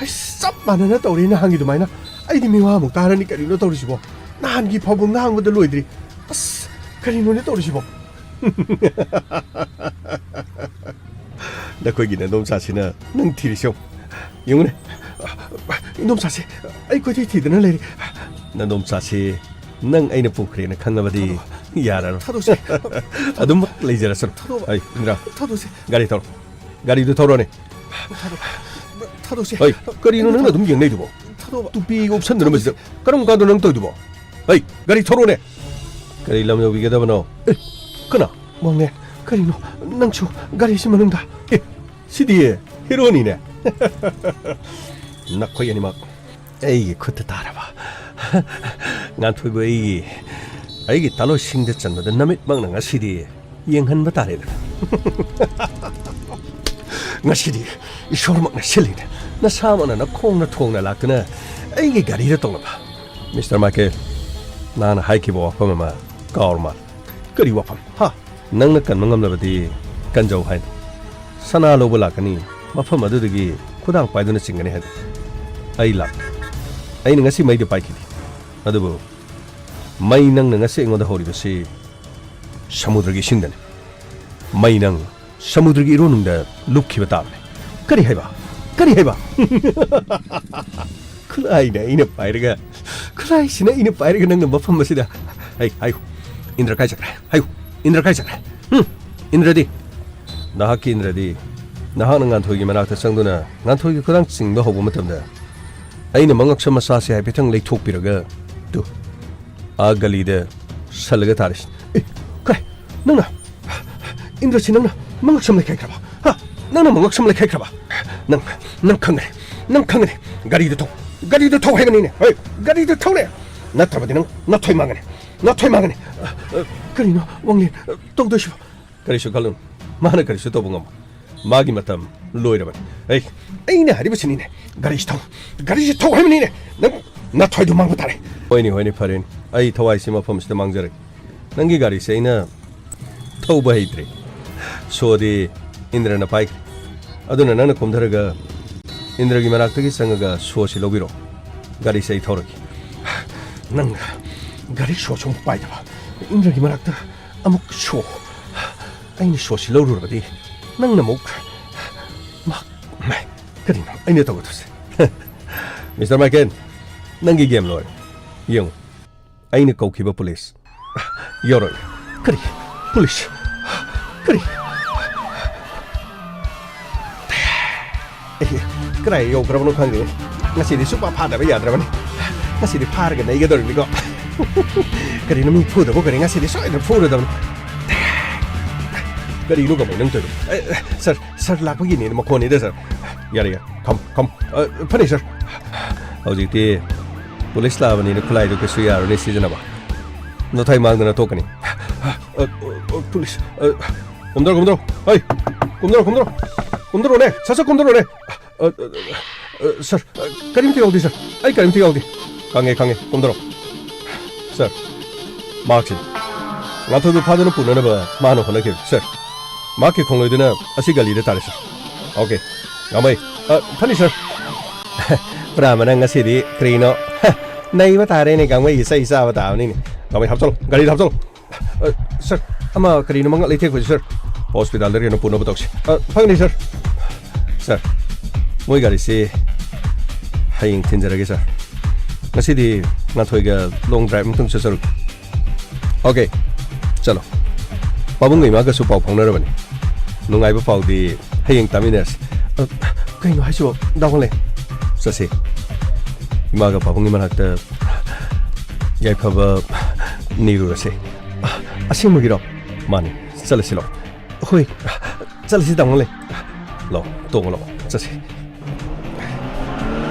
ꯑꯁ, ꯆꯞ ꯃꯥꯟꯅꯅ ꯇꯧꯔꯦ ꯅꯍꯥꯟꯒꯤ ꯑꯗꯨꯃꯥꯏꯅ꯫ ꯑꯩꯗꯤ ꯃꯤꯋꯥ ꯑꯃꯨꯛ ꯇꯥꯔꯅꯤ, ꯀꯔꯤꯅꯣ ꯇꯧꯔꯤꯁꯤꯕꯣ? ꯅꯍꯥꯟꯒꯤ ꯐꯥꯎꯕ ꯉꯥꯡꯕꯗ ꯂꯣꯏꯗ꯭ꯔꯤ꯫ ꯑꯁ, ꯀꯔꯤꯅꯣꯅꯦ ꯇꯧꯔꯤꯁꯤꯕꯣ? ꯅꯈꯣꯏꯒꯤ ꯅꯗꯣꯝꯆꯥꯁꯤꯅ ꯅꯪ ꯊꯤꯔꯤꯁꯤ ꯌꯦꯡꯉꯨ꯫ ꯌꯦꯡꯉꯨꯅꯦ, ꯏꯗꯣꯝꯆꯥꯁꯦ ꯑꯩ ꯀꯣꯏꯊꯤ ꯊꯤꯗꯅ ꯂꯩꯔꯤ꯫ ꯅꯗꯣꯝꯆꯥꯁꯦ ꯅꯪ ꯑꯩꯅ ꯄꯨꯈ꯭ꯔꯦꯅ ꯈꯪꯉꯕꯗꯤ ꯌꯥꯔꯔꯣꯏ꯫ ꯊꯥꯗꯣꯛꯁꯦ꯫ ꯑꯗꯨꯝꯃꯛ ꯂꯩꯖꯔꯁꯅꯨ꯫ ꯊꯥꯗꯣꯛꯑꯣ꯫ ꯑꯩ, ꯏꯟꯗ꯭ꯔꯥ, ꯊꯥꯗꯣꯛꯁꯦ꯫ ꯒꯥꯔꯤ ꯊꯧꯔꯣ꯫ ꯒꯥꯔꯤꯗꯨ ꯊꯧꯔꯣꯅꯦ꯫ ꯊꯥꯗꯣꯛ-, ꯊꯥꯗꯣꯛꯁꯦ꯫ ꯍꯩ, ꯀꯔꯤꯅꯣ ꯅꯪꯅ ꯑꯗꯨꯝ ꯌꯦꯡꯅꯩꯗꯨꯕꯣ? ꯊꯥꯗꯣꯛꯑꯣ꯫ ꯇꯨꯄꯤꯒ ꯎꯞꯁꯟꯗꯅ ꯃꯁꯤꯗ ꯀꯔꯝ ꯀꯥꯟꯗꯅꯣ ꯅꯪ ꯇꯧꯔꯤꯗꯨꯕꯣ? ꯍꯩ, ꯒꯥꯔꯤ ꯊꯧꯔꯣꯅꯦ꯫ ꯀꯔꯤ ꯂꯝ ꯌꯧꯕꯤꯒꯗꯕꯅꯣ? ꯑꯦ, ꯀꯅꯥ? ꯋꯥꯡꯂꯦꯟ, ꯀꯔꯤꯅꯣ? ꯅꯪꯁꯨ ꯒꯥꯔꯤꯁꯤ ꯃꯅꯨꯡꯗ? ꯑꯦ, ꯁꯤꯗꯤ ꯍꯤꯔꯣꯅꯤꯅꯦ꯫ ꯅꯈꯣꯏ ꯑꯅꯤꯃꯛ ꯑꯩꯒꯤ ꯈꯨꯠꯇ ꯇꯥꯔꯕ꯫ ꯉꯥꯟꯊꯣꯏꯕ, ꯑꯩꯒꯤ, ꯑꯩꯒꯤ ꯇꯥꯂꯣꯏꯁꯤꯡꯗ ꯆꯟꯕꯗ ꯅꯃꯤꯠꯃꯛꯅ ꯉꯁꯤꯗꯤ ꯌꯦꯡꯍꯟꯕ ꯇꯥꯔꯦꯗꯅ꯫ ꯉꯁꯤꯗꯤ ꯏꯁꯣꯔꯃꯛꯅ ꯁꯤꯜꯂꯤꯅꯦ꯫ ꯅꯁꯥꯃꯛꯅ ꯅꯈꯣꯡꯅ ꯊꯣꯡꯅ ꯂꯥꯛꯇꯨꯅ ꯑꯩꯒꯤ ꯒꯥꯔꯤꯗ ꯇꯣꯡꯂꯕ꯫ ꯃꯤꯁꯇꯔ ꯃꯥꯏꯀꯦꯜ, ꯅꯍꯥꯟꯅ ꯍꯥꯏꯈꯤꯕ ꯋꯥꯐꯝ ꯑꯃ ꯀꯥꯎꯔ ꯃꯥꯜꯂꯦ꯫ ꯀꯔꯤ ꯋꯥꯐꯝ? ꯍꯥ? ꯅꯪꯅ ꯀꯟꯕ ꯉꯝꯂꯕꯗꯤ ꯀꯟꯖꯧ ꯍꯥꯏꯅ꯫ ꯁꯅꯥ ꯂꯧꯕ ꯂꯥꯛꯀꯅꯤ, ꯃꯐꯝ ꯑꯗꯨꯗꯒꯤ ꯈꯨꯗꯥꯡ ꯄꯥꯏꯗꯨꯅ ꯆꯤꯡꯒꯅꯤ ꯍꯥꯏꯕ꯫ ꯑꯩ ꯂꯥꯛ-, ꯑꯩꯅ ꯉꯁꯤ ꯃꯩꯗ ꯄꯥꯏꯈꯤꯗꯦ꯫ ꯑꯗꯨꯕꯨ ꯃꯩ ꯅꯪꯅ ꯉꯁꯤ ꯑꯩꯉꯣꯟꯗ ꯍꯧꯔꯤꯕꯁꯤ ꯁꯃꯨꯗ꯭ꯔꯒꯤ ꯏꯁꯤꯡꯗꯅꯤ꯫ ꯃꯩ ꯅꯪ ꯁꯃꯨꯗ꯭ꯔꯒꯤ ꯏꯔꯣꯟꯅꯨꯡꯗ ꯂꯨꯞꯈꯤꯕ ꯇꯥꯕꯅꯤ꯫ ꯀꯔꯤ ꯍꯥꯏꯕ? ꯀꯔꯤ ꯍꯥꯏꯕ? ꯈꯨꯠꯂꯥꯏꯅ ꯑꯩꯅ ꯄꯥꯏꯔꯒ, ꯈꯨꯠꯂꯥꯏꯁꯤꯅ ꯑꯩꯅ ꯄꯥꯏꯔꯒ ꯅꯪꯅ ꯃꯐꯝ ꯑꯁꯤꯗ, ꯑꯩ, ꯍꯥꯏꯌꯨ, ꯏꯟꯗ꯭ꯔ ꯀꯥꯏ ꯆꯠꯈ꯭ꯔꯦ? ꯍꯥꯏꯌꯨ, ꯏꯟꯗ꯭ꯔ ꯀꯥꯏ ꯆꯠꯈ꯭ꯔꯦ? ꯍꯨꯝ? ꯏꯟꯗ꯭ꯔꯗꯤ? ꯅꯍꯥꯛꯀꯤ ꯏꯟꯗ꯭ꯔꯗꯤ, ꯅꯍꯥꯛꯅ ꯉꯥꯟꯊꯣꯏꯒꯤ ꯃꯅꯥꯛꯇ ꯆꯪꯗꯨꯅ ꯉꯥꯟꯊꯣꯏꯒꯤ ꯈꯨꯗꯥꯡ ꯆꯤꯡꯕ ꯍꯧꯕ ꯃꯇꯝꯗ, ꯑꯩꯅ ꯃꯉꯛꯁꯝ ꯃꯁꯥꯁꯦ ꯍꯥꯏꯐꯦꯠꯇꯪ ꯂꯩꯊꯣꯛꯄꯤꯔꯒ, ꯇꯨ, ꯑꯥ ꯒꯂꯤꯗ ꯁꯜꯂꯒ ꯇꯥꯔꯤꯁꯤ꯫ ꯑꯦ, ꯀꯥꯏ? ꯅꯪꯅ, ꯏꯟꯗ꯭ꯔꯁꯤ, ꯅꯪꯅ ꯃꯉꯛꯁꯝ ꯂꯩꯈꯥꯏꯈ꯭ꯔꯕ? ꯍꯥ? ꯅꯪꯅ ꯃꯉꯛꯁꯝ ꯂꯩꯈꯥꯏꯈ꯭ꯔꯕ? ꯅꯪ, ꯅꯪ ꯈꯪꯒꯅꯤ, ꯅꯪ ꯈꯪꯒꯅꯤ꯫ ꯒꯥꯔꯤꯗꯨ ꯊꯧ, ꯒꯥꯔꯤꯗꯨ ꯊꯧ ꯍꯥꯏꯕꯅꯤꯅꯦ꯫ ꯍꯣꯏ, ꯒꯥꯔꯤꯗꯨ ꯊꯧꯅꯦ꯫ ꯅꯠꯇ꯭ꯔꯕꯗꯤ ꯅꯪ ꯅꯥꯊꯣꯏ ꯃꯥꯡꯒꯅꯤ, ꯅꯥꯊꯣꯏ ꯃꯥꯡꯒꯅꯤ꯫ ꯑ, ꯑ, ꯀꯔꯤꯅꯣ ꯋꯥꯡꯂꯦꯟ, ꯑ, ꯇꯧꯗꯣꯏꯁꯤꯕꯣ? ꯀꯔꯤꯁꯨ ꯈꯜꯂꯨꯅꯨ, ꯃꯥꯅ ꯀꯔꯤꯁꯨ ꯇꯧꯕ ꯉꯝꯃꯣꯏ꯫ ꯃꯥꯒꯤ ꯃꯇꯝ ꯂꯣꯏꯔꯕꯅꯤ꯫ ꯑꯩ, ꯑꯩꯅ ꯍꯥꯏꯔꯤꯕꯁꯤꯅꯤꯅꯦ, ꯒꯥꯔꯤꯁꯤ ꯊꯧ, ꯒꯥꯔꯤꯁꯤ ꯊꯧ ꯍꯥꯏꯕꯅꯤꯅꯦ꯫ ꯅꯪ ꯅꯥꯊꯣꯏꯗꯨ ꯃꯥꯡꯕ ꯇꯥꯔꯦ꯫ ꯍꯣꯏꯅꯦ, ꯍꯣꯏꯅꯦ, ꯐꯔꯦꯅꯦ, ꯑꯩ ꯊꯋꯥꯏꯁꯤ ꯃꯐꯝꯁꯤꯗ ꯃꯥꯡꯖꯔꯒꯦ꯫ ꯅꯪꯒꯤ ꯒꯥꯔꯤꯁꯦ ꯑꯩꯅ ꯊꯧꯕ ꯍꯩꯇ꯭ꯔꯦ꯫ ꯁꯣꯗꯤ ꯏꯟꯗ꯭ꯔꯅ ꯄꯥꯏꯈ꯭ꯔꯦ꯫ ꯑꯗꯨꯅ ꯅꯪꯅ ꯀꯨꯝꯊꯔꯒ ꯏꯟꯗ꯭ꯔꯒꯤ ꯃꯅꯥꯛꯇꯒꯤ ꯆꯪꯉꯒ ꯁꯣꯁꯤ ꯂꯧꯕꯤꯔꯣ꯫ ꯒꯥꯔꯤꯁꯦ ꯑꯩ ꯊꯧꯔꯒꯦ꯫ ꯅꯪ ꯒꯥꯔꯤ ꯁꯣꯁꯨ ꯑꯃꯨꯛ ꯄꯥꯏꯗꯕ, ꯏꯟꯗ꯭ꯔꯒꯤ ꯃꯅꯥꯛꯇ ꯑꯃꯨꯛ ꯁꯣ꯫ ꯑꯩꯅ ꯁꯣꯁꯤ ꯂꯧꯔꯨꯔꯕꯗꯤ ꯅꯪꯅ ꯑꯃꯨꯛ ꯃꯍꯥꯛ-, ꯃꯥꯏ, ꯀꯔꯤꯅꯣ ꯑꯩꯅ ꯇꯧꯒꯗꯕꯁꯦ? ꯃꯤꯁꯇꯔ ꯃꯥꯏꯀꯦꯜ, ꯅꯪꯒꯤ ꯒꯦꯝ ꯂꯣꯏꯔꯦ꯫ ꯌꯦꯡꯉꯨ, ꯑꯩꯅ ꯀꯧꯈꯤꯕ ꯄꯨꯂꯤꯁ ꯌꯧꯔꯛꯂꯦ꯫ ꯀꯔꯤ? ꯄꯨꯂꯤꯁ? ꯀꯔꯤ? ꯀꯗꯥꯏ ꯌꯧꯈ꯭ꯔꯕꯅꯣ ꯈꯪꯗꯦꯅꯦ꯫ ꯉꯁꯤꯗꯤ ꯁꯨꯡꯐꯥ ꯐꯥꯗꯕ ꯌꯥꯗ꯭ꯔꯕꯅꯤ꯫ ꯉꯁꯤꯗꯤ ꯐꯥꯔꯒ ꯅꯩꯒꯗꯧꯔꯤꯕꯅꯤꯀꯣ꯫ ꯀꯔꯤꯅꯣ, ꯃꯤ ꯐꯨꯗꯕ ꯀꯔꯤ? ꯉꯁꯤꯗꯤ ꯁꯣꯏꯗꯅ ꯐꯨꯔꯗꯕꯅꯤ꯫ ꯀꯔꯤꯅꯣ ꯀꯃꯥꯏ ꯅꯪ ꯇꯧꯔꯤꯗꯣ? ꯑꯦ, ꯑꯦ, ꯁꯥꯔ, ꯁꯥꯔ ꯂꯥꯛꯄꯒꯤꯅꯦ, ꯃꯈꯣꯟꯅꯤꯗ, ꯁꯥꯔ꯫ ꯌꯥꯔꯦ, ꯌꯥꯔꯦ, ꯈꯝ, ꯈꯝ꯫ ꯑ, ꯐꯅꯤ, ꯁꯥꯔ꯫ ꯍꯧꯖꯤꯛꯇꯤ ꯄꯨꯂꯤꯁ ꯂꯥꯛꯑꯕꯅꯤꯅ ꯈꯨꯠꯂꯥꯏꯗꯨ ꯀꯩꯁꯨ ꯌꯥꯔꯣꯏꯅꯦ ꯁꯤꯖꯤꯟꯅꯕ꯫ ꯅꯣꯊꯥꯏ ꯃꯥꯡꯗꯅ ꯊꯣꯛꯀꯅꯤ꯫ ꯑ, ꯑ, ꯑ, ꯄꯨꯂꯤꯁ, ꯑ, ꯀꯨꯝꯗꯔꯣ, ꯀꯨꯝꯗꯔꯣ꯫ ꯍꯩ, ꯀꯨꯝꯗꯔꯣ, ꯀꯨꯝꯗꯔꯣ꯫ ꯀꯨꯝꯗꯔꯣꯅꯦ, ꯁꯠ ꯁꯠ ꯀꯨꯝꯗꯔꯣꯅꯦ꯫ ꯑ, ꯑ, ꯑ, ꯁꯥꯔ, ꯑ, ꯀꯔꯤꯝꯇ ꯌꯥꯎꯗꯦ, ꯁꯥꯔ꯫ ꯑꯩ ꯀꯔꯤꯝꯇ ꯌꯥꯎꯗꯦ꯫ ꯈꯪꯉꯦ, ꯈꯪꯉꯦ꯫ ꯀꯨꯝꯗꯔꯣ꯫ ꯁꯥꯔ, ꯃꯍꯥꯛꯁꯤ ꯉꯥꯟꯊꯣꯏꯕ ꯐꯥꯗꯨꯅ ꯄꯨꯅꯅꯕ ꯃꯥꯅ ꯍꯣꯠꯅꯈꯤꯕ꯫ ꯁꯥꯔ, ꯃꯍꯥꯛꯀꯤ ꯈꯣꯡꯂꯣꯏꯗꯨꯅ ꯑꯁꯤ ꯒꯥꯔꯤꯗ ꯇꯥꯔꯦ, ꯁꯥꯔ꯫ ꯑꯣꯀꯦ꯫ ꯉꯥꯃꯩ, ꯑ, ꯐꯅꯤ, ꯁꯥꯔ꯫ ꯄꯨꯔꯥ ꯃꯅꯪ ꯉꯁꯤꯗꯤ ꯀꯔꯤꯅꯣ? ꯍ, ꯅꯩꯕ ꯇꯥꯔꯦꯅꯦ, ꯒꯥꯡꯃꯩꯒꯤ ꯆꯩ ꯆꯥꯕ ꯇꯥꯕꯅꯤꯅꯦ꯫ ꯒꯥꯡꯃꯩ ꯍꯥꯞꯆꯜꯂꯣ, ꯒꯥꯔꯤꯗ ꯍꯥꯞꯆꯜꯂꯣ꯫ ꯑ, ꯁꯥꯔ, ꯑꯃ ꯀꯔꯤꯅꯣ ꯃꯉꯛ ꯂꯩꯊꯦꯛꯄꯁꯤ, ꯁꯥꯔ꯫ ꯍꯣꯁꯄꯤꯇꯥꯜꯗ ꯀꯩꯅꯣ ꯄꯨꯅꯕ ꯇꯧꯁꯤ꯫ ꯑ, ꯐꯒꯅꯤ, ꯁꯥꯔ꯫ ꯁꯥꯔ, ꯃꯣꯏ ꯒꯥꯔꯤꯁꯤ ꯍꯌꯦꯡ ꯊꯤꯟꯖꯔꯒꯦ, ꯁꯥꯔ꯫ ꯉꯁꯤꯗꯤ ꯉꯥꯟꯊꯣꯏꯒ ꯂꯣꯡ ꯗ꯭ꯔꯥꯏꯕ ꯑꯃꯇꯪ ꯆꯠꯆꯔꯨꯒꯦ꯫ ꯑꯣꯀꯦ, ꯆꯠꯂꯣ꯫ ꯄꯥꯕꯨꯡꯒ ꯏꯃꯥꯒꯁꯨ ꯄꯥꯎ ꯐꯥꯎꯅꯔꯕꯅꯤ꯫ ꯅꯨꯡꯉꯥꯏꯕ ꯄꯥꯎꯗꯤ ꯍꯌꯦꯡ ꯇꯥꯃꯤꯟꯅꯔꯁꯤ꯫ ꯑ, ꯀꯩꯅꯣ ꯍꯥꯏꯁꯤꯕꯣ, ꯗꯥ ꯋꯥꯡꯂꯦ? ꯆꯠꯁꯤ꯫ ꯏꯃꯥꯒ ꯄꯥꯕꯨꯡꯒꯤ ꯃꯅꯥꯛꯇ ꯌꯥꯏꯐꯕ ꯅꯤꯔꯨꯔꯁꯦ꯫ ꯑꯁꯦꯡꯕꯒꯤꯔꯣ? ꯃꯥꯅꯤ꯫ ꯆꯠꯂꯁꯤ ꯂꯥꯛꯑꯣ꯫ ꯍꯣꯏ, ꯆꯠꯂꯁꯤ ꯇꯥꯃꯣ ꯂꯩ꯫ ꯂꯥꯛꯑꯣ, ꯇꯣꯡꯉꯣ ꯂꯥꯛꯑꯣ, ꯆꯠꯁꯤ꯫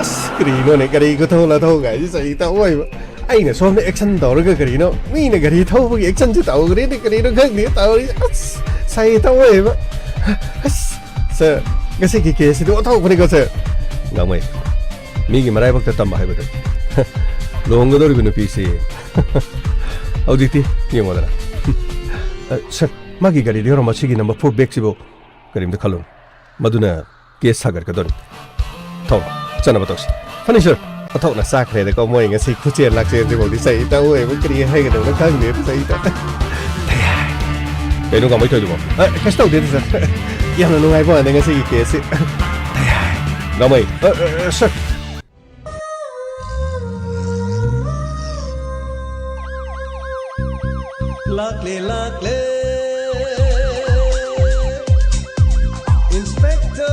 ꯑꯁ, ꯀꯔꯤꯅꯣꯅꯦ, ꯒꯥꯔꯤ ꯈꯨꯊꯧ ꯂꯥꯊꯧ ꯀꯥꯏꯁꯤ ꯆꯍꯤ ꯇꯧꯑꯣꯏꯕ꯫ ꯑꯩꯅ ꯁꯣꯝꯗ ꯑꯦꯛꯁꯟ ꯇꯧꯔꯒ ꯀꯔꯤꯅꯣ, ꯃꯤꯅ ꯒꯥꯔꯤ ꯊꯧꯕꯒꯤ ꯑꯦꯛꯁꯟꯁꯤ ꯇꯧꯈ꯭ꯔꯦꯅꯦ, ꯀꯔꯤꯅꯣ ꯈꯪꯗꯦ ꯇꯧꯔꯤ꯫ ꯑꯁ, ꯆꯍꯤ ꯇꯧꯑꯣꯏꯕ꯫ ꯑꯁ, ꯁꯥꯔ, ꯉꯁꯤꯒꯤ ꯀꯦꯁꯁꯤꯗꯤ ꯑꯣꯟꯊꯣꯛꯄꯅꯤꯀꯣ, ꯁꯥꯔ꯫ ꯉꯥꯡꯃꯩ, ꯃꯤꯒꯤ ꯃꯔꯥꯏꯕꯛꯇ ꯇꯝꯕ ꯍꯥꯏꯕꯗꯨ꯫ ꯂꯨꯍꯣꯡꯒꯗꯧꯔꯤꯕ ꯅꯨꯄꯤꯁꯤ ꯍꯧꯖꯤꯛꯇꯤ ꯌꯦꯡꯉꯣꯗꯅ꯫ ꯑ, ꯁꯥꯔ, ꯃꯥꯒꯤ ꯒꯥꯔꯤꯗ ꯌꯥꯎꯔꯝꯕ ꯁꯤꯒꯤ ꯅꯝꯕꯔ ꯐꯣꯔ ꯕꯦꯒꯁꯤꯕꯨ ꯀꯔꯤꯝꯇ ꯈꯜꯂꯨꯅꯨ꯫ ꯃꯗꯨꯅ ꯀꯦꯁ ꯁꯥꯒꯠꯀꯗꯧꯔꯤ꯫ ꯊꯧ, ꯆꯠꯅꯕ ꯇꯧꯁꯤ꯫ ꯐꯅꯤ, ꯁꯥꯔ꯫ ꯑꯣꯟꯊꯣꯛꯅ ꯆꯥꯛꯈ꯭ꯔꯦꯗꯀꯣ, ꯃꯣꯏ ꯉꯁꯤ ꯈꯨꯆꯦꯟ ꯂꯥꯛꯆꯦꯟꯁꯤꯐꯥꯎꯗꯤ ꯆꯩ ꯇꯧꯑꯣꯏꯕ, ꯀꯔꯤ ꯍꯥꯏꯒꯗꯧꯅꯣ ꯈꯪꯗꯦ, ꯆꯩ ꯇꯧ-, ꯀꯩꯅꯣ ꯉꯥꯡꯃꯩ ꯇꯧꯔꯤꯗꯨꯕꯣ? ꯑ, ꯀꯩꯁꯨ ꯇꯧꯗꯦꯗ, ꯁꯥꯔ꯫ ꯌꯥꯝꯅ ꯅꯨꯡꯉꯥꯏꯕ ꯋꯥꯅꯦ ꯉꯁꯤꯒꯤ ꯀꯦꯁꯁꯤ꯫ ꯉꯥꯡꯃꯩ, ꯑ, ꯑ, ꯑ, ꯁꯥꯔ꯫ ꯂꯥꯛꯂꯦ, ꯂꯥꯛꯂꯦ, ꯏꯟꯁꯄꯦꯛꯇꯔ꯫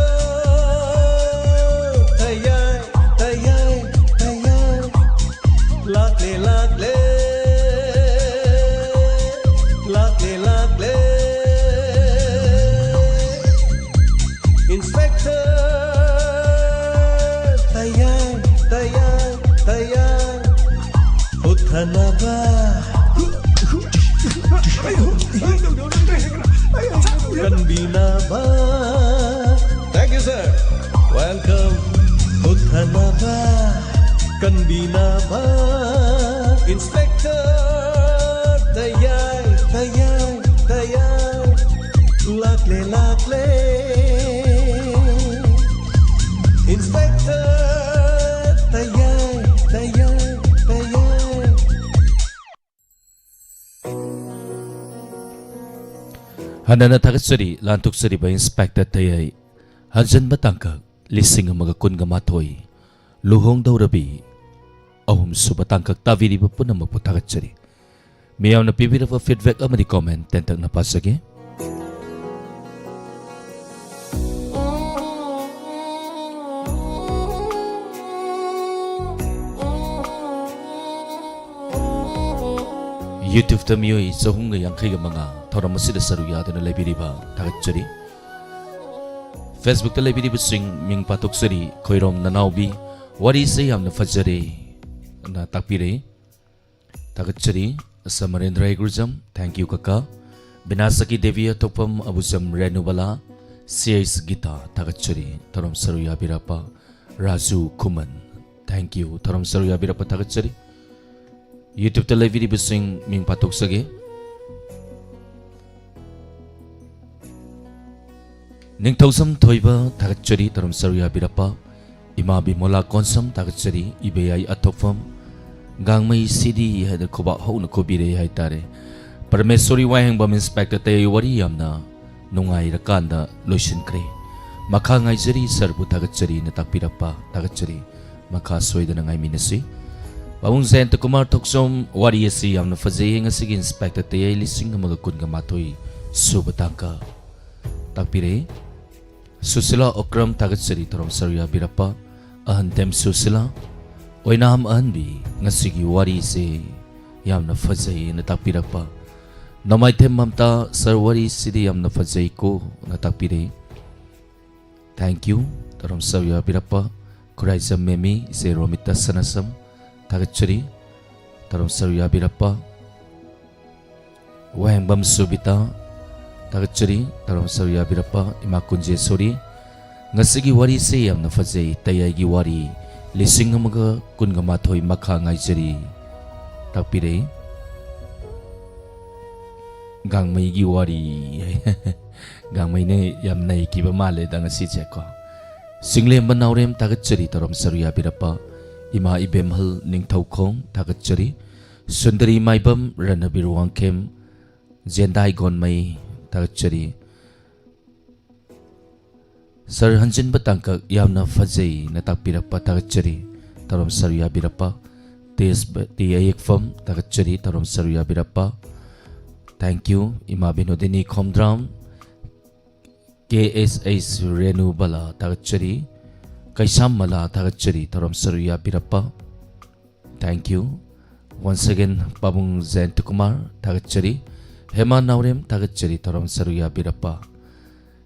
ꯀꯟꯕꯤꯅꯕ꯫ Thank you, sir. Welcome. ꯀꯨꯞꯊꯅꯕ, ꯀꯟꯕꯤꯅꯕ꯫ Inspector ꯇꯌꯥꯏ, ꯇꯌꯥꯏ, ꯇꯌꯥꯏ꯫ ꯂꯥꯛꯂꯦ, ꯂꯥꯛꯂꯦ꯫ Inspector ꯇꯌꯥꯏ, ꯇꯌꯥꯏ, ꯇꯌꯥꯏ꯫ ꯍꯟꯅꯅ ꯊꯥꯒꯠꯆꯔꯤ, ꯂꯥꯟꯊꯣꯛꯆꯔꯤꯕ ꯏꯟꯁꯄꯦꯛꯇꯔ ꯇꯌꯥꯏ꯫ ꯍꯟꯖꯟꯕ ꯇꯥꯡꯀꯛ ꯂꯤꯁꯤꯡ ꯑꯃꯒ ꯀꯨꯟꯒ ꯃꯥꯊꯣꯏ, ꯂꯨꯍꯣꯡꯗꯧꯔꯕꯤ ꯑꯍꯨꯝꯁꯨꯕ ꯇꯥꯡꯀꯛ ꯇꯥꯕꯤꯔꯤꯕ ꯄꯨꯝꯅꯃꯛꯄꯨ ꯊꯥꯒꯠꯆꯔꯤ꯫ ꯃꯤꯌꯥꯝꯅ ꯄꯤꯕꯤꯔꯕ feedback ꯑꯃꯗꯤ comment ꯇꯦꯟꯇꯛꯅ ꯄꯥꯖꯒꯦ꯫ YouTube-ꯇ ꯃꯤꯑꯣꯏ ꯆꯍꯨꯝꯒ ꯌꯥꯡꯈꯩꯒ ꯃꯉꯥ ꯊꯧꯔꯝ ꯑꯁꯤꯗ ꯁꯔꯨꯛ ꯌꯥꯗꯨꯅ ꯂꯩꯕꯤꯔꯤꯕ ꯊꯥꯒꯠꯆꯔꯤ꯫ Facebook-ꯇ ꯂꯩꯕꯤꯔꯤꯕꯁꯤꯡ ꯃꯤꯡ ꯄꯥꯊꯣꯛꯆꯔꯤ꯫ ꯈꯣꯏꯔꯣꯝ ꯅꯅꯥꯎꯕꯤ, "ꯋꯥꯔꯤꯁꯦ ꯌꯥꯝꯅ ꯐꯖꯔꯦ" ꯅ ꯇꯥꯛꯄꯤꯔꯛꯏ꯫ ꯊꯥꯒꯠꯆꯔꯤ꯫ ꯑꯃꯔꯦꯟꯗ꯭ꯔ ꯍꯩꯒ꯭ꯔꯨꯖꯝ, thank you ꯀꯀꯥ꯫ ꯕꯤꯅꯥꯁꯀꯤ ꯗꯦꯕꯤ, ꯑꯊꯣꯛꯐꯝ ꯑꯕꯨꯖꯝ, ꯔꯦꯅꯨꯕꯂꯥ, ꯁꯤ ꯑꯩꯆ ꯒꯤꯇꯥ, ꯊꯥꯒꯠꯆꯔꯤ꯫ ꯊꯧꯔꯝ ꯁꯔꯨꯛ ꯌꯥꯕꯤꯔꯛꯄ ꯔꯥꯖꯨ ꯈꯨꯃꯟ, thank you꯫ ꯊꯧꯔꯝ ꯁꯔꯨꯛ ꯌꯥꯕꯤꯔꯛꯄ ꯊꯥꯒꯠꯆꯔꯤ꯫ YouTube-ꯇ ꯂꯩꯕꯤꯔꯤꯕꯁꯤꯡ ꯃꯤꯡ ꯄꯥꯊꯣꯛꯆꯒꯦ꯫ ꯅꯤꯡꯊꯧꯖꯝ ꯊꯣꯏꯕ, ꯊꯥꯒꯠꯆꯔꯤ꯫ ꯊꯧꯔꯝ ꯁꯔꯨꯛ ꯌꯥꯕꯤꯔꯛꯄ ꯏꯃꯥ ꯕꯤꯃꯣꯂꯥ ꯀꯣꯟꯁꯝ, ꯊꯥꯒꯠꯆꯔꯤ꯫ ꯏꯕꯦꯌꯥꯏ ꯑꯊꯣꯛꯐꯝ, ꯒꯥꯡꯃꯩ ꯁꯤꯗꯤ ꯍꯥꯏꯅ ꯈꯨꯕꯥꯛ ꯍꯧꯅ ꯈꯨꯕꯤꯔꯦ ꯍꯥꯏꯇꯥꯔꯦ꯫ ꯄꯔꯃꯦꯁꯣꯔꯤ ꯋꯥꯍꯦꯡꯕꯝ, ꯏꯟꯁꯄꯦꯛꯇꯔ ꯇꯌꯥꯏ, ꯋꯥꯔꯤ ꯌꯥꯝꯅ ꯅꯨꯡꯉꯥꯏꯔꯀꯥꯟꯗ ꯂꯣꯏꯁꯤꯟꯈ꯭ꯔꯦ꯫ ꯃꯈꯥ ꯉꯥꯏꯖꯔꯤ, ꯁꯥꯔꯕꯨ ꯊꯥꯒꯠꯆꯔꯤꯅ ꯇꯥꯛꯄꯤꯔꯛꯄ, ꯊꯥꯒꯠꯆꯔꯤ꯫ ꯃꯈꯥ ꯁꯣꯏꯗꯅ ꯉꯥꯏꯃꯤꯟꯅꯁꯤ꯫ ꯄꯥꯕꯨꯡ ꯖꯌꯟꯇ ꯀꯨꯃꯥꯔ ꯊꯣꯛꯆꯣꯝ, ꯋꯥꯔꯤ ꯑꯁꯤ ꯌꯥꯝꯅ ꯐꯖꯩꯌꯦ꯫ ꯉꯁꯤꯒꯤ ꯏꯟꯁꯄꯦꯛꯇꯔ ꯇꯌꯥꯏ ꯂꯤꯁꯤꯡ ꯑꯃꯒ ꯀꯨꯟꯒ ꯃꯥꯊꯣꯏ ꯁꯨꯕ ꯇꯥꯡꯀꯛ ꯇꯥꯛꯄꯤꯔꯛꯏ꯫ ꯁꯨꯁꯤꯂꯥ ꯑꯣꯀ꯭ꯔꯝ, ꯊꯥꯒꯠꯆꯔꯤ꯫ ꯊꯧꯔꯝ ꯁꯔꯨꯛ ꯌꯥꯕꯤꯔꯛꯄ ꯑꯍꯟꯊꯦꯝ ꯁꯨꯁꯤꯂꯥ꯫ ꯑꯣꯏꯅꯥꯝ ꯑꯍꯟꯕꯤ, ꯉꯁꯤꯒꯤ ꯋꯥꯔꯤꯁꯦ ꯌꯥꯝꯅ ꯐꯖꯩꯌꯦꯅ ꯇꯥꯛꯄꯤꯔꯛꯄ꯫ ꯅꯣꯡꯃꯥꯏꯊꯦꯝ ꯃꯝꯇꯥ, "ꯁꯥꯔ, ꯋꯥꯔꯤꯁꯤꯗꯤ ꯌꯥꯝꯅ ꯐꯖꯩꯀꯣꯅ ꯇꯥꯛꯄꯤꯔꯛꯏ"꯫ Thank you꯫ ꯊꯧꯔꯝ ꯁꯔꯨꯛ ꯌꯥꯕꯤꯔꯛꯄ ꯈꯨꯔꯥꯏꯖꯝ ꯃꯦꯃꯤ, ꯏꯆꯦ ꯔꯣꯃꯤꯇꯥ ꯁꯅꯥꯁꯝ, ꯊꯥꯒꯠꯆꯔꯤ꯫ ꯊꯧꯔꯝ ꯁꯔꯨꯛ ꯌꯥꯕꯤꯔꯛꯄ꯫ ꯋꯥꯍꯦꯡꯕꯝ ꯁꯨꯕꯤꯇꯥ, ꯊꯥꯒꯠꯆꯔꯤ, ꯊꯧꯔꯝ ꯁꯔꯨꯛ ꯌꯥꯕꯤꯔꯛꯄ꯫ ꯏꯃꯥ ꯀꯨꯟꯖꯦꯁꯣꯔꯤ, ꯉꯁꯤꯒꯤ ꯋꯥꯔꯤꯁꯦ ꯌꯥꯝꯅ ꯐꯖꯩ, ꯇꯌꯥꯏꯒꯤ ꯋꯥꯔꯤ, ꯂꯤꯁꯤꯡ ꯑꯃꯒ ꯀꯨꯟꯒ ꯃꯥꯊꯣꯏ ꯃꯈꯥ ꯉꯥꯏꯖꯔꯤ, ꯇꯥꯛꯄꯤꯔꯛꯏ꯫ ꯒꯥꯡꯃꯩꯒꯤ ꯋꯥꯔꯤ꯫ ꯒꯥꯡꯃꯩꯅ ꯌꯥꯝ ꯅꯩꯈꯤꯕ ꯃꯥꯜꯂꯦꯗ ꯉꯁꯤꯁꯦꯀꯣ꯫ ꯆꯤꯡꯂꯦꯝꯕ ꯅꯥꯎꯔꯦꯝ, ꯊꯥꯒꯠꯆꯔꯤ, ꯊꯧꯔꯝ ꯁꯔꯨꯛ ꯌꯥꯕꯤꯔꯛꯄ꯫ ꯏꯃꯥ ꯏꯕꯦꯝꯍꯜ ꯅꯤꯡꯊꯧꯈꯣꯡ, ꯊꯥꯒꯠꯆꯔꯤ꯫ ꯁꯨꯟꯗꯔꯤ ꯃꯥꯏꯕꯝ, ꯔꯅꯕꯤꯔ ꯋꯥꯡꯈꯦꯝ, ꯖꯦꯟꯗꯥꯏ ꯒꯣꯟꯃꯩ, ꯊꯥꯒꯠꯆꯔꯤ꯫ ꯁꯔ ꯍꯟꯖꯤꯟꯕ ꯇꯥꯡꯀꯛ ꯌꯥꯝꯅ ꯐꯖꯩꯅ ꯇꯥꯛꯄꯤꯔꯛꯄ, ꯊꯥꯒꯠꯆꯔꯤ, ꯊꯧꯔꯝ ꯁꯔꯨꯛ ꯌꯥꯕꯤꯔꯛꯄ꯫ ꯇꯦꯖ ꯕ-, ꯇꯤ ꯑꯌꯦꯛꯐꯝ, ꯊꯥꯒꯠꯆꯔꯤ, ꯊꯧꯔꯝ ꯁꯔꯨꯛ ꯌꯥꯕꯤꯔꯛꯄ꯫ Thank you꯫ ꯏꯃꯥ ꯕꯤꯅꯣꯗꯤꯅꯤ ꯈꯣꯝꯗ꯭ꯔꯥꯝ, ꯀꯦ ꯑꯦꯁ ꯑꯩꯆ ꯔꯦꯅꯨꯕꯂꯥ, ꯊꯥꯒꯠꯆꯔꯤ꯫ ꯀꯩꯁꯥꯝ ꯃꯂꯥ, ꯊꯥꯒꯠꯆꯔꯤ, ꯊꯧꯔꯝ ꯁꯔꯨꯛ ꯌꯥꯕꯤꯔꯛꯄ꯫ Thank you꯫ Once again, ꯄꯥꯕꯨꯡ ꯖꯌꯟꯇ ꯀꯨꯃꯥꯔ, ꯊꯥꯒꯠꯆꯔꯤ꯫ ꯍꯦꯃꯥ ꯅꯥꯎꯔꯦꯝ, ꯊꯥꯒꯠꯆꯔꯤ, ꯊꯧꯔꯝ ꯁꯔꯨꯛ ꯌꯥꯕꯤꯔꯛꯄ꯫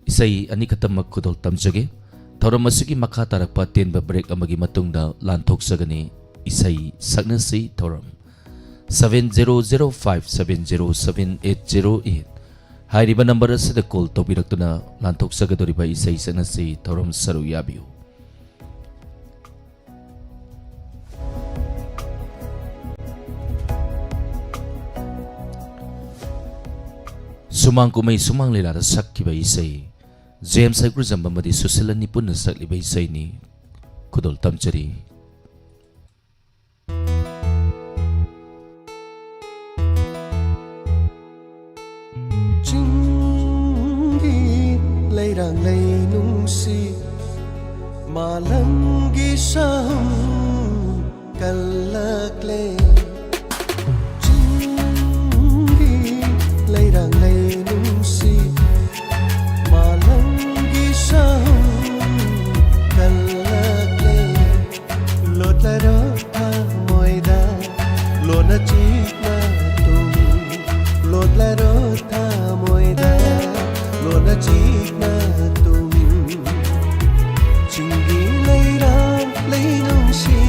ꯏꯁꯩ ꯑꯅꯤꯈꯛꯇꯃꯛ ꯈꯨꯗꯣꯜ ꯇꯝꯖꯒꯦ꯫ ꯊꯧꯔꯝ ꯑꯁꯤꯒꯤ ꯃꯈꯥ ꯇꯥꯔꯛꯄ ꯑꯇꯦꯟꯕ break ꯑꯃꯒꯤ ꯃꯇꯨꯡꯗ ꯂꯥꯟꯊꯣꯛꯆꯒꯅꯤ꯫ ꯏꯁꯩ ꯁꯛꯅꯁꯤ ꯊꯧꯔꯝ seven zero zero five seven zero seven eight zero eight ꯍꯥꯏꯔꯤꯕ number ꯑꯁꯤꯗ call ꯇꯧꯕꯤꯔꯛꯇꯨꯅ ꯂꯥꯟꯊꯣꯛꯆꯒꯗꯧꯔꯤꯕ ꯏꯁꯩ ꯁꯛꯅꯁꯤ ꯊꯧꯔꯝ ꯁꯔꯨꯛ ꯌꯥꯕꯤꯌꯨ꯫ ꯁꯨꯃꯥꯡ ꯀꯨꯝꯍꯩ ꯁꯨꯃꯥꯡ ꯂꯤꯂꯥꯗ ꯁꯛꯈꯤꯕ ꯏꯁꯩ, ꯖꯦꯝꯁ ꯍꯩꯀ꯭ꯔꯨꯖꯝ ꯑꯃꯗꯤ ꯁꯨꯁꯤꯂꯥꯅꯤ ꯄꯨꯟꯅ ꯁꯛꯂꯤꯕ ꯏꯁꯩꯅꯤ꯫ ꯈꯨꯗꯣꯜ ꯇꯝꯖꯔꯤ꯫ ꯆꯤꯡꯒꯤ ꯂꯩꯔꯥꯡ ꯂꯩꯅꯨꯡꯁꯤ ꯃꯥꯂꯪꯒꯤ ꯁꯥꯍꯨꯝ ꯀꯜꯂꯛꯂꯦ꯫ ꯆꯤꯡꯒꯤ ꯂꯩꯔꯥꯡ ꯂꯩꯅꯨꯡꯁꯤ ꯃꯥꯂꯪꯒꯤ ꯁꯥꯍꯨꯝ ꯀꯜꯂꯛꯂꯦ꯫ ꯂꯣꯠꯂꯔꯣ ꯊꯃꯣꯏꯗ ꯂꯣꯟꯅ ꯆꯤꯛꯅ ꯇꯨꯝ꯫ ꯂꯣꯠꯂꯔꯣ ꯊꯃꯣꯏꯗ ꯂꯣꯟꯅ ꯆꯤꯛꯅ ꯇꯨꯝ꯫ ꯆꯤꯡꯒꯤ ꯂꯩꯔꯥꯡ ꯂꯩꯅꯨꯡꯁꯤ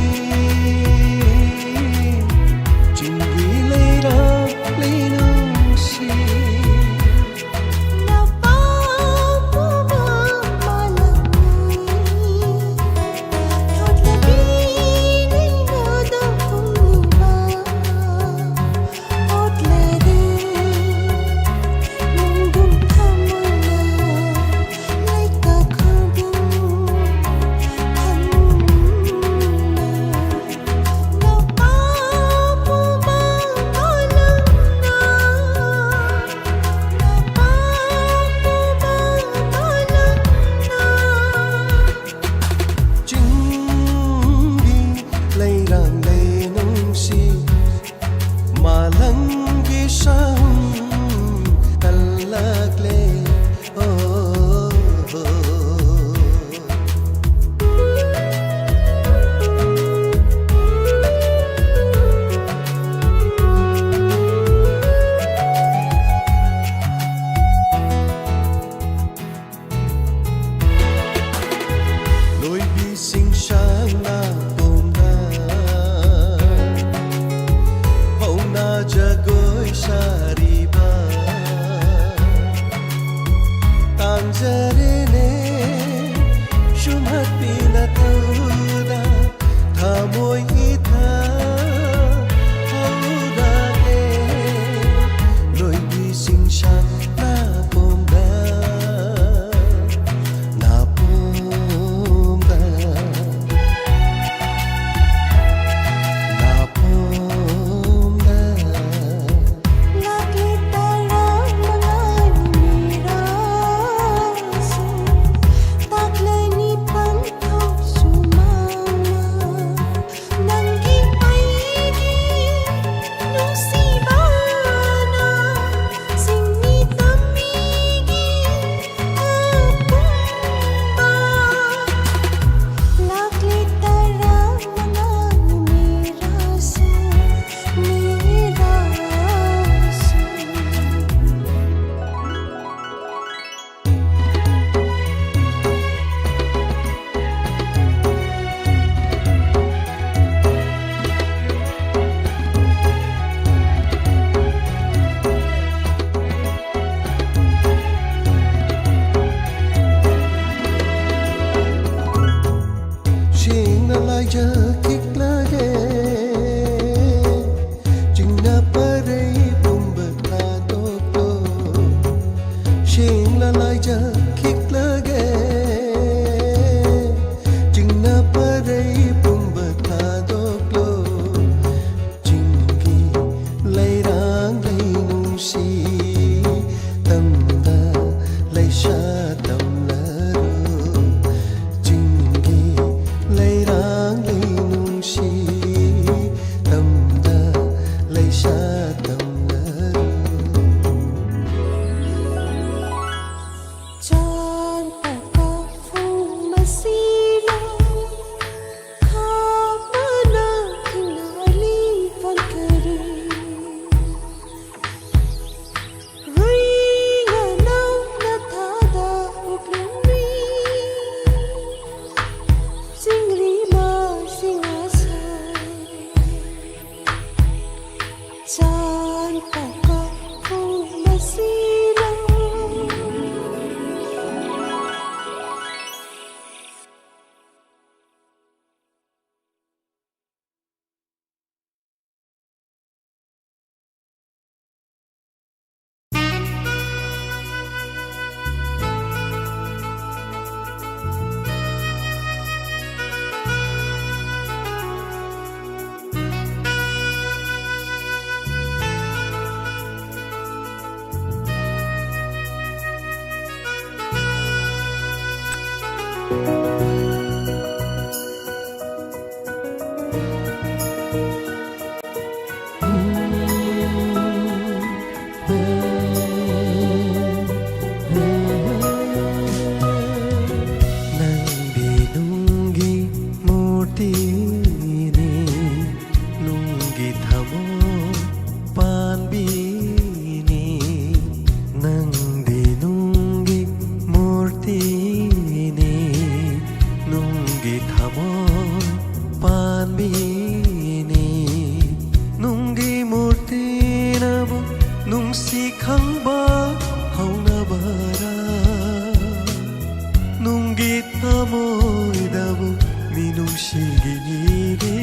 ꯊꯃꯣꯏꯗꯕꯨ ꯃꯤꯅꯨꯡꯁꯤꯒꯤ ꯏꯒꯤ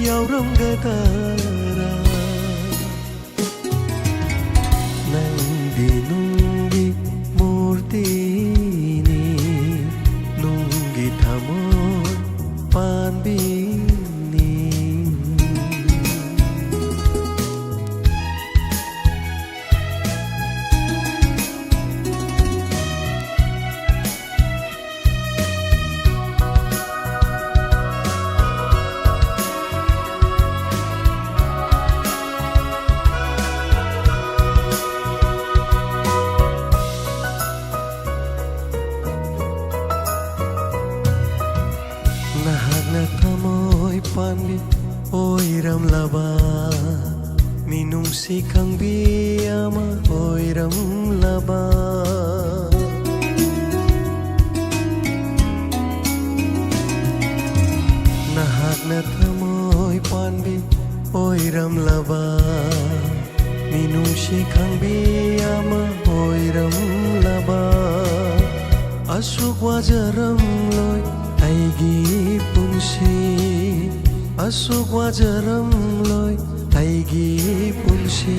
ꯌꯥꯎꯔꯝꯒꯗꯔꯥ? ꯅꯪꯗꯤ ꯅꯨꯡꯒꯤ ꯃꯨꯔꯇꯤꯅꯤ, ꯅꯨꯡꯒꯤ ꯊꯃꯣꯏ ꯄꯥꯟꯕꯤꯅꯤ꯫ ꯅꯍꯥꯛꯅ ꯊꯃꯣꯏ ꯄꯥꯟꯕꯤ ꯑꯣꯏꯔꯝꯂꯕ, ꯃꯤꯅꯨꯡꯁꯤ ꯈꯪꯕꯤ ꯑꯃ ꯑꯣꯏꯔꯝꯂꯕ꯫ ꯅꯍꯥꯛꯅ ꯊꯃꯣꯏ ꯄꯥꯟꯕꯤ ꯑꯣꯏꯔꯝꯂꯕ, ꯃꯤꯅꯨꯡꯁꯤ ꯈꯪꯕꯤ ꯑꯃ ꯑꯣꯏꯔꯝꯂꯕ꯫ ꯑꯁꯨꯛ ꯋꯥꯖꯔꯝꯂꯣꯏ ꯑꯩꯒꯤ ꯄꯨꯟꯁꯤ, ꯑꯁꯨꯛ ꯋꯥꯖꯔꯝꯂꯣꯏ ꯑꯩꯒꯤ ꯄꯨꯟꯁꯤ꯫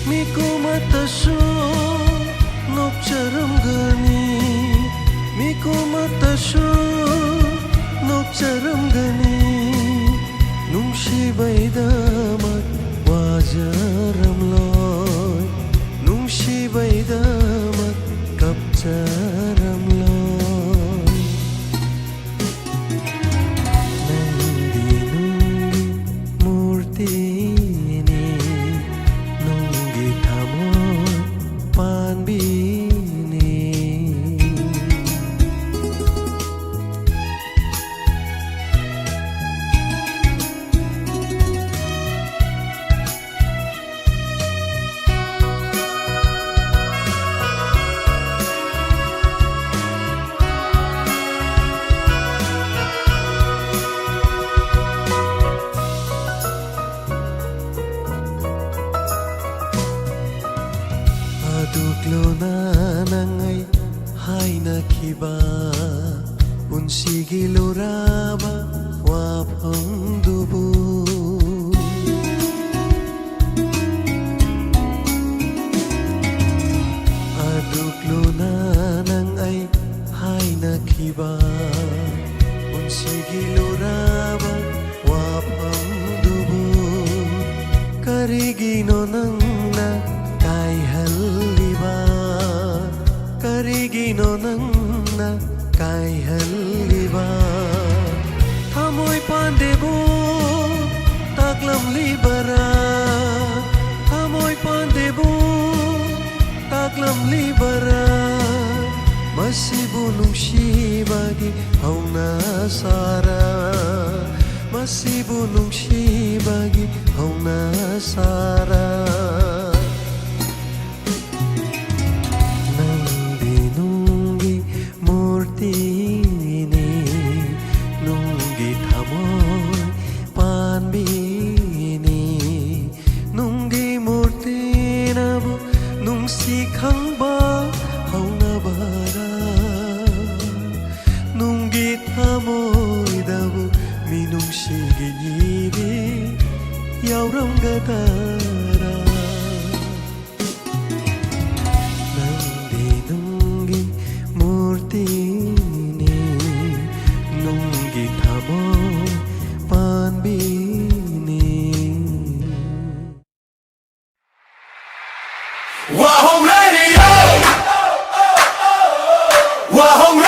ꯃꯤꯀꯨꯝ ꯑꯃꯠꯇꯁꯨ ꯅꯣꯛꯆꯔꯝꯒꯅꯤ, ꯃꯤꯀꯨꯝ ꯑꯃꯠꯇꯁꯨ ꯅꯣꯛꯆꯔꯝꯒꯅꯤ꯫ ꯅꯨꯡꯁꯤꯕꯩꯗꯃꯛ ꯋꯥꯖꯔꯝꯂꯣꯏ, ꯅꯨꯡꯁꯤꯕꯩꯗꯃꯛ ꯀꯞꯆꯔꯝꯂꯣꯏ꯫ ꯅꯪꯗꯤ ꯅꯨꯡꯒꯤ ꯃꯨꯔꯇꯤꯅꯤ, ꯅꯨꯡꯒꯤ ꯊꯃꯣꯏ ꯄꯥꯟꯕꯤꯅꯤ꯫ ꯈꯤꯕ ꯄꯨꯟꯁꯤꯒꯤ ꯂꯨꯔꯕ ꯋꯥꯐꯝꯗꯨꯕꯨ꯫ ꯑꯗꯨꯛ ꯂꯨꯅ ꯅꯪ ꯑꯩ ꯍꯥꯏꯅꯈꯤꯕ ꯄꯨꯟꯁꯤꯒꯤ ꯂꯨꯔꯕ ꯋꯥꯐꯝꯗꯨꯕꯨ ꯀꯔꯤꯒꯤꯅꯣ ꯅꯪꯅ ꯀꯥꯏꯍꯜꯂꯤꯕ? ꯀꯔꯤꯒꯤꯅꯣ ꯅꯪꯅ ꯀꯥꯏꯍꯜꯂꯤꯕ? ꯊꯃꯣꯏ ꯄꯥꯟꯗꯦꯕꯨ ꯇꯥꯛꯂꯝꯂꯤꯕꯔꯥ? ꯊꯃꯣꯏ ꯄꯥꯟꯗꯦꯕꯨ ꯇꯥꯛꯂꯝꯂꯤꯕꯔꯥ? ꯃꯁꯤꯕꯨ ꯅꯨꯡꯁꯤꯕꯒꯤ ꯍꯧꯅꯁꯥꯔꯥ? ꯃꯁꯤꯕꯨ ꯅꯨꯡꯁꯤꯕꯒꯤ ꯍꯧꯅꯁꯥꯔꯥ? ꯅꯪꯗꯤ ꯅꯨꯡꯒꯤ ꯃꯨꯔꯇꯤꯅꯤ, ꯅꯨꯡꯒꯤ ꯊꯃꯣꯏ ꯄꯥꯟꯕꯤꯅꯤ꯫ ꯅꯨꯡꯒꯤ ꯃꯨꯔꯇꯤꯅꯕꯨ ꯅꯨꯡꯁꯤ ꯈꯪꯕ ꯍꯧꯅꯕꯔꯥ? ꯅꯨꯡꯒꯤ ꯊꯃꯣꯏꯗꯕꯨ ꯃꯤꯅꯨꯡꯁꯤꯒꯤ ꯏꯔꯦ ꯌꯥꯎꯔꯝꯒꯗꯔꯥ? ꯅꯪꯗꯤ ꯅꯨꯡꯒꯤ ꯃꯨꯔꯇꯤꯅꯤ, ꯅꯨꯡꯒꯤ ꯊꯃꯣꯏ ꯄꯥꯟꯕꯤꯅꯤ꯫ Wahong Radio! Wahong